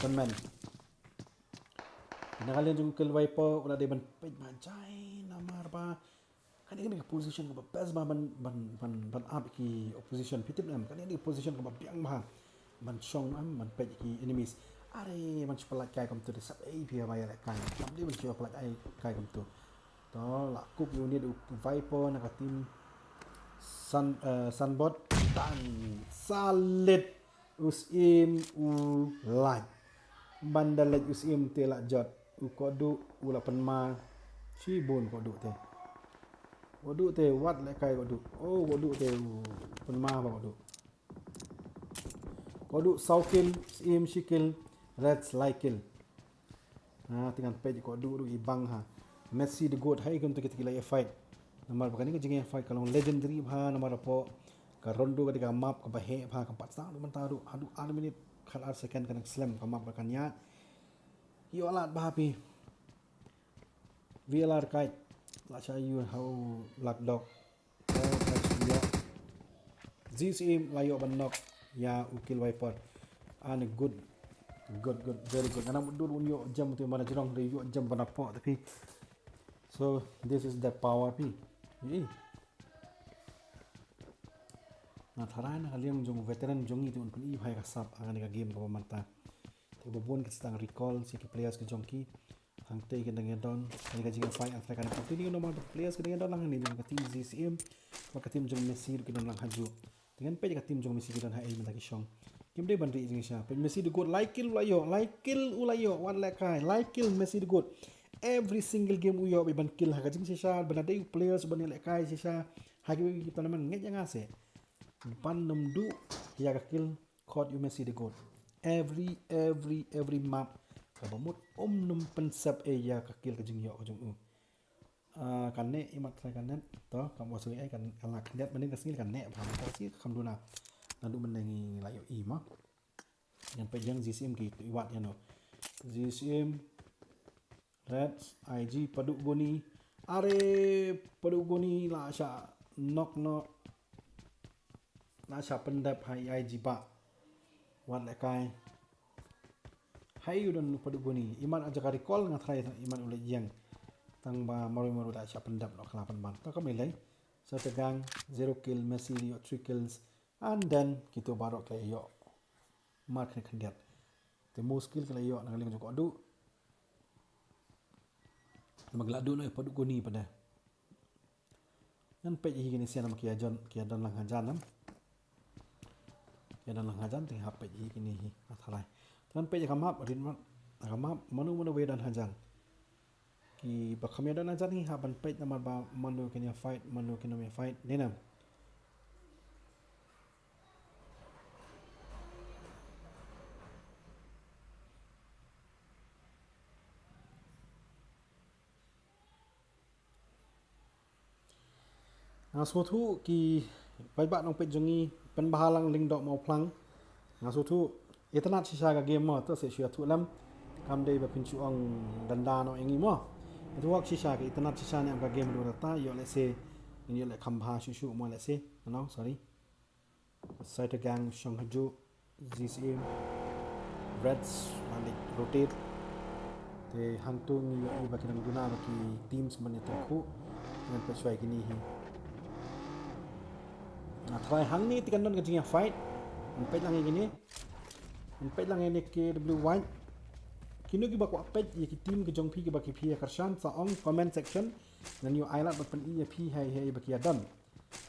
Tunmen. Na ka liang jong u Kill Viper u la dei ban peit ma jai namar ba kane, kane ka position kaba best ba ban, ban, ban, ban ap ki opposition. Phi tip ne em, kane, kane ka position kaba biang ba ban shong, em, ban peit ki enemies. Are ban shu pynlait kai kumtu te sap ei phi ba ïalehkai. Kam dei ban shu pynlait kai kumtu. To la kup ïa une u Viper na ka team Sun, eh, Sunbot. Tang salit. U Syiem u lait. Ban da leit u Syiem te la jot. U Koduh u la pynma. Shibun Koduh te. Koduh te wat lehkai Koduh. Oh, Koduh te u pynma ba Koduh. Koduh saw kill, Syiem shi kill, Reds lai kill. Ha, te ngan peit Koduh ruh i bang ha. Messi the goat, hai kumtu kita ki la ïa fight. Namar ba kane ka jingïa fight ka long legendary bha, namar hapoh ka Rondo ka dei ka map kaba heh bha, kam pat sdang ruh mynta ruh, haduh ar minit, khat ar second ka nang slem ka map ba kan ïaid. Ïoh lad bha phi. V L R kai. La sha ïoh ha u Black Dog. Oh, nice ïoh. G C M la ïoh ban knock ïa u Kill Viper. And good. Good, good, very good. Nga nang mutdur un ïoh jam tu mana jrong, dei ïoh jam bana pok tapi. So, this is the power phi. Ih. Nga tharai na ka liang jong u veteran jong ngi te un pyni bha ïa ka sap ha kane ka game kaba mynta. Te ba bun ki sdang recall sha ki players ki jong ki. Hangtei ki dang ïa don. Kane ka jingïa fight hangtei kan continue namar ba ki players ki dang ïa don lang hangne jong ka team G C M. Bad ka team jong Messi ruh ki don lang hajuh. Te ngan peit ka team jong Messi ki don ha ei mynta ki shong. Kim dei ban ri jingshisha. Peit Messi the goat, lai kill u la ïoh, lai kill u la ïoh, wat lehkai, lai kill Messi the goat. Every single game u ïoh beit ban kill ha ka jingshisha, ban dei u players ban ïalehkai shisha. Ha kiwei ki tournament ngeit ïa nga seh. Ban nym duh ïa ka kill khot ïa u Messi the goat. Every, every, every map kaba mut um nym pynsep ei ïa ka kill ka jingïoh ka jong u. Ah, kane i mat trai kane. To, kam wa sui ai kan, kan la khyndiat mynnin ka sngi kane, bha ka sngi kam duna. Naduh mynne ngi la ïoh i ma. Ngan peit ïa G C M ki tu i wat ïa no. G C M, Reds, I G, Paduk Goni. Are Paduk Goni la sha knock knock. La sha pyndep ha I G ba. Wat lehkai. Hai u don u Paduk Goni. Imat ha jaka recall nga tharai imat u leit ïeng. Tang ba marwei marwei la sha pyndep noh kala pynban. To kam lei. Sa tegang, zero kill, Messi ïoh three kills. And then kitu baroh ki la ïoh. Mar khyndiat khyndiat. Te most kill ki la ïoh na ka liang jong Koduh. Te ma ki la duh noh ïa Padukuni pat de. Ngan peit hi kine sien ma ki ïa jon, ki ïa don lang hajan em. Ki ïa don lang hajan te hap peit hi kine hi ha tharai. Te ngan peit ïa ka map rit mat. Ka map mano mano ba ïa don hajan. Ki ba kham ïa don hajan hi hap ban peit namar ba mano kin ïa fight, mano kin ym ïa fight. Dei ne em. Nga sngewthuh ki paidbah nongpeit jong ngi pynbha lang Lyngdoh Mawphlang. Nga sngewthuh itynnad shisha ka game mo, to se shu ïathuh lem. Kam dei ba phin shu ong danda noh ïa ngi mo. Ïathuh hok shisha, ka itynnad shisha ne em ka game ruh kata, ïoh lehse ngin ïoh leh kham bha shuh shuh mo lehse. No, sorry. Saitor Gang shong hajuh, G C M, Reds, malik rotate. Te hangto ngi ïohi ba ki dang duna ba ki teams ban ïatyngkhuh. Ngan peit shuwa ïa kine hi. Nga tharai hangne te kan don ka jingïa fight. Ngan peit lang ïa kine. Ngan peit lang ïa kine K W White. Kino kiba kwah peit ïa ki team ki jong phi kiba ki phi ïa kyrshan sa ong comment section. Ngan ïoh ai lad ban pyni ïa phi ha ei ha ei ba ki ïa don.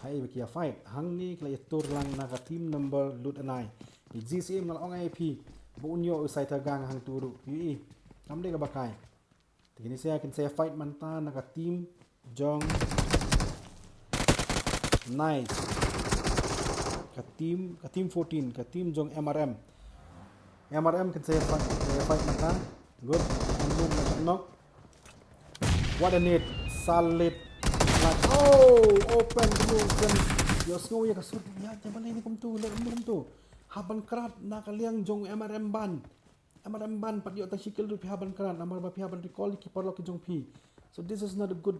Ha ei ba ki ïa fight. Hangne ki la ïa tur lang na ka team number lut anai. Ki G C M nga la ong ïa phi ba un ïoh u Saitor Gang hangto ruh. Ïohi. Kam dei kaba kai. Te kine sa kin sa ïa fight mynta na ka team jong Nice. Ka team, ka team fourteen, ka team jong M R M. M R M kin sa ïa fight, sa ïa fight mynta. Good. Ang mum na knock. What a nade. Solid. Like, oh, open dulu kan. Ïohsngew ïa ka sur. Ïa, ïa balei ne kumtu, leh kumtu. Hap ban krat na ka liang jong M R M ban. M R M ban, pat ïoh tang shi kill ruh phi hap ban krat. Namar ba phi hap ban recall ki paralok ki jong phi. So this is not a good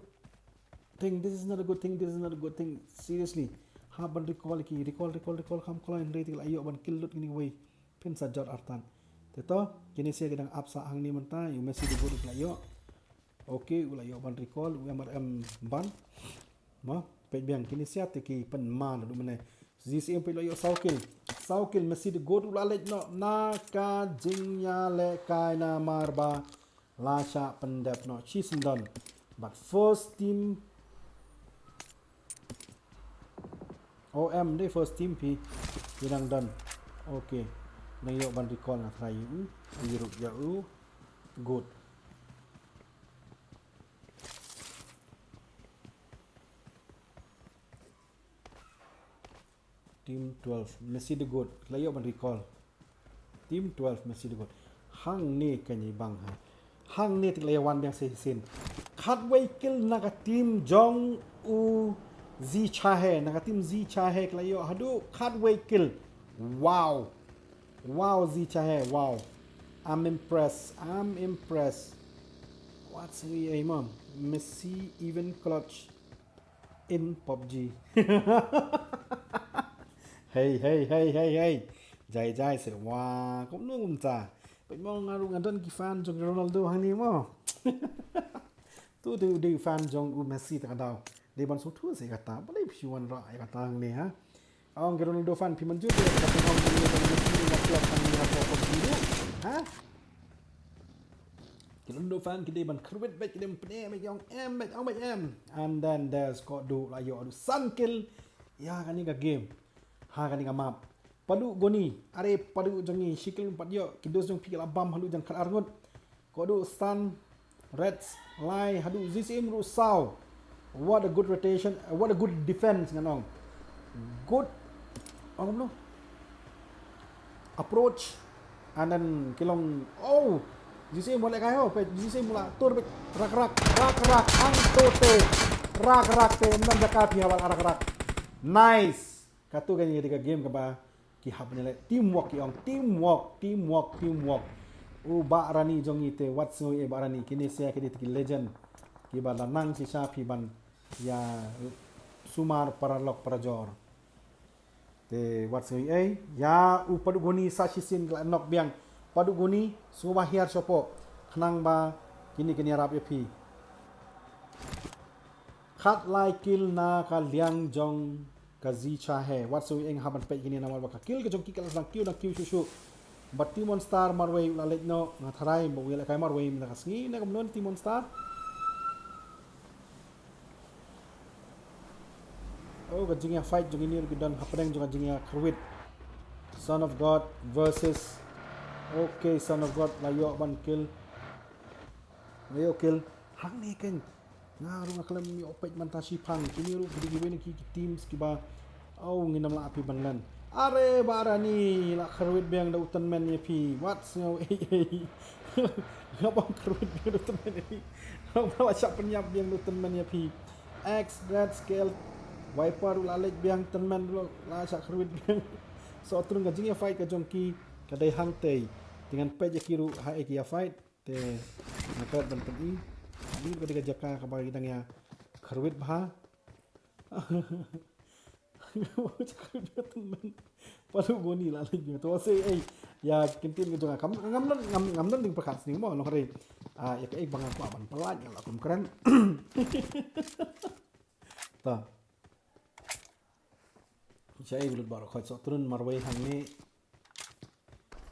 thing. This is not a good thing. This is not a good thing. Seriously. Hap ban recall ki, recall, recall, recall, kham kloi hynrei te ki la ïoh ban kill lut kine kiwei. Phin sa jot artat. Te to, kine sa ki dang ap sa hangne mynta, u Messi the Goat u la ïoh. Okay, u la ïoh ban recall, u M R M ban. Mo, peit biang kine sa te ki pynman naduh mynne. G C M peit la ïoh saw kill. Saw kill, Messi the Goat u la leit noh na ka jingïalehkai namar ba la shah pyndep noh shi syndon. But first team O M dei first team phi. Phi dang don. Okay. Dang ïoh ban recall nga try ïa u. Ïa u ruh ïa u. Good. Team twelve, Messi the Goat, la ïoh ban recall. Team twelve, Messi the Goat. Hangne kane bang ha. Hangne te la ïa wan biang sa shisien. Khatwei kill na ka team jong u Zi Chahe, na ka team Zi Chahe ki la ïoh haduh khatwei kill. Wow. Wow, Zi Chahe, wow. I'm impressed. I'm impressed. What's he aim on? Messi even clutch in PUBG. Hey, hey, hey, hey, hey. Jai, jai, se wa, kumno kumta. Peit mo nga ruh nga don ki fan jong Ronaldo hangne mo. Tu tu dei fan jong u Messi ta ka daw. Dei ban sngewthuh se kata. Balei phi wanrah ïa kata hangne ha. Ong ki Ronaldo fan phi mynjur te kata phi ong phi ong Messi ïa club hangne ha PUBG ruh. Ha? Ki Ronaldo fan ki dei ban kyrwit bad ki dei ban pyneh bad ki ong em bad ong bad em. And then there's Kodu la ïoh haduh san kill. Ïa kane ka game. Ha kane ka map. Padu Goni, are padu jong ngi shi kill pat ïoh ki dos jong phi ki la bam haduh jong khatar ngut. Kodu san, Reds lai, haduh G C M ruh saw. What a good rotation, what a good defense ngan ong. Good, ong kumno? Approach. And then ki long, oh, G C M wat lehkai ho, peit G C M la tur beit rak rak, rak rak, ang to te, rak rak te, ym don jaka phi hap ban rak rak. Nice. Katu kane ka dei ka game kaba ki hap ban leh teamwork, ki ong teamwork, teamwork, teamwork. U Bah Rani jong ngi te, wat sngew ïa Bah Rani, kine sa ki dei ki legend. Kiba la nang shisha phi ban ïa sumar paralok parajor. Te wat sngew ei, ïa u Padu Goni sa shisien ki la knock biang. Padu Goni, sngewbha hiar shapoh. Khnang ba kine kin ïarap ïa phi. Khatlai kill na ka liang jong ka Zi Chahe. Wat sngew ei, nga hap ban peit kine namar ba ka kill ka jong ki ka la dang kiew dang kiew shuh shuh. Bad Team One Star marwei u la leit noh, nga tharai ba u ïalehkai marwei mynta ka sngi ne kumno Team One Star. Oh, ka jingïa fight jong ini ruh ki don hapdeng jong ka jingïa kyrwit. Son of God versus. Okay, Son of God la ïoh ban kill. La ïoh kill. Hangne keiñ. Nga ruh nga khlem ïoh peit mynta shiphang. Kine ruh ki dei kiwei na ki, ki teams kiba, oh, ngin ym lah phi ban len. Are ba rani la kyrwit biang da u tymmen ïa phi. Wat sngew ei ei. Nga bam kyrwit biang da u tymmen ïa phi. Nga ba la shah pynïap biang da u tymmen ïa phi. X, Red Scale, Viper ruh la leit biang, tymmen ruh la shah kyrwit biang. Sohtrun, ka jingïa fight ka jong ki ka dei hangtei. Te ngan peit ïa ki ruh ha ei ki ïa fight. Te nga klet ban pyni. Ni ka dei ka jaka kaba ki dang ïa kyrwit bha. Kyrwit biang tymmen. Palu boni la leit biang. To se ei. Ïa kyntien ka jong nga kam ngam don, ngam, ngam don ding pyrkhat sning mo, long re. Ah, ïa kaei ba nga kwah ban pyllait nga la kum kren. Ta. Shai lut baroh khoit Sohtrun marwei hangne.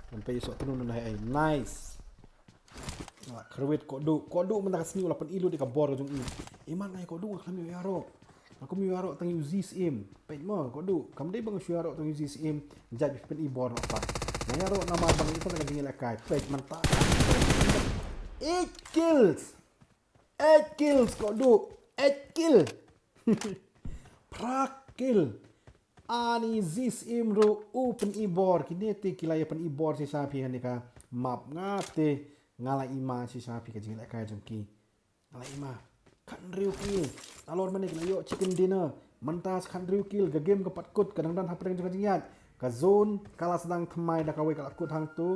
Ngan peit Sohtrun na ei. Nice. Ah, kyrwit Koduh, Koduh mynta ka sngi u la pyni lut ïa ka bor ka jong i. Iman ngai Koduh nga khlem ïoh ïaroh. Nga kum ïoh ïaroh tang ïa u Zee Syiem. Peit mo Koduh, kam dei ba nga shu ïaroh tang ïa u Zee Syiem. Jait phi pyni bor noh pat. Nga ïaroh namar ba nga ïa tang ka jingïalehkai. Peit mynta. Eight kills. Eight kills Koduh. Eight kill. Phra kill. Ani Zee Syiem ruh u pyni bor, kine te ki la ïa pyni bor shisha phi ha kane ka map, nga te nga la ïohi ma shisha phi ka jingïalehkai jong ki. Nga la ïohi ma. Khathynriew kill. Nalor mynne ki la ïoh chicken dinner. Mynta khathynriew kill, ka game ka pat kut, ka dang don hapdeng jong ka jingïaid. Ka zone ka la sdang thymmai da kawei ka la kut hangto.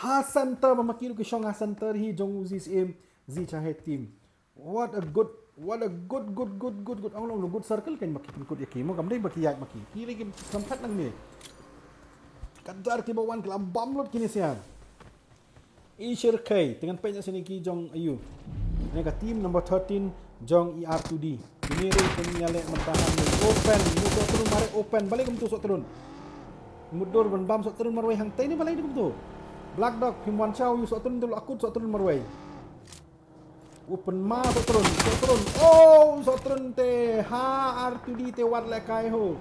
Ha center ba ma ki ruh ki shong ha center hi jong u Zee Syiem, Zee Chahei team. What a good, what a good, good, good, good, good. Ong long long good circle kan ma ki pynkut ïa ki mo, kam dei ba ki ïaid ma ki. Ki lei ki sampat nangne. Ka jar kiba wan ki la bam lut kine sian. I Shirkhei, te ngan peit na sini ki jong aiu. Ne ka team number thirteen jong i R two D. Kine ruh pynïaleh mynta hangne. Open, mut Sohtrun mareh open. Balei kumtu Sohtrun? Mutdur ban bam Sohtrun marwei hangtei ne balei kumtu. Black Dog, phim wan shaw ïa u Sohtrun te u la kut Sohtrun marwei. U pynma Sohtrun, Sohtrun. Oh, Sohtrun te ha R two D te wat lehkai ho.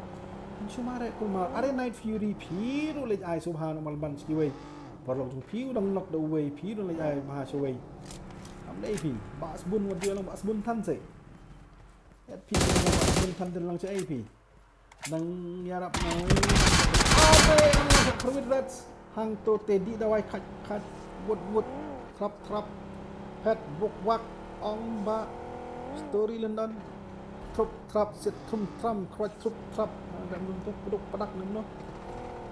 Phin shu mareh kulmar. Are Night Fury phi ruh leit ai sngewbha noh, mal ban sha kiwei. Paralok jong phi u dang knock da uwei, phi ruh leit ai bha sha uwei. Kam dei phi. Bah Sbun wat ïa long Bah Sbun than se. Phi long Bah Sbun than te long shaei phi. Nang ïarap nang. Ape, ang sa kyrwit Reds. Hangto te dih dawai khat khat. Wut wut. Trap trap. Phet buk wak. Ong ba. Story London. Trup trap sit trum tram. Kruat trup trap. Dam nung tu puduk padak nung no.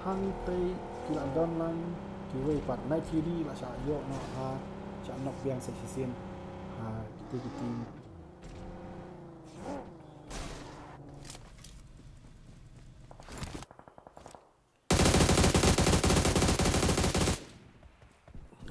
Hangtei ki la don lang. Kiwei pat Night Fury la sha ïoh noh ha. Sha knock biang sa shisien. Ha, kiti kiti.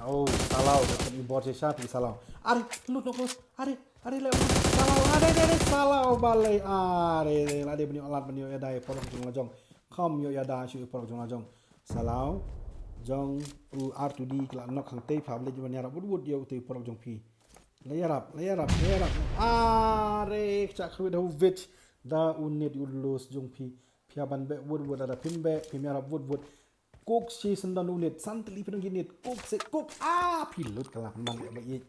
Oh, Salaw, da pynbor shisha phi Salaw. Are, lut noh, are, are, le, Salaw, are, are, are, Salaw, balei, are, la dei ban ïoh lad ban ïoh ïada ïa paralok jong la jong. Kham ïoh ïada shuh ïa paralok jong la jong. Salaw, jong u R two D ki la knock hangtei pha, balei ban ïarap wut wut ïa utei u paralok jong phi. La ïarap, la ïarap, la ïarap. Are, chak kyrwit ha u Vich. Da u net u los jong phi. Phi hap ban beh wut wut, lada phim beh, phim ïarap wut wut. Kuk shi sendon u net, san tylli phi dang ki net, kuk se, kuk, ah, phi lut ka la pynban ïa ba ïeit.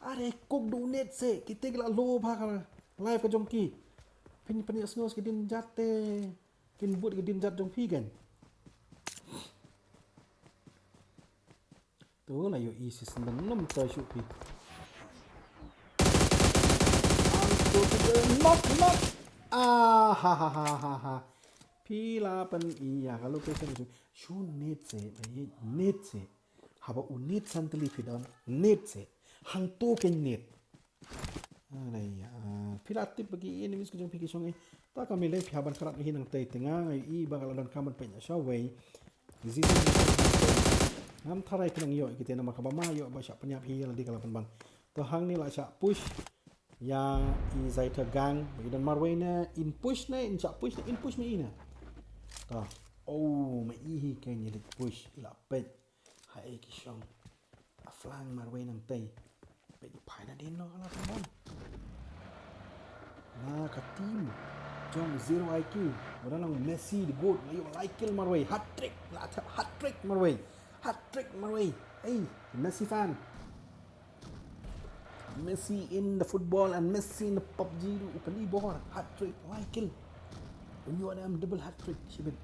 Are kuk da u net se, kite ki la low bha ka life ka jong ki. Phin, phin ïohsngew ki dien jat te, kin bud ki dien jat jong phi kan. To la ïohi shi sendon nym toi shuh phi. Ang to to knock knock. Ah ha ha ha ha ha. Phi la pyni ïa ka location shu, shu net se, net se. Haba u net san tylli phi don, net se. Hangto kein net. Alai, ah, phi la tip ba ki enemies ka jong phi ki shong ei. Ta ka mih lei phi hap ban kyrap hi nangtei, te nga nga ïohi ba ka la donkam ban peit noh shawei. Zee Syiem ngam tharai phi nang ïoh kite namar kaba ma ïoh ba shah pynïap hi la dei ka la pynban. To hangne la shah push ïa i Zaita gang, ba i don marwei ne in push ne in shah push ne in push ma i ne. To, oh, ma i hi kein i leit push, i la peit. Haei ki shong. A flang marwei nangtei. Peit phai nadien noh ka la pynban. Na ka team jong Zero I Q, u dang long Messi the goat, la ïoh lai kill marwei, hat trick, la thep hat trick marwei, hat trick marwei. Hey, Messi fan. Messi in the football and Messi in the pub G ruh u pynibor, hat trick, lai kill. Un ïoh ne em double hat trick shibit.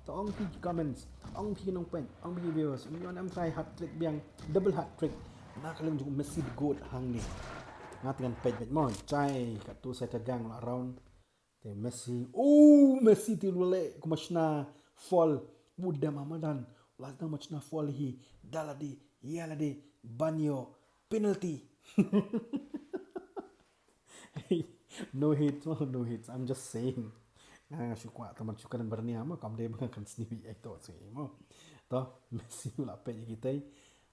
To ong phi ki comments, ong phi ki nongpeit, ong phi ki viewers, un ïoh ne em try hat trick biang, double hat trick na ka liang jong Messi the goat hangne. Nga te ngan peit beit mo, jai katto Sciatica Gang la round. Te Messi, oh, Messi te u la leh kumba shna foul, u dem ha madan, u la dang kumba shna foul hi, da lade ïa lade ban ïoh penalty. No hate, no, no hate. I'm just saying. Nga, nga shu kwah tang ban shu kren byrni mo, kam dei ba nga kren sniew ïa ito sniew mo. To, Messi u la peit ïa kitei.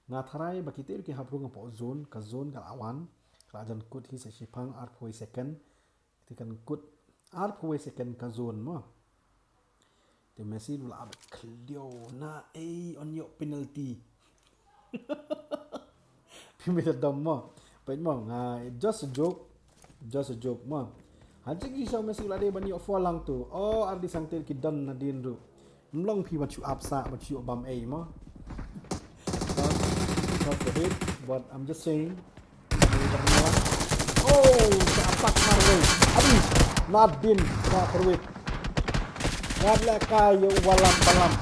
Nga tharai ba kitei ruh ki hap rung hapoh zone, ka zone ka la wan, ka la jan kut hi sa shiphang arphew second. Te kan kut arphew second ka zone mo. Te Messi u la ap khliew na ei, un ïoh penalty. Phi mih dom mo. Peit mo, nga, just a joke. Just a joke mo. Ha jingshisha u Messi u la dei ban ïoh foul hangto. Oh, ar di sangtir ki don nadien ruh. Ym long phi ban shu ap sah, ban shu ïoh bam ei mo. Not, not for it, but I'm just saying. Oh, sa attack marwei. Adi, nadien sa Kyrwit. Wat leh kai ïa u Balam, Balam.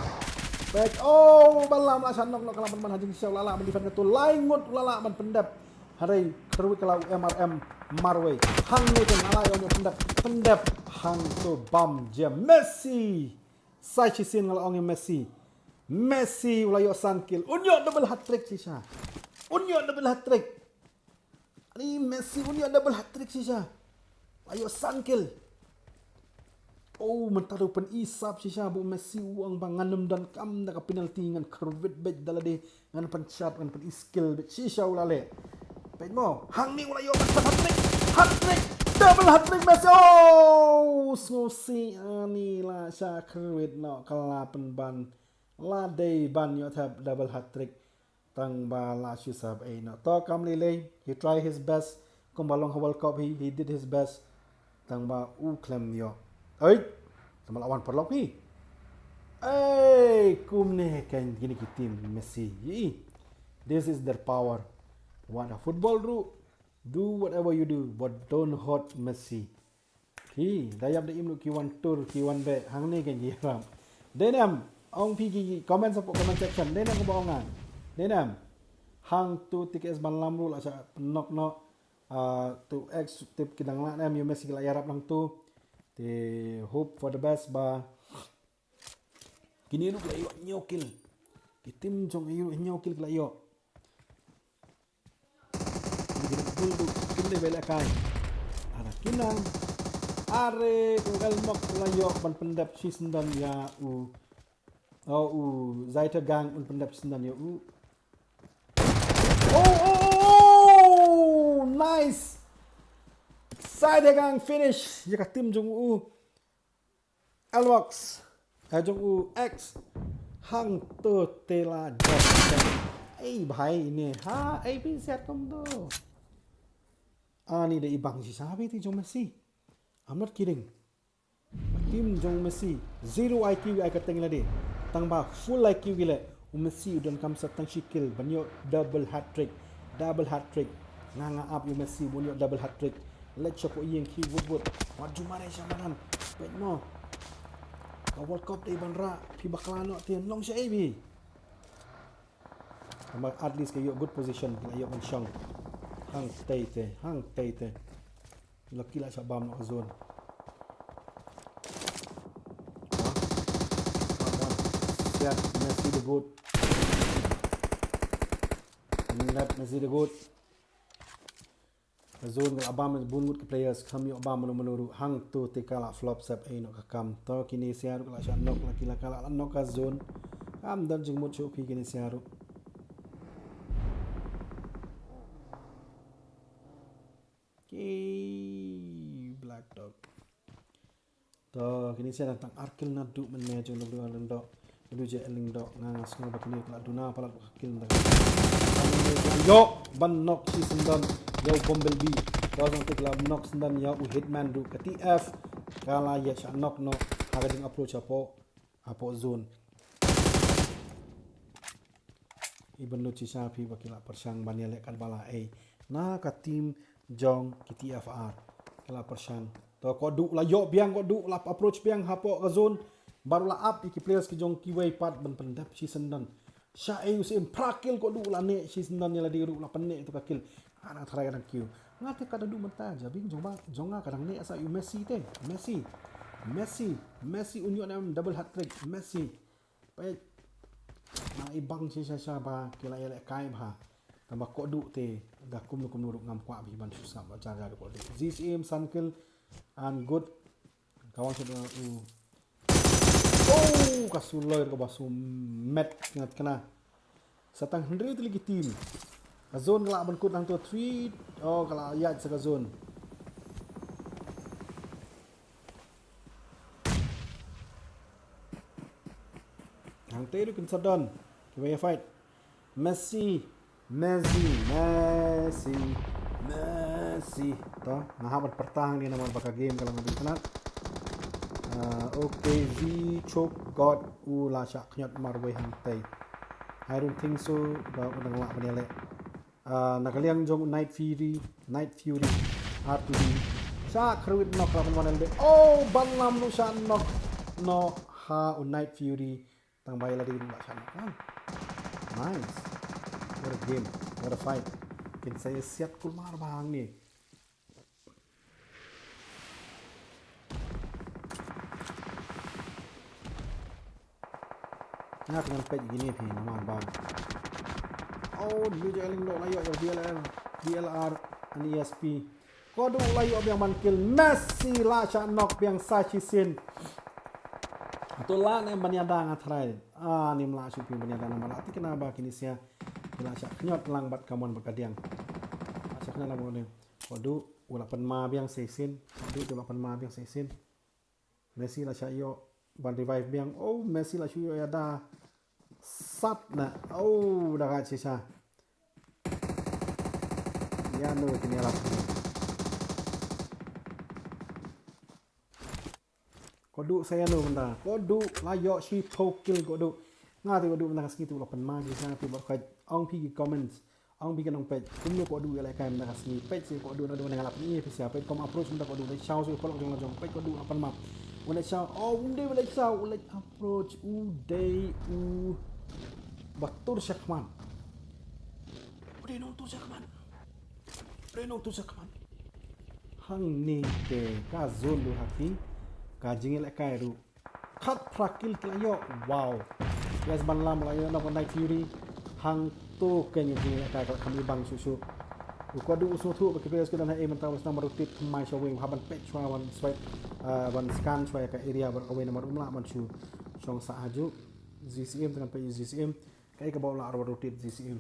Peit, oh, Balam la sha knock, knock, ka la pynban ha jingshisha u la lah ban defend katto. Lai ngut u la lah ban pyndep. Hynrei Kyrwit ka la u M R M marwei. Hangne te nga la ïoh pyndep, pyndep hangto bam jia Messi. Sa shisien nga la ong ïa Messi. Messi u la ïoh san kill. Un ïoh double hat trick shisha. Un ïoh double hat trick. Ani Messi un ïoh double hat trick shisha. La ïoh san kill. Oh, mynta ruh pyn-i sap shisha ba u Messi u ong ba ngan ym donkam da ka penalty, ngan kyrwit beit da lade, ngan pynshat, ngan pyn-i skill beit shisha u la leh. Peit mo, hangne u la ïoh ban hat trick. Hat trick. Double hat trick Messi. Oh, sngewsih ani la sha kyrwit noh ka la pynban. La dei ban ïoh thep double hat trick. Tang ba la shu sap ei noh. To kam lei lei, he try his best. Kumba long ha World Cup hi, he did his best. Tang ba u khlem ïoh. Oi, tang ba la wan paralok hi. Ei, kumne kan kine ki team Messi. Ïi. This is their power. Wat ha football ruh, do whatever you do, but don't hurt Messi. Hi, da ïap da im ruh ki wan tur, ki wan beh, hangne kan ki ïarap. Dei ne em, ong phi ki comment hapoh comment section, dei ne em kumba ong nga. Dei ne em. Hangto T K S Banlam ruh la sha knock noh. Ah, to X tip ki dang lah ne em, ïa Messi ki la ïarap hangto. Te hope for the best ba kine ruh ki la ïoh hynñiew kill. Ki team jong i ruh hynñiew kill ki la ïoh. Ki dei bul du, kim dei ba lehkai. Ara ki nang. Are u Elmok la ïoh ban pyndep shisyndon ïa u. Oh, u Zaita Gang un pyndep shisyndon ïa u. Oh, oh, oh, oh, nice. Zaita Gang finish ïa ka team jong u. Elvox, eh, jong u X. Hangto te la jop. Ei bhai, ine ha, ei phi siat kumto. Ani da i bang shisha beit i jong Messi. I'm not kidding. Team jong Messi, zero I Q ïa ka teng lade. Tang ba full I Q ki leh. U Messi u donkam sa tang shi kill ban ïoh double hat trick. Double hat trick. Nga nga ap ïa u Messi ban ïoh double hat trick. Leit shapoh ïing ki wut wut. Wat ju mareh sha madan. Peit mo. Ka World Cup dei ban rah. Phi bakla noh te long shaei phi. Tang ba at least ka ïoh good position, ka ïoh ban shong. Hangtei te, hangtei te. Lucky la shah bam noh ka zone. Siat, Messi the goat. Nat Messi the goat. Ka zone ka la bam bun ngut ki players, kam ïoh bam mano mano ruh, hangto te ka la flop sep ei noh ka kam. To kine sia ruh ka la shah knock, la ki la ka la knock ka zone. Kam don jingmut shuh phi kine sia ruh. Ki Black Dog. To kine sia na tang ar kill naduh mynne jong W R Lyngdoh. W J L Lyngdoh, nga nga sngew ba kine ka la duna palat ba ka kill mynta. Ïoh ban knock shisyndon ïa u Bumblebee. Ka zone te ki la knock syndon ïa u Hitman ruh, ka T F ka la ïa shah knock noh ha ka jing approach hapoh, hapoh zone. Iban lut shisha phi ba ki la pyrshang ban ïaleh katba la ei na ka team jong ki T F R. Ki la pyrshang. To Koduh la ïoh biang, Koduh la approach biang hapoh ka zone. Bad u la ap ïa ki players ki jong kiwei pat ban pyndep shi syndon. Sha ei u Sim phra kill, Koduh la neh shi syndon ïa lade ruh, la pynneh ïa tu ka kill. Ana tharai ka dang kiew. Nga te ka da duh mynta, jabieng jong ba, jong nga ka dang neh sa ïa u Messi te. Messi. Messi. Messi un ïoh ne em double hat trick. Messi. Peit. Nga i bang shisha shisha ba ki la ïalehkai bha. Tangba Koduh te da kumno kumno ruh ngam kwah bha ban shu sngap ba jar jar Koduh. Zee Syiem san kill and good. Ka wan sha u. Oh, ka suloi ka ba su met ngat kena. Sa tang hynriew tylli ki team. Ka zone ka la ban kut hangto three. Oh, ka la ïaid sa ka zone. Hangtei ruh kin sa don. Kiba ïa fight. Messi. Messi. Messi. Messi. To, nga hap ban pyrta hangne namar ba ka game ka la ngan internet. Ah, okay, Zee Chok God u la shah khñiot marwei hangtei. I don't think so ba u dang lah ban ïaleh. Ah, na ka liang jong u Night Fury, Night Fury, R two D. Shah kyrwit knock la ban wan elde. Oh, Ban Lam ruh shah knock. Noh ha u Night Fury. Tangba ïa lade ruh la shah knock. Nice. What a game. What a fight. Kin sa ïa siat kulmar bha hangne. Nga kyngan peit ïa kine phi namar ba. Oh, New Jack Ling la ïoh ïa D L R, D L R and E S P. Koduh la ïoh biang ban kill, Messi la shah knock biang sa shisien. Hato lah ne em ban ïada nga tharai. Ah, ym lah shuh phi ban ïada namar la thikna ba kine sia ki la shah khñiot lang bad ka mon bad ka diang. La shah khñiot lang bad ka diang. Koduh u la pynma biang sa shisien. Koduh u la pynma biang sa shisien. Messi la shah ïoh ban revive biang. Oh, Messi la shu ïoh ïada. Sat na. Oh, da ka shisha. Ïa no kine la. Koduh sa ïa no mynta. Koduh la ïoh shiphew kill Koduh. Nga te Koduh mynta ka sngi te u la pynma shisha te bad ka ong phi ki comments. Ong phi ki nongpeit, kumno Koduh ïalehkai mynta ka sngi. Peit sha Koduh naduh mynne nga la pyni phi sha, peit kam approach mynta Koduh, u leit shaw sha u paralok jong la jong, peit Koduh la pan map. U leit shaw, oh, um dei u leit shaw, u leit approach, u dei u ba tur shakhmat. U dei nongtur shakhmat. U dei nongtur shakhmat. Hangne te ka zone ruh ha ki, ka jingïalehkai ruh. Khatphra kill ki la ïoh. Wow. Yes, Ban Lam la ïoh na Night Fury. Hangto kein ïa jingïalehkai ka la kham ibang shuh shuh. U Koduh u sngewthuh ba ki players ki don ha A mynta ba sdang ban rotate thymmai shawei, hap ban peit shuwa ban swipe, ah, ban scan shuwa ïa ka area bad kawei namar um lah ban shu shong sah hajuh. Zee Syiem, tang ngan peit ïa Zee Syiem. Kaei kaba u lah ban rotate Zee Syiem.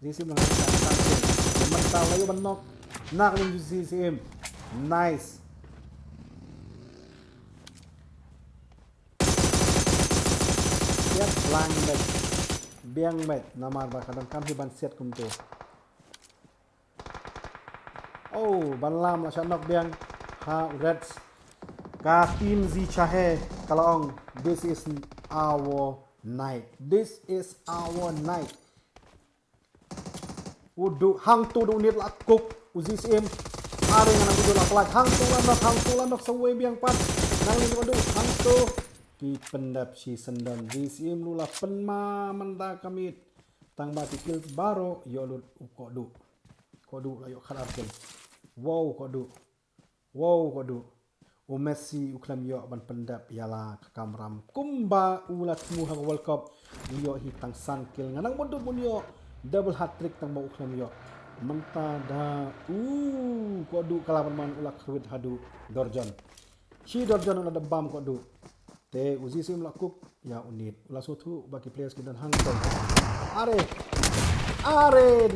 Zee Syiem la ngan sa sa. Mynta la ïoh ban knock. Knock ïa u Zee Syiem. Nice. Siat lang beit. Biang beit namar ba ka donkam hi ban siat kumto. Oh, Ban Lam la shah knock biang ha u Reds. Ka team Zee Chahe ka la ong, "This is our night. This is our night." U Duh, hangto u Nit la kuk, u Zee Syiem. Are ngan nang u Duh la pynlait, hangto la knock, hangto la knock sa wei biang pat. Nang lei u Duh, hangto. Ki pyndep shi syndon, Zee Syiem ruh la pynma mynta ka miet. Tang ba ki kill baroh ïoh lut u Koduh. Koduh la ïoh khatar kill. Wow, Koduh. Wow, Koduh. U Messi u khlem ïoh ban pyndep ïa la ka kamram kumba u la thmu ha ka World Cup. U ïoh hi tang san kill. Nga nang mutdur ban ïoh double hat trick tang ba u khlem ïoh. Mynta da u Koduh ka la ban man u la khrwit haduh dorjon. Shi dorjon u la da bam Koduh. Te u Zee Syiem la kuk ïa u Nit. U la sngewthuh ba ki players ki don hangto. Are. Are.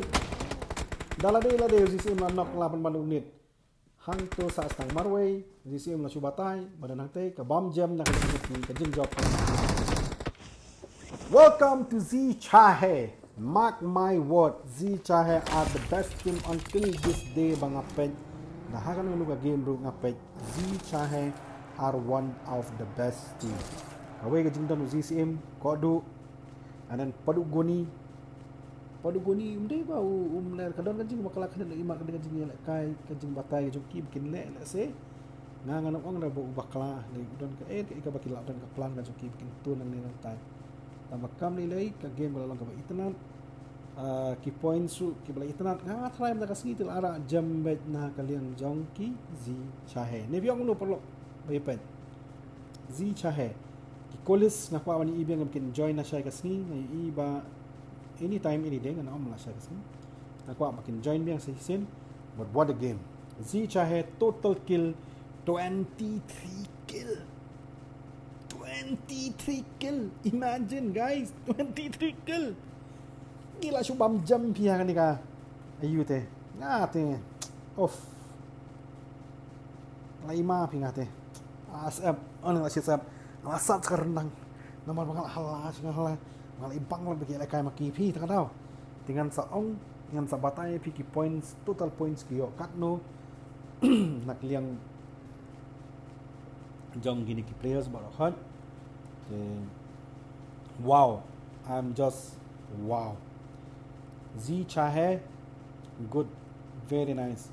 Da lade lade u Zee Syiem la knock la ban man u Nit. Hangto sa stang marwei, Zee Syiem la shu batai, ba don hangtei, ka bam jem na ka jingkyrpang, ka jingjop. Welcome to Zee Chahe. Mark my word, Zi Chahe are the best team until this day ba nga peit. Na ha kano kano ka game ruh nga peit, Zi Chahe are one of the best team. Kawei ka jingdon u Zi Syiem, Koduh, and then Paduk Goni. Paduk Goni, um dei ba u, um ler ka don ka jingbakla kane, i mar ka don ka jingïalehkai, ka jingbatai ka jong ki ba kin leh, lehse nga, ngan ong da ba u bakla, ne u don ka, eh, ka, ka ba ki lah don ka plan ka jong ki ba kin tun nangne nangtai. Tang ba kam lei lei ka game ka la long kaba itynnad. Ah, ki points ruh kiba la itynnad, nga tharai mynta ka sngi te la arah jem beit na ka liang jong ki Zi Chahe. Ne phi ong kumno paralok ba ïa peit? Zi Chahe. Ki Kohlis nga kwah ban ïohi biang ba kin join lashai ka sngi, nga ïohi ba anytime any day, ngan ym lashai ka sngi. Nga kwah ba kin join biang sa shisien. But what a game. Zi Chahe total kill, twenty-three kill. Twenty-three kill. Imagine, guys, twenty-three kill. Ngi la shu bam jam phi ha kane ka, aïu te. Nga te. Of. La ima phi nga te. Ah, sep. Oh, nga la sep. Nga la sep ka rendang. Namar ba nga la hala, nga la hala. Nga la ibang la bagi la kai ma ki phi, tang ka daw. Te ngan sa ong, ngan sa batai phi ki points, total points ki ïoh katno. Na ka liang jong kine ki players baroh khoit. Te, wow, I'm just wow. Zi Chahe, good, very nice,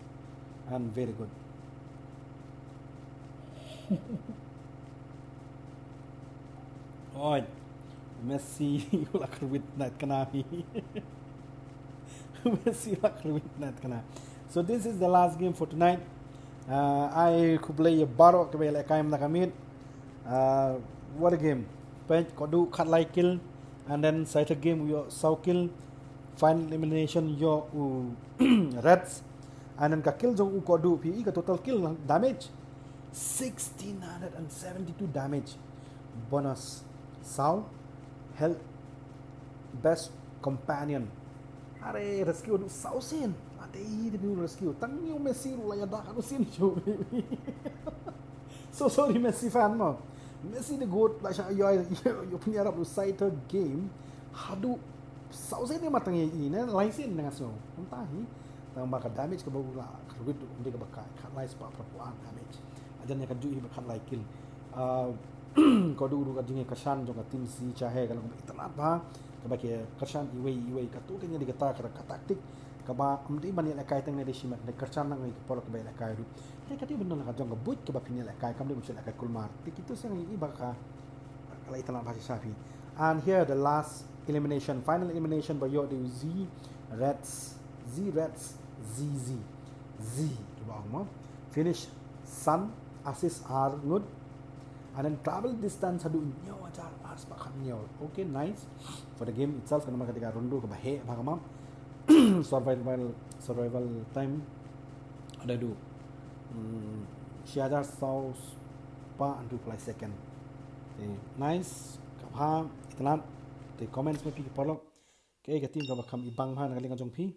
and very good. Oi, Messi, u la kyrwit nat kana mi. Messi u la kyrwit nat kana. So this is the last game for tonight. Uh, ai khublei ïa baroh kiba ïalehkai mynta ka miet. Uh, what a game. Peit, Koduh khatlai kill, and then Saither Game u ïoh saw kill. Final elimination ïoh u Reds. And then ka kill jong u Koduh, phi i ka total kill damage, sixteen hundred and seventy-two damage. Bonus saw, health, best companion. Are rescue u saw sien. Ate i de rescue. Tang ïa u Messi ruh la ïada ka u sien shu. So sorry Messi fan mo. Messi the goat, la sha ïoh, ïoh pynïarap u Saither Game. Haduh saw sien ma tang ïa i ne, lai sien nga sngew. Kumta hi. Tang ba ka damage kaba u la kyrwit, um dei kaba kai, khatlai spah phra phew ar damage. Hajan ïa ka juh hi ba khatlai kill. Ah, Koduh ruh ka jingïakyrshan jong ka team Zi Chahe ka long kaba itynnad bha, kaba ki kyrshan iwei iwei, kato ka dei kata ka, ka tactic kaba ym dei ban ïalehkai tang ne dei shimet, dei kyrshan lang ïa ki paralok kiba ïalehkai ruh. Dei ka dei ban don la ka jong ka buit kaba phin ïalehkai, kam dei ban shu ïalehkai kulmar. Te kito sa ngi i ba ka, ka la itynnad bha shisha phi. And here the last elimination, final elimination ba ïoh dei u Zi Reds, Zi Reds, Zi Zi. Zi, kiba ong mo. Finish san, assist ar ngut. And then travel distance haduh hynñiew hajar ar spah khathynñiew. Okay, nice. For the game itself, ka namar ka dei ka round kaba heh bha ka map. Survival, survival time haduh, hmm, shi hajar saw spah hynriewphew lai second. Te, nice, ka bha, itynnad. Te comments ma phi ki paralok. Kaei ka team kaba kham ibang bha na ka liang ka jong phi?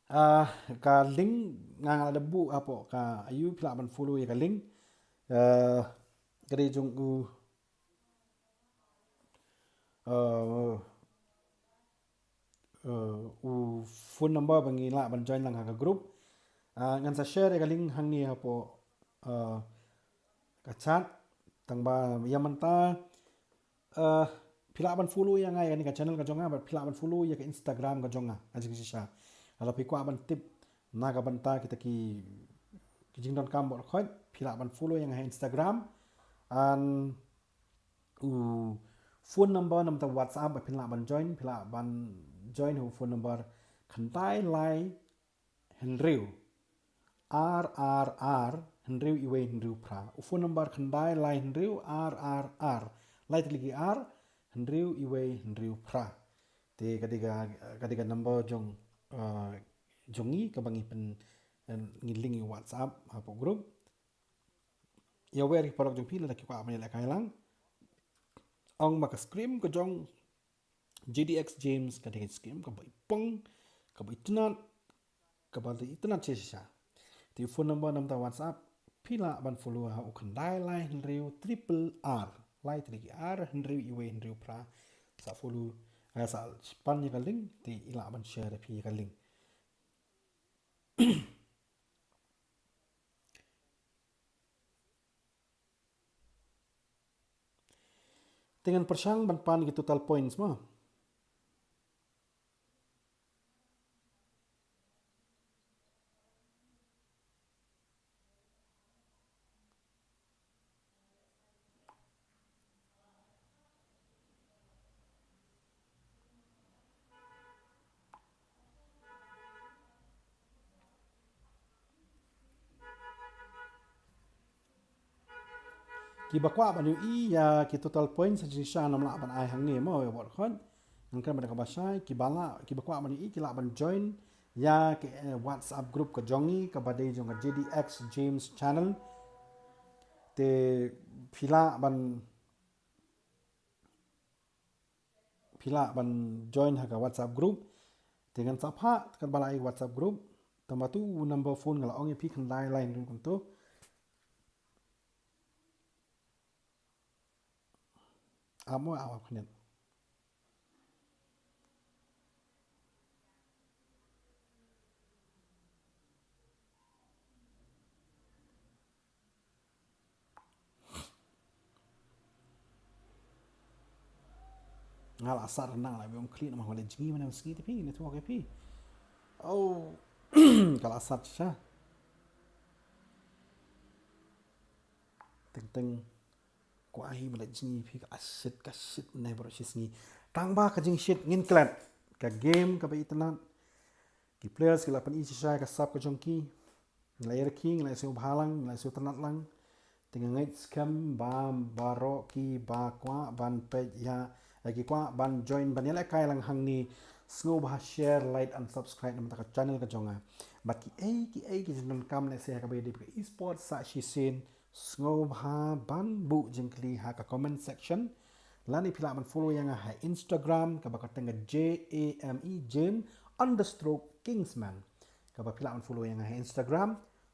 Ah, ka link nga, nga la buh hapoh ka, aïu phi lah ban follow ïa ka link. Ah, ka dei jong u, ah, ah, u phone number ba ngi lah ban join lang ha ka group. Ah, ngan sa share ïa ka link hangne hapoh, ah, ka chat. Tang ba ïa mynta, eh, phi lah ban follow ïa nga ïa kane ka channel ka jong nga, bad phi lah ban follow ïa ka Instagram ka jong nga, ha jingshisha. Lada phi kwah ban tip na ka bynta kita ki, ki jingdonkam baroh khoit, phi lah ban follow ïa nga ha Instagram. And u phone number namar WhatsApp ba phin lah ban join, phi lah ban join ha u phone number khyndai lai hynriew ar ar ar hynriew iwei hynriew phra. U phone number khyndai lai hynriew ar ar ar lai tylli ki ar hynriew iwei hynriew phra. Te ka dei ka, ka dei ka number jong, uh, jong ngi kaba ngi pyn, eh, ngi link ïa WhatsApp hapoh group. Ïa wer ki paralok jong phi lada ki kwah ban ïalehkai lang. Ong ba ka scrim ka jong G D X Games ka dei ka scrim kaba ipong, kaba itynnad, kaba dei itynnad shisha. Te phone number namar WhatsApp, Phi lah ban follow ha u khyndai lai hynriew triple R. Lai tri ki R hynriew iwei hynriew phra. Sa follow, eh, sa pan ïa ka link, te i lah ban share ïa phi ïa ka link. Te ngan pyrshang ban pan ki total points mo. Kiba kwah ban ïohi ïa ki total points, jingshisha ngam lah ban ai hangne mo, ïa wat khot. Ngan kren bad kaba shai, kiba lah, kiba kwah ban ïohi, ki lah ban join ïa ka, eh, WhatsApp group ka jong ngi, kaba dei jong ka J D X Games Channel. Te phi lah ban phi lah ban join ha ka WhatsApp group. Te ngan sa phah katba la ai WhatsApp group. Tang ba tu u number phone nga la ong ïa phi khyndai lai ruh kumto. Amo awa khyndiat. Nga la sat nang la biang klik namar nga la jngi mana sngi te phi, network ïa phi. Oh, ka la sat sha. Teng teng. Ko ai ma la jngi phi ka shit, ka shit ne bro shi sngi. Tang ba ka jingshit ngin klet. Ka game kaba itynnad. Ki players ki la pyni shisha ka sap ka jong ki. Ngi la ïa rkhie, ngi la ïa sngewbha lang, ngi la ïa sngewtynnad lang. Te nga ngeit skhem ba baroh kiba kwah ban peit ïa, eh, ki kwah ban join ban ïalehkai lang hangne. Sngewbha share, like and subscribe na bynta ka channel ka jong nga. Bad kiei kiei ki jingdonkam lehse ha kaba ïadei bad ka esports sa shisien. Sngewbha ban buh jingkylli ha ka comment section. Lane phi lah ban follow ïa nga ha Instagram kaba kyrteng ka J A M E, Jame understroke Kingsman. Kaba phi lah ban follow ïa nga ha Instagram.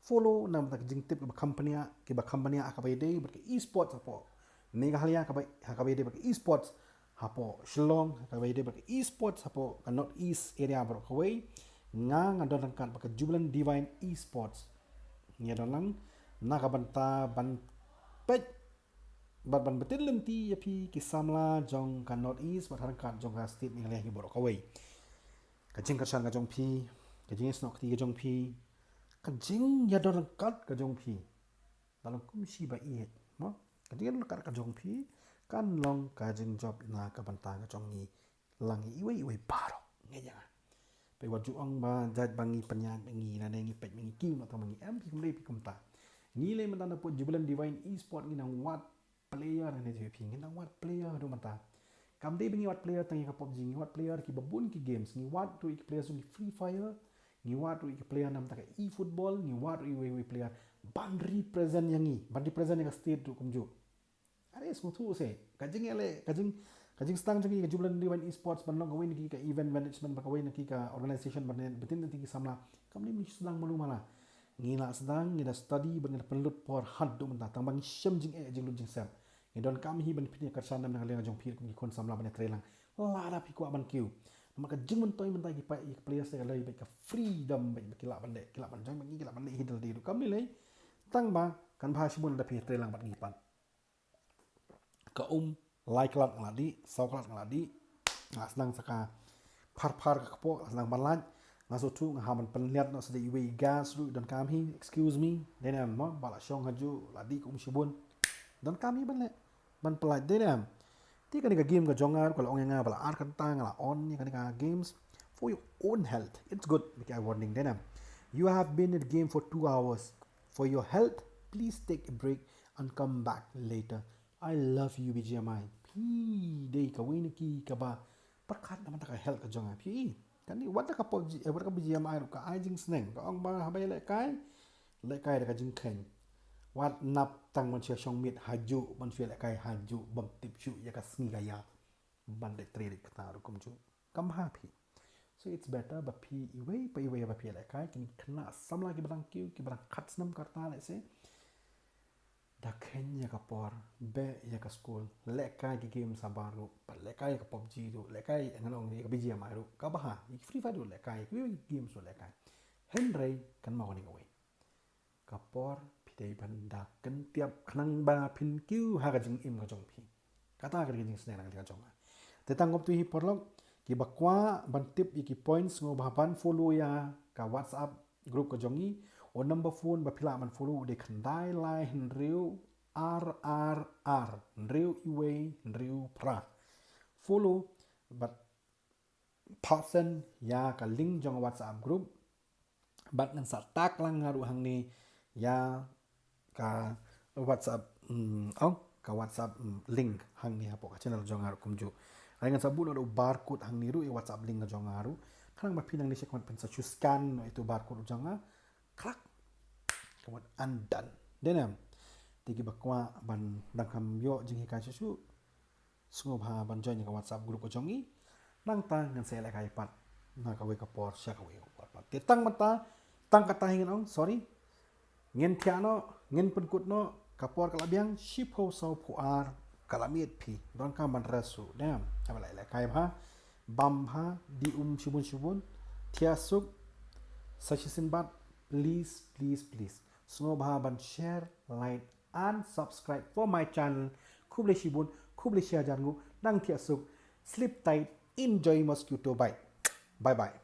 Follow namar ka jingtip kaba kham bniah, kaba kham bniah ha kaba ïadei bad ka esports hapoh Meghalaya, kaba, ha kaba ïadei bad ka esports hapoh Shillong, ha kaba ïadei bad ka esports hapoh ka North East area baroh kawei. Nga nga don ryngkat bad ka Jubilant Divine Esports. Ngi ïa don lang na ka bynta ban peit bad ban btin lynti ïa phi ki samla jong ka North East bad ha ryngkat jong ka state Meghalaya hi baroh kawei. Ka jingkyrshan ka jong phi, ka jingïasnoh kti ka jong phi, ka jingïadon ryngkat ka jong phi. Ka long kum shi ba ïeit mo. Ka jingïadon ryngkat ka jong phi kan long ka jingjop na ka bynta ka jong ngi lang iwei iwei baroh. Ngeit ïa nga. Phi wat ju ong ba jait ba ngi pynïaid ba ngi lane ngi peit ba ngi kiew noh tang ba ngi em, phi kum dei phi kumta. Ngi lei mynta na pud Jubilant Divine Esports ngi nang wad player ne jong phi, ngi nang wad player ruh mynta. Kam dei ba ngi wad player tang ïa ka PUBG, ngi wad player kiba bun ki games, ngi wad ruh ïa ki player jong ki Free Fire, ngi wad ruh ïa ki player na bynta ka eFootball, ngi wad ruh ïa iwei iwei player ban represent ïa ngi, ban represent ïa ka state ruh kumjuh. Are sngewthuh se ka jingïaleh, ka jing, ka jingsdang jong ngi ka Jubilant Divine Esports ban long kawei na ki ka event management, ba kawei na ki ka organization ban btin lynti ki samla. Kam dei ba ngi sdang malu mala. Ngi la sdang, ngi da study bad ngi da pynlut por haduh mynta tang ba ngi shem jingeh jinglut jingsep. Ngi donkam hi ban pynïakyrshan na ka liang jong phi kum ki khun samla ban ïatrei lang. Lada phi kwah ban kiew. Namar ka jingmyntoi mynta ki players ka lei bad ka freedom bad ki lah ban leh, ki lah ban join bad ngi, ki lah ban leh hi da lade ruh kam lei lei. Tang ba kan bha shibun lada phi ïatrei lang bad ngi pat. Ka um, lai klat nga la dih, saw klat nga la dih. Nga sdang sa ka phar phar ka kpoh, nga sdang ban lait. Nga sngewthuh nga hap ban pynlait noh sa da iwei i gas ruh i donkam hi, excuse me. Dei ne em mo, ba la shong hajuh, la dih ka um shibun. Donkam hi ban leh, ban pynlait, dei ne em. Te kane ka game ka jong nga ruh ka la ong ïa nga ba la ar kynta nga la on ïa kane ka games. For your own health, it's good. Ba ki ai warning, dei ne em. You have been in the game for two hours. For your health, please take a break and come back later. I love you, B G M I. Phi dei kawei na ki kaba pyrkhat na ka bynta ka health ka jong nga. Phi, kane wat da ka PUBG, eh, wat da ka B G M I ruh ka ai jingsneng. Ka ong ba haba ïalehkai, lehkai da ka jingkheiñ. Wat nap tang ban shu shong miet hajuh, ban shu ïalehkai hajuh, bym tip shuh ïa ka sngi ka ïa. Ban leit trei leit kata ruh kumjuh. Kam bha phi. So it's better ba phi iwei pa iwei ba phi ïalehkai, kine ki khynnah samla kiba dang kiew, kiba dang khat snem ka rta lehse. Da khein ïa ka por, beh ïa ka skul, lehkai ki game sabar ruh, pat lehkai ïa ka PUBG ruh, lehkai ïa ngan ong ïa ka BGMI ruh, ka bha, ïa ki Free Fire ruh lehkai, ïa ki games ruh lehkai. Hynrei kan mawkani kawei. Ka por phi dei ban da kyntiap khnang ba phin kiew ha ka jingim ka jong phi. Kata ka dei ka jingsneng na ka liang ka jong nga. Te tang kumtu hi paralok, kiba kwah ban tip ïa ki points sngewbha ban follow ïa ka WhatsApp group ka jong ngi. U number phone ba phi lah ban follow u dei khyndai lai hynriew ar ar ar hynriew iwei hynriew phra. Follow bad pat send ïa ka link jong WhatsApp group. Bad ngan sa tag lang nga ruh hangne ïa ka WhatsApp, mm, oh, ka WhatsApp, mm, link hangne hapoh ka channel jong nga ruh kumjuh. Hynrei ngan sa buh noh da u barcode hangne ruh ïa WhatsApp link jong nga ruh. Khnang ba phi nangne sha khmat phin sa shu scan noh ïa utu u barcode jong nga. Krak. Ka mut undone. Dei ne em? Te kiba kwah ban donkam ïoh jinghikai shuh shuh, sngewbha ban join ïa ka WhatsApp group ka jong ngi. Nangta ngan sa ïalehkai pat na kawei ka por sha kawei ka por pat. Te tang mynta, tang kata hi ngan ong, sorry. Ngin thiah noh, ngin pynkut noh, ka por ka la biang shiphew saw phew ar, ka la miet phi. Donkam ban rest ruh, dei ne em? Haba la ïalehkai bha, bam bha, die um shibun shibun, thiah suk, sa shisien pat, please, please, please, sngewbha ban share, like and subscribe for my channel. Khublei shibun, khublei shihajar nguh, nang thiah suk, sleep tight, enjoy mosquito bite. Bye bye.